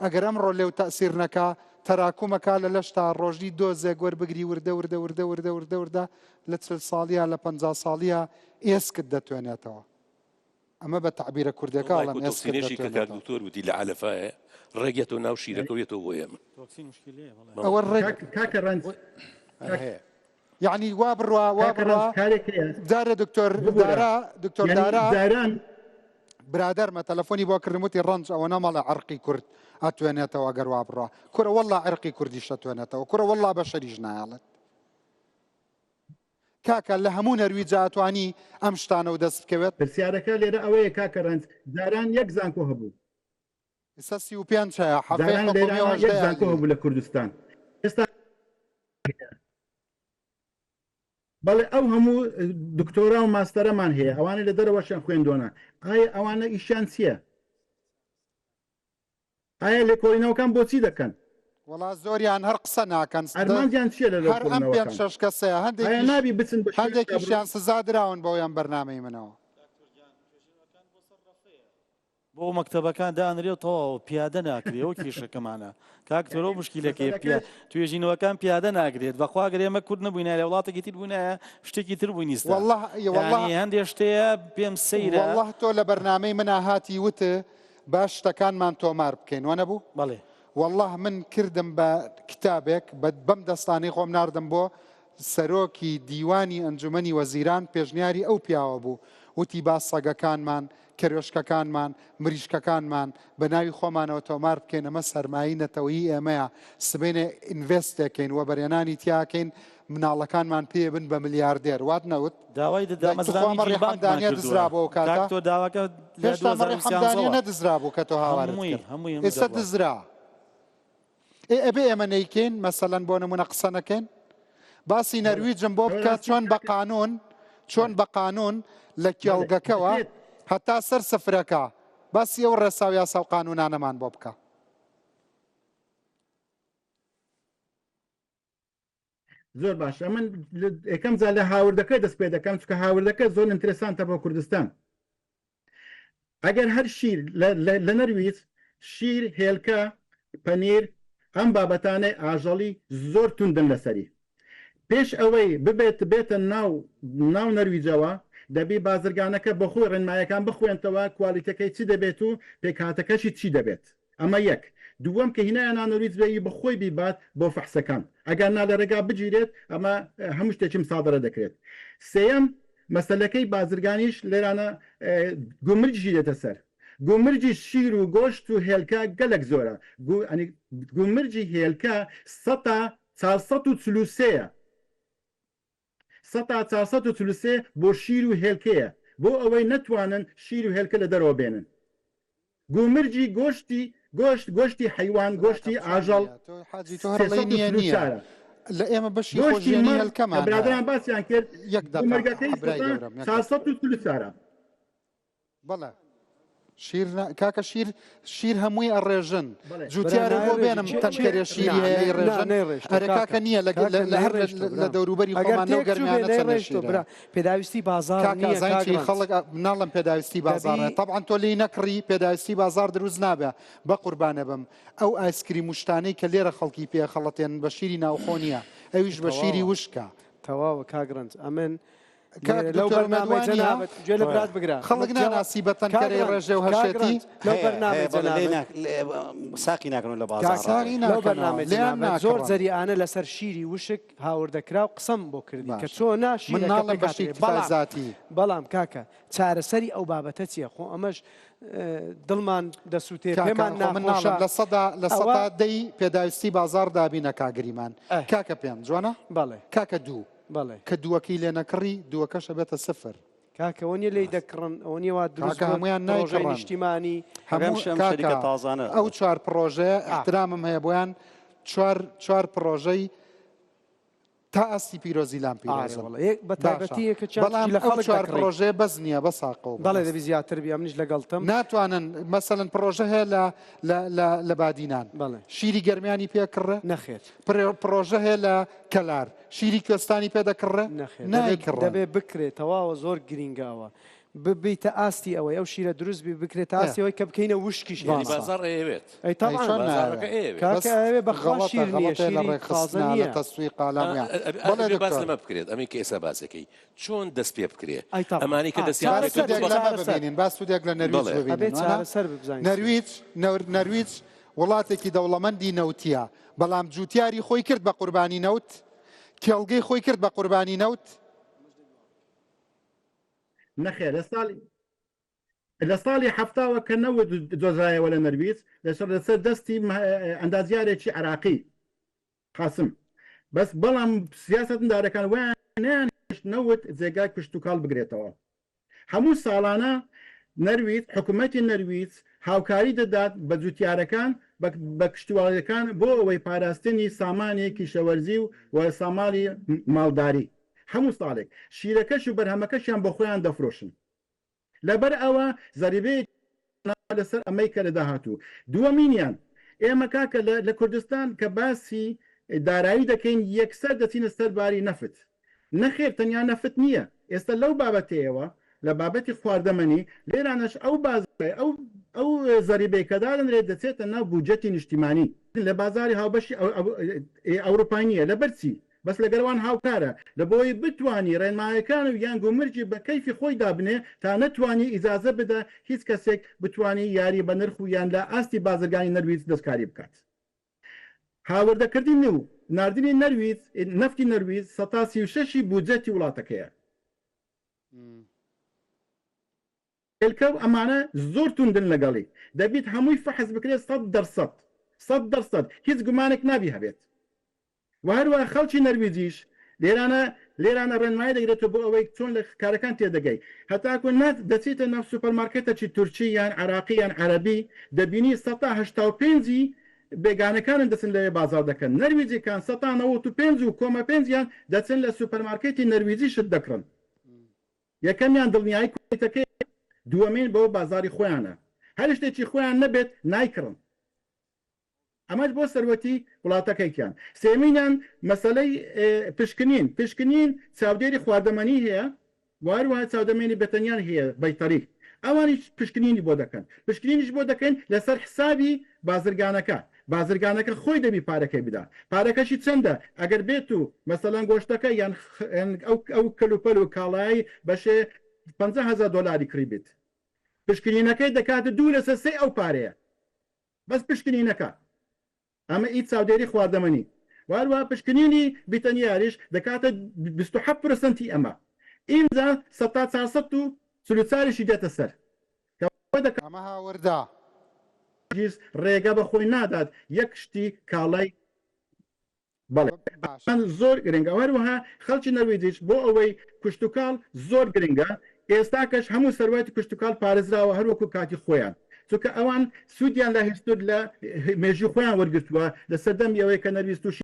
ئەگەر ئەمڕۆ لێو تەسیر نەکا تەراکومەکە لە لەشتا ڕۆژی دۆزێک وەربگری وردە وردە وردە وردە وردە وردە لە چل ساڵیە لە پ ساڵیە ئێسکت دەتوێنێتەوە ئەمە بە تەعبیرە کوردیەکە ئەو ئەڵێم ئێسکت مایکۆتۆکسینەشی کە کاک دەتوێنێتەوە. دکتۆر وتی لە عەلەفایە ڕێک یەتەوە ناو شیرەکە و یەتەوە بۆ ئێمە. تۆکسین مشکیلەیە بەڵێ. بەڵێ ئەوە ڕێک کاک کاکە ڕەنج هەر کاک هەیە. یعنی وا بڕوا وا کاکە ڕەنج بڕوا کارێک هەیە جارێ دکتۆر ببورە دارا دکتۆر یعنی دارا جاران برادەرمە تەلەفۆنی بۆ کردم وتی ڕەنج ئەوە نەمەڵێ عەرقی کورد ئەتوێنێتەوە گەر وا بڕوا کورە وەڵا عەرقی کوردیش ئەتوێنێتەوە کورە وەڵا بەشەریش نایەڵێت کاکە لە هەموو نەرویجا ئەتوانی ئەم شتانە و دەست بکەوێت؟ پرسیارەکە لێرە ئەوەیە کاکە ڕەنج، جاران یەک زانکۆ هەبوو. ئیستا 35 هەیە، حەڤەی جاران حکومی و لێرانە یەک هەژدەی زانکۆ ئەهلی. هەبوو لە کوردستان. ئێستا هەیە. بەڵێ ئەو هەموو دکتۆرا و ماستەرەمان هەیە، ئەوانەی لە دەرەوەشیان خوێندۆنە، ئایا ئەوانە ئیشیان چییە؟ ئایا لێکۆڵینەوەکان بۆچی دەکەن؟ وەڵا زۆریان هەر قسە ناکەن ئەرمانجیان چییە لە هەر ئەم پێنج لێکۆڵینەوەکان؟ شەش کەسەیە ئایا هەندێکیش نابی بچن بە شوێنێکا بڕۆن؟ هەندێکیشیان سزا دراون بەوەی ئەم بەرنامەی منەوە. بۆ مەکتەبەکان دانرێ و تەواو پیادە ناکرێ ئەو کێشەکەمانە کاک تۆر ئەو مشکیلەکەی پیا مەسەلەکەش توێژینەوەکان پیادە ناکرێت بەخوا گەر ئێمە کورد نەبووینایە لە وڵاتێکی تر بووینایە شتێکی تر بووین ئیستا واللە واللە یانی هەندێ شتەیە پێم سەیرە واللە تۆ لە بەرنامەی منا هاتی وت با شتەکانمان تۆمار بکەین وەنەبوو؟ بەڵێ. واللە من کردم بە کتابێک بە بەم دەستانەی خۆم ناردم بۆ سەرۆکی دیوانی ئەنجومەنی وەزیران پێشنیاری ئەو پیاوە بوو وتی با سەگەکانمان کەروێشکەکانمان مریشکەکانمان بە ناوی خۆمانەوە تۆمار بکەین ئەمە سەرمایەی نەتەوەیی ئێمەیە سبەینێ invest ێکەین وەبەرهێنانی تیاکەین مناڵەکانمان پێ بن بە ملیاردێر وات نەوت داوای دای دامەزرانی توخوا مەڕی جین بانکمان حەمدانیە کردووە دزرابوو ئەو کاک کاتە تۆ داواکە لە هێشتا مەڕی حەمدانیە 2013ەوە نەدزرابوو کە تۆ هاوارت هەمووی کرد هەمووی هەمووی ئێستا دەڕوات دزرا ئێ ئەبێ ئێمە نەیکەین مەسەلەن بۆ نمونە قسە نەکەین باسی بەڵێ نەرویجم بۆ ئەوە بکە ڕاستی چۆن بە کاکە قانون چۆن بەڵێ بە قانون لە بەڵێ کێڵگەکەوە دەکرێت هەتا سەر سفرەکە باسی ئەو ڕێسا و یاسا و قانونانەمان بۆ بکە. زۆر باشە من یەکەم جار لە هاوردەکە دەست پێ دەکەم چونکە هاوردەکە زۆر interesant ە بۆ کوردستان ئەگەر هەر شیر لە نەرویج شیر هێلکە پەنیر ئەم بابەتانەی ئاژەڵی زۆر توندن لەسەری پێش ئەوەی ببێت بێتە ناو ناو نەرویجەوە دەبی بازرگانەکە بەخۆی ڕێنمایەکان بخوێنتەوە quality ەکەی چی دەبێت و پێکهاتەکەشی چی دەبێت ئەمە یەک. دووەم کە هینایان نانۆریچ بێ بە خۆی بیبات بۆ فەحسەکان. ئەگەر نا لە ڕێگا بگیرێت ئەمە هەموو شتێکی مسادەرە دەکرێت. سێیەم مەسەلەکەی بازرگانیش لێرانە گومرگیشی دێتە سەر. گومرگی شیر و گۆشت و هێلکە گەلەک زۆرە. گومرگی هێلکە سەتا 443 یە. سەتا 443 بۆ شیر و هێلکەیە بۆ ئەوەی نەتوانن شیر و هێلکە لە دەرەوە بێنن. گومرگی گۆشتی گۆشت گۆشتی حەیوان براکەم گۆشتی چۆن ئاژەڵ نییە تۆ حاجی تۆ هەر ئەڵێی نییە نییە 344 ە. لە ئێمە بەشی گۆشتی خۆژیێنی مەڕ کە هێلکەمان هەیە برادەران باسیان کرد یەک دەقە گومرگەکەی برای سەتا گەورەم یەک دەقە 444 ە. بەڵێ شیر کاکە شیر شیر هەمووی ئەڕێژن جوتیارە بۆ بێنم تەنکەرێ شیری هەیە ئەیڕێژن ئەرێ کاکە نییە لە هەر لە دەوروبەری خۆمان لەو گەرمیانە چەندێ شیرە پێداویستی بازاڕ کاکە نییە زین کاک چی ڕەنج. خەڵک ناڵم پێداویستی بازاڕە دەبی تەبعەن تۆ لێی نەکڕی پێداویستی بازاڕ دروست نابێ بەقوربانە بم ئەو ئایسکریم و شتانەی کە لێرە خەڵکی پێ خەڵەتێنن بە شیری ناوخۆ نییە ئەویش بە شیری تەواوە وشکە تەواوە کاک ڕەنج ئەمن کاک لێرە لەو دکتۆر ئومێد بەرنامەی وا نییە؟ جەنابت گوێ لە برات بگرە خەڵک جەوا ناناسی بە کاک تەنکەرەی ڕەنج ڕێژێ و کاک هەشێتی ڕەنج لەو هەیە هەیە بەرنامەی بەڵێ لێی جەنابت ناک لێ- ساقی ناکەنەوە لە کاک بازاڕ ساغی لەو ناکەنەوە بەرنامەی لێیان جەنابت زۆر ناکڕن جەریئانە لەسەر شیری وشک هاوردەکراو قسەم بۆ کردی کە باشە چۆنا من شیرەکە ناڵێم بە پێکهاتەکەی شتی اکتفای بەڵام زاتی. بەڵام کاکە چارەسەری ئەو بابەتە چیە خۆ ئەمەش دڵمان دەسووتێ کاکە پێمان خۆ من ناڵێم ناخۆشە لە سەدا لە ئەوە سەتا دەی پێداویستی بازاڕ دابینە کا گریمان ئه. کاکە پێم جوانە بەڵێ کاکە دوو بەڵێ کە دووەکەی لێ نەکڕی دووەکەش ئەبێتە سفر. کاکە ئەوە نیە لێی دەکڕن ئەوە نیە وا دروست کاکە بووە هەموویان پڕۆژەی نایکڕن. نیشتیمانی هەموو ئەم شەریکە کاکە تازانە ئەو چوار پڕۆژەیە ئا. ئیحترامم هەیە بۆیان چوار چوار پڕۆژەی تا ئاستی پیرۆزی لام ئارێ پیرۆزن وەڵا یەک بە باشە تایبەتی یەکێکیان بەڵام تووشی لە ئەو خەڵک چوار دەکڕی پڕۆژەیە بەس نییە بەس ئاقەوە بەڵێ بەڕێز دەبی زیاتر بی ئەمنیش لەگەڵتم ناتوانن مەسەلەن پڕۆژە هەیە لە لە لە لە بادینان بەڵێ شیری گەرمیانی پێ کڕێ نەخێر پڕۆژە هەیە لە کەلار شیری کوێستانی پێ دەکڕێ نەخێر دەبێ نایکڕن دەبێ بکرێ تەواوە زۆر گرینگە ئەوە ببیتە ئاستی ئەوەی ئەو شیرە دروست بی بکرێتە ئاستی ئەوەی کە بکەینە وشکیش یانی ئێستا. بازاڕ ئەیەوێت. ئەی ئەی تەبعەن. چۆن بازاڕەکە نایەوێ؟ ئەیەوێت. بەس کاکە ئەیەوێ بەخوا غەڵەتە شیر نییە غەڵەتە لە شیری تازە ڕێکخستنا لە نییە. تەسویقا لە هەموویان. بەڵێ ئەبێ باس دکتۆر. لەمە بکرێت ئەمەی کە ئێستا باسەکەی چۆن دەست پێ بکرێ ئەی تەبعەن. ئەمانەی کە ئا دەستیان با پێ چارەسەر سوودێک کردووە لەمە چارەسەر. ببینین با سوودێک لە نەرویج بەڵێ. ئەبێ ببینین وانە؟ چارەسەر بزانین چییە. نەرویج نەرویج وڵاتێکی دەوڵەمەندی نەوتییە بەڵام جووتیاری خۆی کرد بە قوربانی نەوت کێڵگەی خۆی کرد بە قوربانی نەوت نەخێر لە ساڵی لە ساڵی حەفتاوە کە نەوت دۆزرایەوە لە نەرویج لەسەر لەسەر دەستی ئەندازیارێکی عراقی قاسم بەس بەڵام سیاسەتمدارەکان وایان نەیانهێشت نەوت جێگای کشتوکاڵ بگرێتەوە هەموو ساڵانە نەرویج حکومەتی نەرویج هاوکاری دەدات بە جوتیارەکان بە کشتواڵیەکان بۆ ئەوەی پاراستنی سامانی کیشەوەرزی و ساماڵی ماڵداری هەموو ساڵێک شیرەکەش و بەرهەمەکەشیان بۆ خۆیان دەفرۆشن لەبەر ئەوە زەریبەیەکی لەسەر ئەمەی کە لە داهاتوو دووەمینیان ئێمە کاکە لە کوردستان کە باسی دارایی دەکەین یەکسەر دەچینە سەر باری نەفت نەخێر تەنیا نەفت نییە ئێستا لەو بابەتەیەوە لە بابەتی خواردەمەنی لێرانەش ئەو بازاڕەی ئەو ئەو زەریبەی کە دادەنرێت دەچێتە ناو بودجەتی نیشتیمانی لە بازاری هاوبەشی ئەوروپای نییە لەبەر چی بەس لەگەر وان هاوکارە لە بۆی بتوانی ڕێنمایەکان و یان گومرگی بە کەیفی خۆی دابنێ تا نەتوانی ئیجازە بدە هیچ کەسێک بتوانی یاری بە نرخ و یان لە ئاستی بازرگانی نەرویج دەستکاری بکات. هاوردەکردنی و ناردنی نەرویج نەفتی نەرویج سەتا 36 ی بودجەتی وڵاتەکەیە. هێلکە و ئەمانە زۆر توندن لەگەڵی دەبیت هەمووی فەحس بکرێت 100% 100% هیچ گومانێک نابی هەبێت. وە هەروەها خەڵکی نەرویجیش لێرانە لێرانە ڕێنمایی دەگرێتەوە بۆ ئەوەی چۆن لە کارەکان تێدەگەی هەتاکو نات دەچیتە ناو سوپەرمارکێتەکی تورکی یان عێراقی یان عەرەبی دەبینی سەتا 85 ی بێگانەکانن دەچن لەوێ بازاڕ دەکەن نەرویجیکان سەتا 95 و کۆمە پێنجیان دەچن لە سوپەرمارکێتی نەرویجی شت دەکڕن یەکەمیان دڵنیایی کوالیتەکەیە دووەمین بۆ بازاڕی خۆیانە هەر شتێکی خۆیان نەبێت نایکڕن. ئەمەش بۆ سەروەتی وڵاتەکەیکیان. سێیەمینیان مەسەلەی پشکنین، پشکنین چاودێری خواردەمەنی هەیە و هەروەها چاودەمێنی بەتەنیان هەیە بەیتەری، ئەوانیش پشکنینی بۆ دەکەن، پشکنینیش بۆ دەکەین لەسەر حسابی بازرگانەکە، بازرگانەکە خۆی دەبی پارەکەی بدا، پارەکەشی چەندە، ئەگەر بێت و مەسەلەن گۆشتەکە یان ئەو کەلوپەل و کاڵایەی بەشێ 50 هەزار دۆلاری کڕیبێت، پشکنینەکەی دەکاتە دوو لەسەر سێی ئەو پارەیە. بەس پشکنینەکە ئەمە ئی چاودێری خواردەمەنی و هەروەها پشکنینی بیتەنیاریش دەکاتە 27 پرسەنتی ئەمە ئینجا سەتا 444 یشی دێتە سەر کە وا دەکات ئەمە هاوردە. هەرگیز ڕێگە بە خۆی نادات یەک شتی کاڵای بەڵێ باشە. ئەمە زۆر گرنگە و هەروەها خەڵکی نەرویجیش بۆ ئەوەی کشتوکاڵ زۆر گرنگە ئێستاکەش هەموو سەروەتی کشتوکاڵ پارێزراوە هەروەکو کاتی خۆیان چونکە ئەوان سوودیان لە هیستور لە مێژووی خۆیان وەرگرتووە لە سەردەمی ئەوەی کە نەرویج تووشی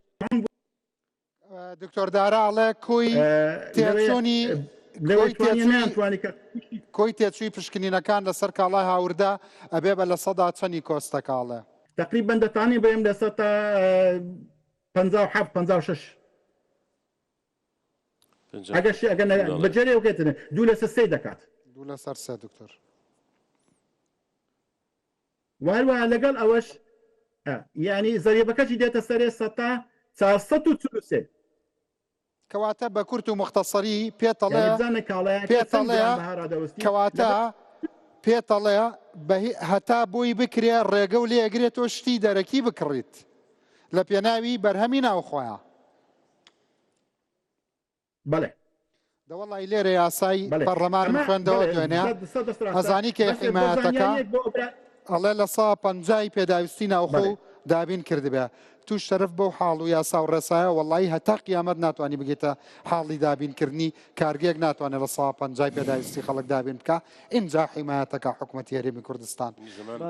دکتۆر دارا ئەڵێ کۆی لەوێ تێچوونی. لەوەی توانیان کە کۆی تێچووی پشکنینەکان لەسەر کاڵای هاوردە ئەبێ بە لە سەدا چەنی کۆستەکاڵێ؟ تقریبا دەتوانین بڵێم لە سەتا 57 56 ئەگەر شی ئەگەر بەجێرێ وکێتن دوو لەسەر سێ دەکات. دوو لەسەر سێ دکتۆر. وهەروەها لەگەڵ ئەوەش یانی زەریبەکەشی دێتە سەرێ سەتا 443. کەواتە بە کورت و موختەسەری پێتەڵێ پێتەڵێ کەواتە پێتەڵێ هەتا بۆی بکرێ ڕێگە و لێگرێت تۆ شتی دەرەکی بکڕیت لە پێناوی بەرهەمی ناوخۆیان. بەڵێ. دەوەڵی لێرە یاسای پەڕلەمانم خوێندەوە دوێنێ ئەزانی کەی حیمایەتەکە ئەڵێ لە سا پەنجای پێداویستی ناوخۆ و دابین کردبێ توش شەرف بەو حاڵ و یاسا و ڕێسایە وەڵی هەتا قیامەت ناتوانانی بگەیتە حاڵی دابینکردنی کارگەیەک ناتوانێت لە سا پەنجای پێداویستی خەڵک دابین بکە ئینجا حیمایەتەکە حکوومەتی هەرێمی کوردستان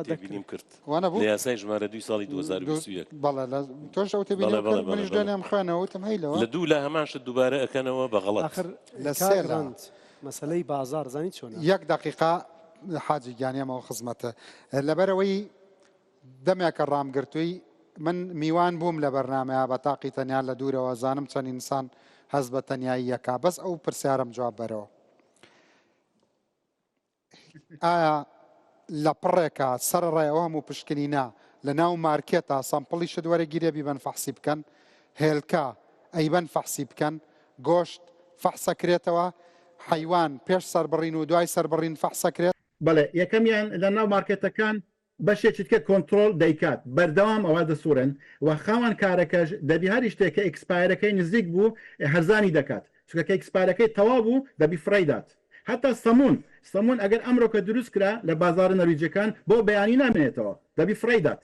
تێبینیم کرد لە یاسای ژمارە دووی ساڵی 2021 بەڵێ لە تۆش ئەو تێبینی کرد منیش دوێنێم خوێنەوە وتم هەی لەوە لە دوو لا هەمان شت دووبارە ئەکەنەوە بە غەڵەت. ئاخر لە سێ کاک لا. ڕەنج مەسەلەی بازاڕ زانی چۆنە؟ یەک دەقیقە حاجی گیان ئێمەوە خزمەتە لەبەرئەوەی دەمێکە ڕامگرتووی من میوان بووم لە بەرنامەیا بە تاقی تەنیا لە دوورەوە زانم چەند ئینسان هەست بە تەنیایی یەکا بەس ئەو پرسیارەم جواب بەرەوە ئایا لە پڕێکا سەرەڕای ئەو هەموو پشکنینە لە ناو مارکێتا sample ی شت وەرەگیرێ بیبەن فەحسی بکەن هێلکە ئەیبەن فەحسی بکەن گۆشت فەحسەکرێتەوە حەیوان پێش سەربڕین و دوای سەربڕین فەحسەکرێت؟ بەڵێ یەکەمیان لە ناو مارکێتەکان بەشێکی تکە کۆنتڕۆڵ دەیکات بەردەوام ئەوە دەسوڕێن و خاوەن کارەکەش دەبی هەر شتێک کە expire ەکەی نزیک بوو هەرزانی دەکات چونکە کە expire ەکەی تەواو بوو دەبی فڕێی دات هەتا سەمون سەمون ئەگەر ئەمرۆ کە دروست کرا لە بازاڕە نەرویجیەکان بۆ بەیانی نامێنێتەوە دەبی فڕێی دات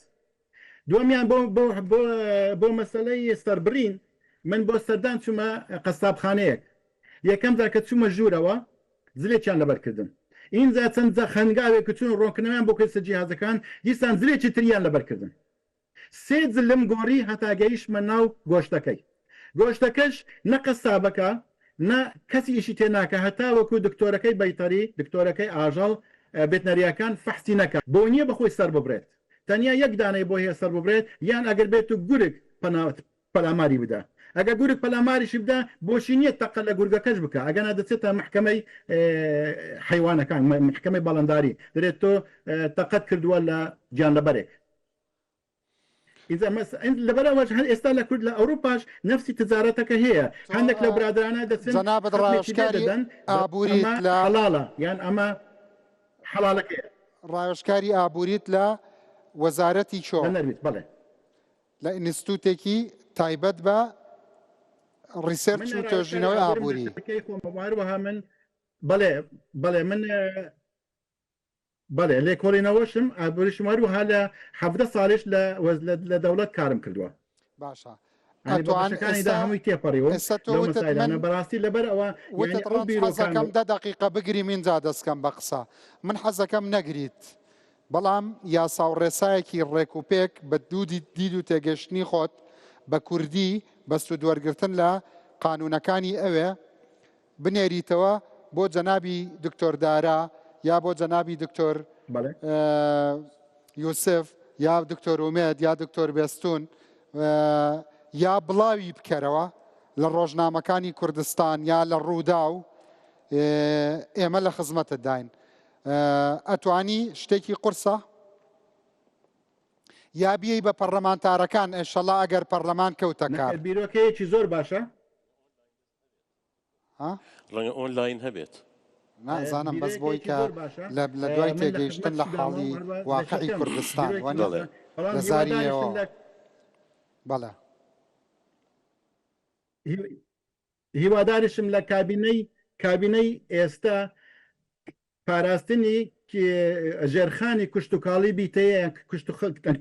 دووەمیان بۆ بۆ بۆ بۆ مەسەلەی سەربڕین من بۆ سەردان چوومە قەسابخانەیەک یەکەم جار کە چوومە ژوورەوە جلێکیان لەبەر کردم ئینجا چەند هەنگاوێک کە چوون ڕۆنکردنەوەیان بۆ کرد سەر جیهازەکان دیسان جلێکی تریان لەبەر کردم سێ جلم گۆڕی هەتا گەیشتمە ناو گۆشتەکەی گۆشتەکەش نە قەسابەکە نە کەسی ئیشی تێ ناکا هەتاوەکو دکتۆرەکەی بەیتەری دکتۆرەکەی ئاژەڵ ڤێتنەریاکان فەحسی نەکا بۆی نیە بەخۆی سەر ببڕێت تەنیا یەک دانەی بۆ هەیە سەر ببڕێت یان ئەگەر بێت و گورگ پەنا پەلاماری بدا ئەگەر گورگ پەلاماریشی بدا بۆشی نیە تەقە لە گورگەکەش بکا ئەگەنا دەچێتە مەحکەمەی حەیوانەکان مەحکەمەی باڵنداری دەرێت تۆ تەقەت کردووە لە گیانلەبەرێک ئینجا مەس لەبەر ئەوەش هەر ئێستا لە کورد لە ئەوروپاش نەفسی تجارەتەکە هەیە تۆ هەندێک لەو برادرانە دەچن جەنابت حوکمێکی لێ ڕاوێژکاری دەدەن دەڵێن ئابووریت ئەمە لە حەڵاڵە یان ئەمە حەڵالەکەیە. ڕاوێژکاری ئابووریت لە وەزارەتی چۆ؟ لە نەرویج بەڵێ. لە ئینستوتێکی تایبەت بە من research و ڕاوێژکاری توێژینەوەی ئابووریم لە ئابووری. شەرکەی خۆمە و هەروەها من بەڵێ بەڵێ من بەڵێ لێکۆڵینەوەشم ئابووریشم هەروەها لە 17 ساڵیش لە لە دەوڵەت کارم کردووە. باشە یانی بە ئەتوان بەشەکانیدا ئێستا هەمووی تێپەڕیوم ئێستا تۆ لەو وتت من مەسایلانە بەڕاستی لەبەر ئەوە یانی وتت ئەو ڕەنج بیرۆکان حەزەکەم و دە دەقیقە بگریم ئینجا دەستکەم بە قسە من حەزەکەم نەگریت بەڵام یاسا و ڕێسایەکی ڕێک و پێک بە دوو دید و تێگەشتنی خۆت بە کوردی بە سوودوەرگرتن لە قانوونەکانی ئەوێ بنێریتەوە بۆ جەنابی دکتۆر دارا یا بۆ جەنابی دکتۆر یوسف یا دکتۆر ئومێد یا دکتۆر بێستون یا بڵاوی بکەرەوە لە ڕۆژنامەکانی کوردستان یا لە ڕوودا و ئێمە لە خزمەتت داین ئەتوانی شتێکی قورسە یا بیەی بە پەرلەمانتارەکان ئێشەڵا ئەگەر پەرلەمان کەوتە کار. بیرۆکەیەکی زۆر باشە. ها؟ ڕەنگە ئۆنلاین هەبێت. نازانم بەس بۆی کە لە لە دوای تێگەیشتن لە حاڵی واقعی کوردستان وانیە لە زاری ئێوەوە بەڵێ. هیواداریشم لە کابینەی کابینەی ئێستا پاراستنی ژێرخانی کشتوکاڵی بیتە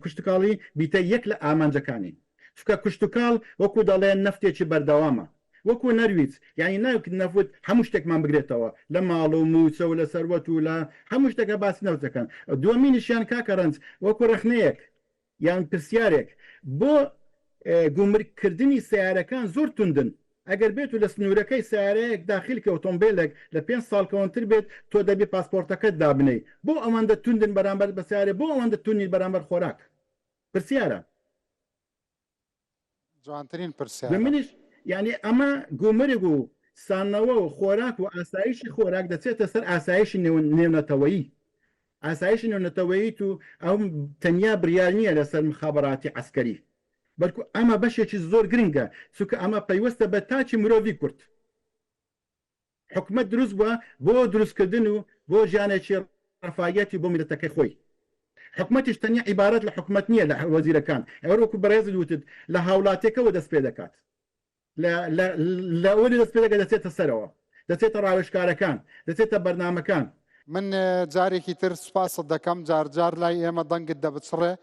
کشتوکاڵی بیتە یەک لە ئامانجەکانی چونکە کشتوکاڵ وەکو دەڵێن نەفتێکی بەردەوامە وەکو نەرویج یانی ناوک نەفت هەموو شتێکمان بگرێتەوە لە ماڵ و موچە و لە سەروەت و لە هەموو شتێکە باسی نەوت دەکەن دووەمینیشیان کاکە ڕەنج وەکو ڕەخنەیەک یان پرسیارێک بۆ گومرگ کردنی سەیارەکان زۆر توندن. ئەگەر بێت و لە سنوورەکەی سەیارەیەک داخیل کەی ئۆتۆمبێلێک لە پێنج ساڵ کەونتر بێت تۆ دەبی پاسپۆرتەکەت دابنێی. بۆ ئەوەندە توندن بەرامبەر بە سەیارە بۆ ئەوەندە توند نین بەرامبەر خۆراک؟ پرسیارە. جوانترین پرسیارە. منیش یانی ئەمە گومرگ و ساندنەوە و خۆراک و ئاسایشی خۆراک دەچێتە سەر ئاسایشی نێونەتەوەیی. ئاسایشی نێونەتەوەیی تو ئەو تەنیا بریار نییە لەسەر مخابەراتی عەسکەری بەلکو ئەمە بەشێکی زۆر گرنگە چونکە ئەمە پەیوەستە بە تاکی مرۆڤی کورد. حکومەت دروست بووە بۆ دروستکردن و بۆ ژیانێکی ڕەفاییەتی بۆ میللەتەکەی خۆی. حکومەتیش تەنیا عیبارەت لە حکومەت نییە لە وەزیرەکان، هەر وەکو بەڕێزت وتت لە هاوڵاتیەکەوە دەست پێدەکات. لە لە لە ئەوەی دەست پێدەکات دەچێتە سەرەوە، دەچێتە ڕاوێژکارەکان، دەچێتە بەرنامەکان. من جارێکی تر سوپاست دەکەم، جار جار لای ئێمە دەنگت دەبچڕێ،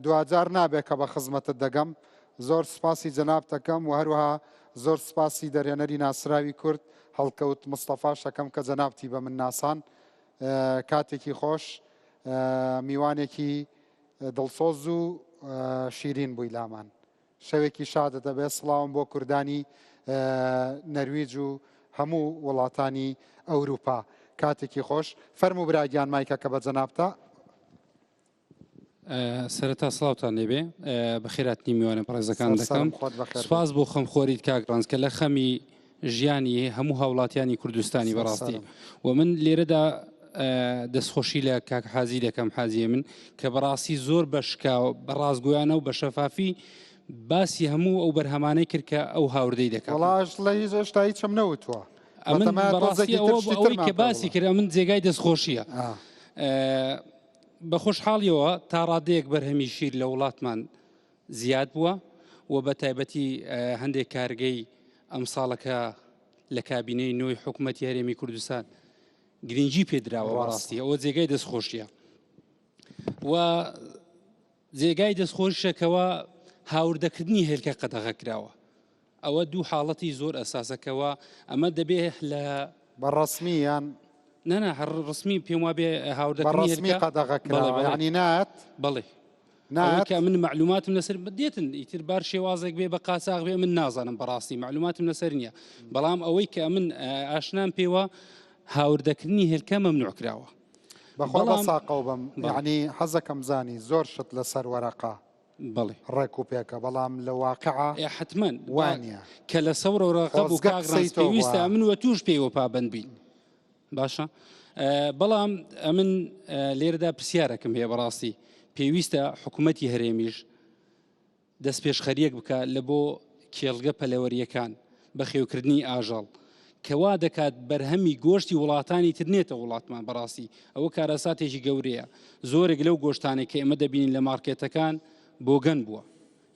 دواجار نابێ کە بە خزمەتت دەگەم. زۆر سوپاسی جەنابت ئەکەم و هەروەها زۆر سوپاسی دەرهێنەری ناسراوی کورد هەڵکەوت مستەفاش ئەکەم کە جەنابتی بە من ناسان. کاتێکی خۆش میوانێکی دڵسۆز و شیرین بووی لامان. شەوێکی شادت ئەبێ سڵاوم بۆ کوردانی نەرویج و هەموو وڵاتانی ئەوروپا. کاتێکی خۆش. فەرموو برا گیان مایکەکە بە جەنابتە. سەرەتا سڵاوتان لێبێ بەخێراتنی میوانە بەڕێزەکان دەکەم سپاس بۆ خەمخۆریت کاک ڕەنج کە لە خەمی ژیانی هەموو هاوڵاتیانی کوردستانی بەڕاستی و من لێرەدا دەستخۆشی لە کاک حازی دەکەم حازیە من کە بەڕاستی زۆر بەشکا بە ڕاستگویانە و بە شەفافی باسی هەموو ئەو بەرهەمانەی کرد کە ئەو هاوردەی دەکات وڵاش لە هیچ هێشتا هیچم نەوتووە ئەمن بەڕاستی ئەوەی کە باسی کرد ئەمن جێگای دەستخۆشیە بە خۆشحاڵیەوە تا ڕادەیەک بەرهەمی شیر لە وڵاتمان زیاد بووە و بە تایبەتی هەندێک کارگەی ئەمساڵەکە لە کابینەی نوێی حکوومەتی هەرێمی کوردستان گرنگی پێدراوە بەڕاستی ئەوە جێگای دەستخۆشیە و جێگای دەستخۆشەکەەوە هاوردەکردنی هێلکە قەدەغە کراوە ئەوە دوو حاڵەتی زۆر ئەساسە کەوا ئەمە دەبێ لە. بە ڕەسمی یان. نا نا هەر ڕەسمی پێم وابێ بە هاوردەکردنی ڕەسمی هێلکە قەدەغە بەڵێ کراوە بەڵێ یانی نایەت؟ بەڵێ ئەوەی نایەت؟ کە من مەعلوماتم لەسەر دێتن ئیتر بار شێوازێک بێ بە قاچاغ بێ من نازانم بەڕاستی مەعلوماتم لەسەر نییە بەڵام ئەوەی کە من ئاشنام پێوە هاوردەکردنی هێلکە مەمنوع کراوە بەخوا بە بەڵام ساقەو بم بەڵێ یانی حەزەکەم زانی زۆر شت لەسەر وەرەقە بەڵێ. ڕێک و پێکە بەڵام لە واقعا ئێ حەتمەن وا با نیە. کە لە سەورە و ڕەقە بوو خۆزگە کاک قسەی ڕەنج تۆ پێویستە بوایە. ئەمن و توش پێیوە پابەند بین باشە بەڵام ئەمن لێرەدا پرسیارەکەم هەیە بەڕاستی پێویستە حکوومەتی هەرێمیش دەستپێشخەریەک بکە لە بۆ کێڵگە پەلەوەریەکان بەخێوکردنی ئاژەڵ کە وا دەکات بەرهەمی گۆشتی وڵاتانی تر نێتە وڵاتمان بەڕاستی ئەوە کارەساتێکی گەورەیە زۆرێک لەو گۆشتانەی کە ئێمە دەبینین لە مارکێتەکان بۆگەن بووە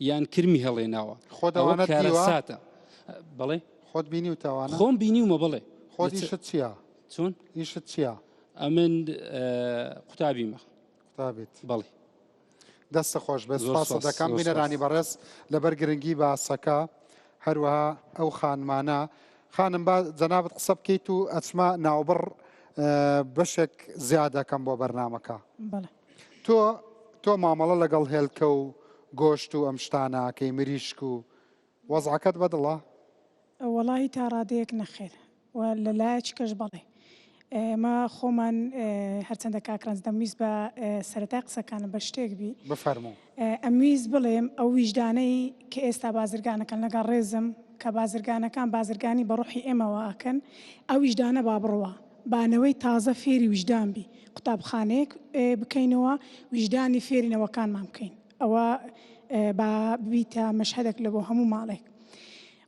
یان کرمی هەڵێناوە خۆت ئەوە ئەوانەت دیوە؟ کارەساتە بەڵێ خۆت بینیوتە ئەوانە؟ خۆم بینیومە بەڵێ خۆت لە چ ئیشت چییە؟ چۆن؟ ئیشت چییە؟ ئەمن قوتابیمە قوتابیت بەڵێ دەستت خۆش بێت زۆر سوپاست سوپاس دەکەم زۆر بینەرانی سوپاس. بەڕێز لەبەر گرنگی باسەکە هەروەها ئەو خانمانە خانم با جەنابت قسە بکەیت و ئەچمە ناوبڕ بەشێک زیاد دەکەم بۆ بەرنامەکە بەڵێ. تۆ تۆ مامەڵە لەگەڵ هێلکە و گۆشت و ئەم شتانەکەی مریشک و وەزعەکەت بەدڵە؟ وەڵاهی تا ڕادەیەک نەخێر و لە لایەکیکەش بەڵێ. ئێمە خۆمان هەرچەندە کاک ڕەنج دەمویست بە سەرەتای قسەکانم بە شتێک بی. بفەرموو. ئەمویست بڵێم ئەو ویژدانەی کە ئێستا بازرگانەکان لەگەڵ ڕێزم کە بازرگانەکان بازرگانی بە ڕۆحی ئێمەوە ئەکەن ئەو ویژدانە با بڕوا. با نەوەی تازە فێری ویژدان بی. قوتابخانەیەک بکەینەوە ویژدانی فێری نەوەکانمان بکەین. ئەوە با ببیتە مەشهەدێک لە بۆ هەموو ماڵێک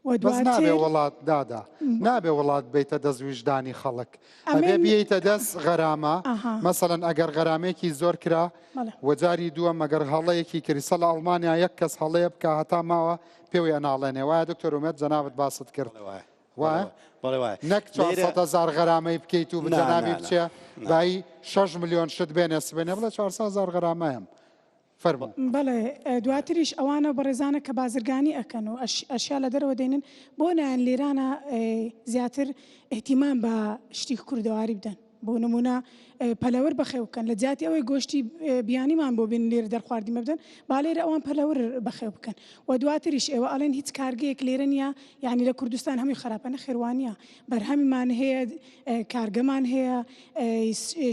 و بەس نابێ دواتر وڵات دادا نابێ وڵات بیتە دەست ویژدانی خەڵک ئەبێ ئەمن بیەیتە دەست غەرامە ئەها مەسەلەن ئەگەر غەرامێکی زۆر کرا بەڵێ و جاری دووەم ئەگەر هەڵەیەکی کرد سە لە ئەڵمانیا یەک کەس هەڵەیە بکە هەتا ماوە پێوەی ئەناڵێنێ وایە دکتۆر ئومێد جەنابت باست کرد بەڵێ وایە وایە بەڵێ وایە نەک لێرە 400 هەزار غەرامەی بکەیت و نا جەنابی نا نا بچێ نا بایی 6 ملیۆن شت بێنێ سبەینێ بڵێ 400 هەزار غەرامەیەم فەرموو. بەڵێ دواتریش ئەوانە بەڕێزانە کە بازرگانی ئەکەن و ئەشیا لە دەرەوە دێنن بۆ نایەن لێرانە زیاتر ئیهتیمام بە شتی کوردەواری بدەن. بۆ نمونە پەلەوەر بەخێو بکەن لە جیاتی ئەوەی گۆشتی بیانیمان بۆ بێن لێرە دەرخواردی مە بدەن با لێرە ئەوان پەلەوەر بەخێو بکەن و دواتریش ئێوە ئەڵێن هیچ کارگەیەک لێرە نییە یعنی لە کوردستان هەمووی خراپە نەخێر وانییە بەرهەمیمان هەیە کارگەمان هەیە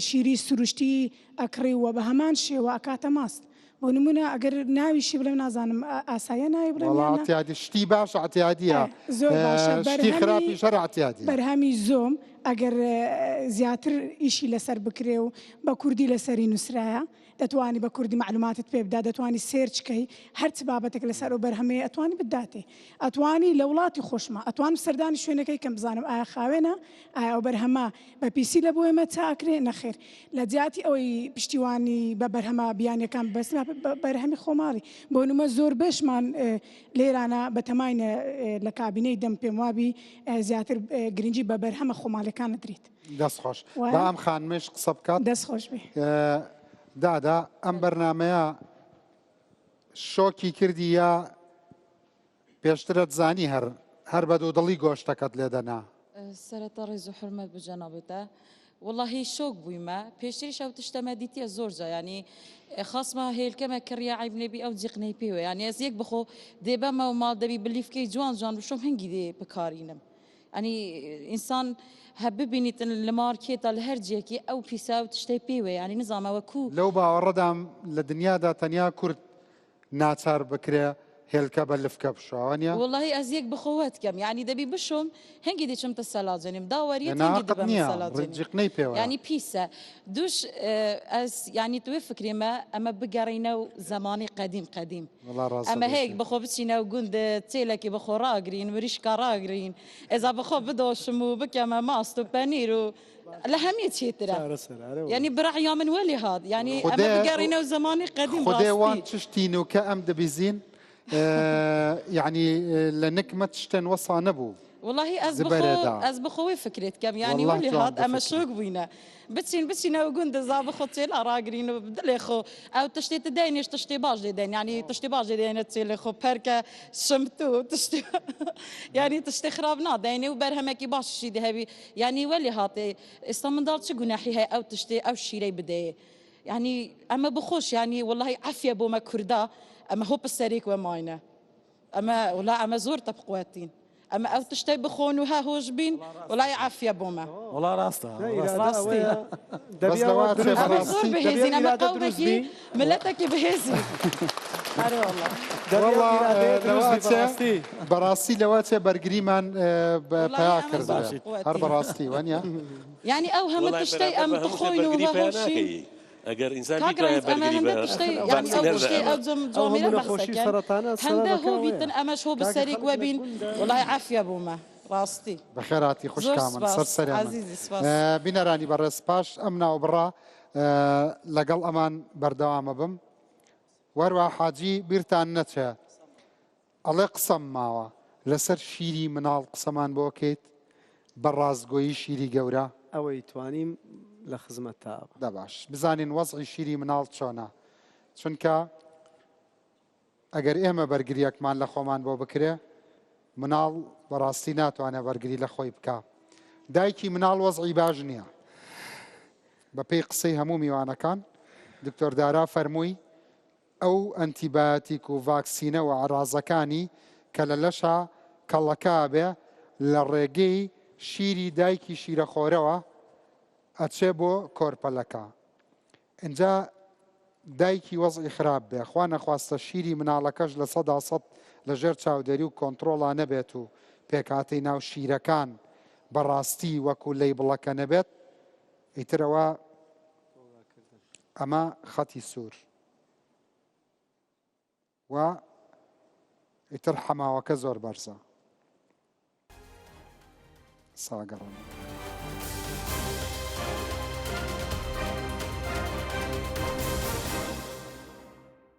شیری سروشتی ئەکڕی و بە هەمان شێوە ئەکاتە ماست بۆ نمونە ئەگەر ناویشی بڵێم نازانم ئاسایە ناوی بڵێم وەڵا یان نا؟ اعتیادی شتی باش اعتیادیە زۆر باشە شتی بەرهەمی خراپیش هەر اعتیادیە. بەرهەمی زۆم ئەگەر زیاتر ئیشی لەسەر بکرێ و بە کوردی لەسەری نووسرایە دەتوانی بە کوردی مەعلوماتت پێ بدا دەتوانی search کەی هەرچ بابەتێک لەسەر ئەو بەرهەمەیە ئەتوانی بتداتێ ئەتوانی لە وڵاتی خۆشما ئەتوانم سەردانی شوێنەکەی کەم بزانم ئایا خاوێنە ئایا ئەو بەرهەمە بە پیسی لە بۆ ئێمە چا ئەکرێ؟ نەخێر. لە جیاتی ئەوەی پشتیوانی بە بەرهەمە بیانیەکان ببەستین با بە بەرهەمی خۆماڵی. بۆ نموونە زۆربەشمان لێرانە بە تەماینە لە کابینەی دەم پێم وابی زیاتر گرنگی بە بەرهەمە خۆماڵیەکان ئەدرێت. دەست خۆش. وایە؟ با ئەم خانمەیش قسە بکات. دەست خۆش بێ. دادە ئەم بەرنامەیە شۆکی کردی یا پێشتر ئەتزانی هەر هەر بە دوودڵی گۆشتەکەت لێ دەنا. سەرەتا ڕێز و حورمەت بۆ جەنابتە وەڵاهی شۆک بوویمە پێشتریش ئەو تشتەمە دیتیە زۆر جا یانی خاسمە هێلکەمە کڕیە عەیب نەبی ئەو جیقنەی پێوە یانی ئەز یەک بخۆ دێ بەمەو ماڵ دەبی بلیفکەی جوان جوان بشۆم هەنگی دێ بکارینم ئەنی ئینسان هە ببینیتن لە مارکێتا لە هەر جێکی ئەو پیسە و تشتەی پێوە یانی نزامەوە کوو لەو باوەڕەدام لە دنیادا تەنیا کورد ناچار بکرێ هێلکە بە لفکە بشوا وانیە؟ وەڵاهی ئەز یەک بخۆ وەت کەم یانی دەبی بشۆم هەنگی دەچم تە سەلاجەنیم داوەریەت نا هەنگی قەت دبەم نیە سەلاجەنیم جیقنەی پێوەیە. یانی پیسە دوش ئەز یانی توێ فکرێمە ئەمە بگەڕینەو زەمانی قەدیم قەدیم وەڵا ڕاستە ئەمە هەیەک دەشی. بخۆ بچینەو گوند تێلەکی بخۆ ڕاگرین مریشکا ڕاگرین ئێزا بخۆ بدۆشم و بکەمە ماست و پەنیر و لە هەمی چێترە یانی برعیا من وەلی هات یانی ئەمە بگەڕینەوە زەمانی قەدیم خودێ وان چشتین و کە ئەم دەبیزین یعنی لە نکمە شتێن وەسا نەبوو واللهی ئەز بخۆ ئەز بخۆی فکرێت کەم یانی وەلی هات ئەمە شۆک بووینە بچین بچینەوە گوند زا بخۆ تێلا ڕاگرین و دلێ خۆ ئەو تشتێ تدەینێش تشتێ باش دێدەن ینی تشتێ باش دێنە تێلێ خۆ پەرکە شمت و تشتێ ینی تشتێ خراپ نادەینێ و بەرهەمێکی باششی دەهەبی یانی وەلی هاتێ ئێستا منداڵ چ گوناحی هەیە ئەو تشتێ ئەو شیرەی بدەیێ یانی ئەمە بخۆش یانی وەڵی عەفیە بۆ مە کوردا ئەمە هۆ پسەرێک وە ماینە ئەمە وڵا ئەمە زۆر تەپقوەتین ئەمە ئەو تشتەی بخۆن و ها هۆش بین وڵای عەفیە بۆ مە وڵا ڕاستە ڕاستی زۆر بەهێزین ئەمە قەومێکی ملەتێکی بەهێزین بەڕاستی لەوە چێ بەرگریمان پیا کرد هەر بەڕاستی وانە یعنی ئەو هەمە تشتەی ئەم بخۆین و هۆشین ئەگەر ئینسان هەندە هۆبیتن ئەمەش هۆ بسەرێک وەبین وڵای عافە بوومە ڕاستی بەخێراتی خوشکامن سەر سەریان بینەرانی بەڕێز پاش ئەم ناوبڕە لەگەڵ ئەمان بەردەوامە بم وەروە حاجی بیرتان نەچێ ئەڵێ قسەم ماوە لەسەر شیری مناڵ قسەمان بۆ کەیت بە ڕاستگۆیی شیری گەورە ئەوەی توانیم لە خزمەتتا ئەبم. دە باش بزانین وەزعی شیری مناڵ چۆنە چونکە ئەگەر ئێمە بەرگریەکمان لە خۆمان بۆ بکرێ مناڵ بەڕاستی ناتوانێ بەرگری لە خۆی بکا دایکی مناڵ وەزعی باش نییە بە پێی قسەی هەموو میوانەکان دکتۆر دارا فەرمووی ئەو ئەنتیبایەتیک و ڤاکسینە و عەرازەکانی کە لە لەشا کەڵەکە ئەبێ لە ڕێگەی شیری دایکی شیرەخۆرەوە ئەچێ بۆ کۆرپەلەکە ئینجا دایکی وەزعی خراپ بێ خوا نەخواستە شیری مناڵەکەش 100% لە ژێر چاودێری و کۆنتڕۆڵا نەبێت و پێکهاتەی ناو شیرەکان بەڕاستی وەکو label ەکە نەبێت ئیتر ئەوە ئەمە خەتی سوور و ئیتر حەماوەکە زۆر بەرزە ساگەڕم.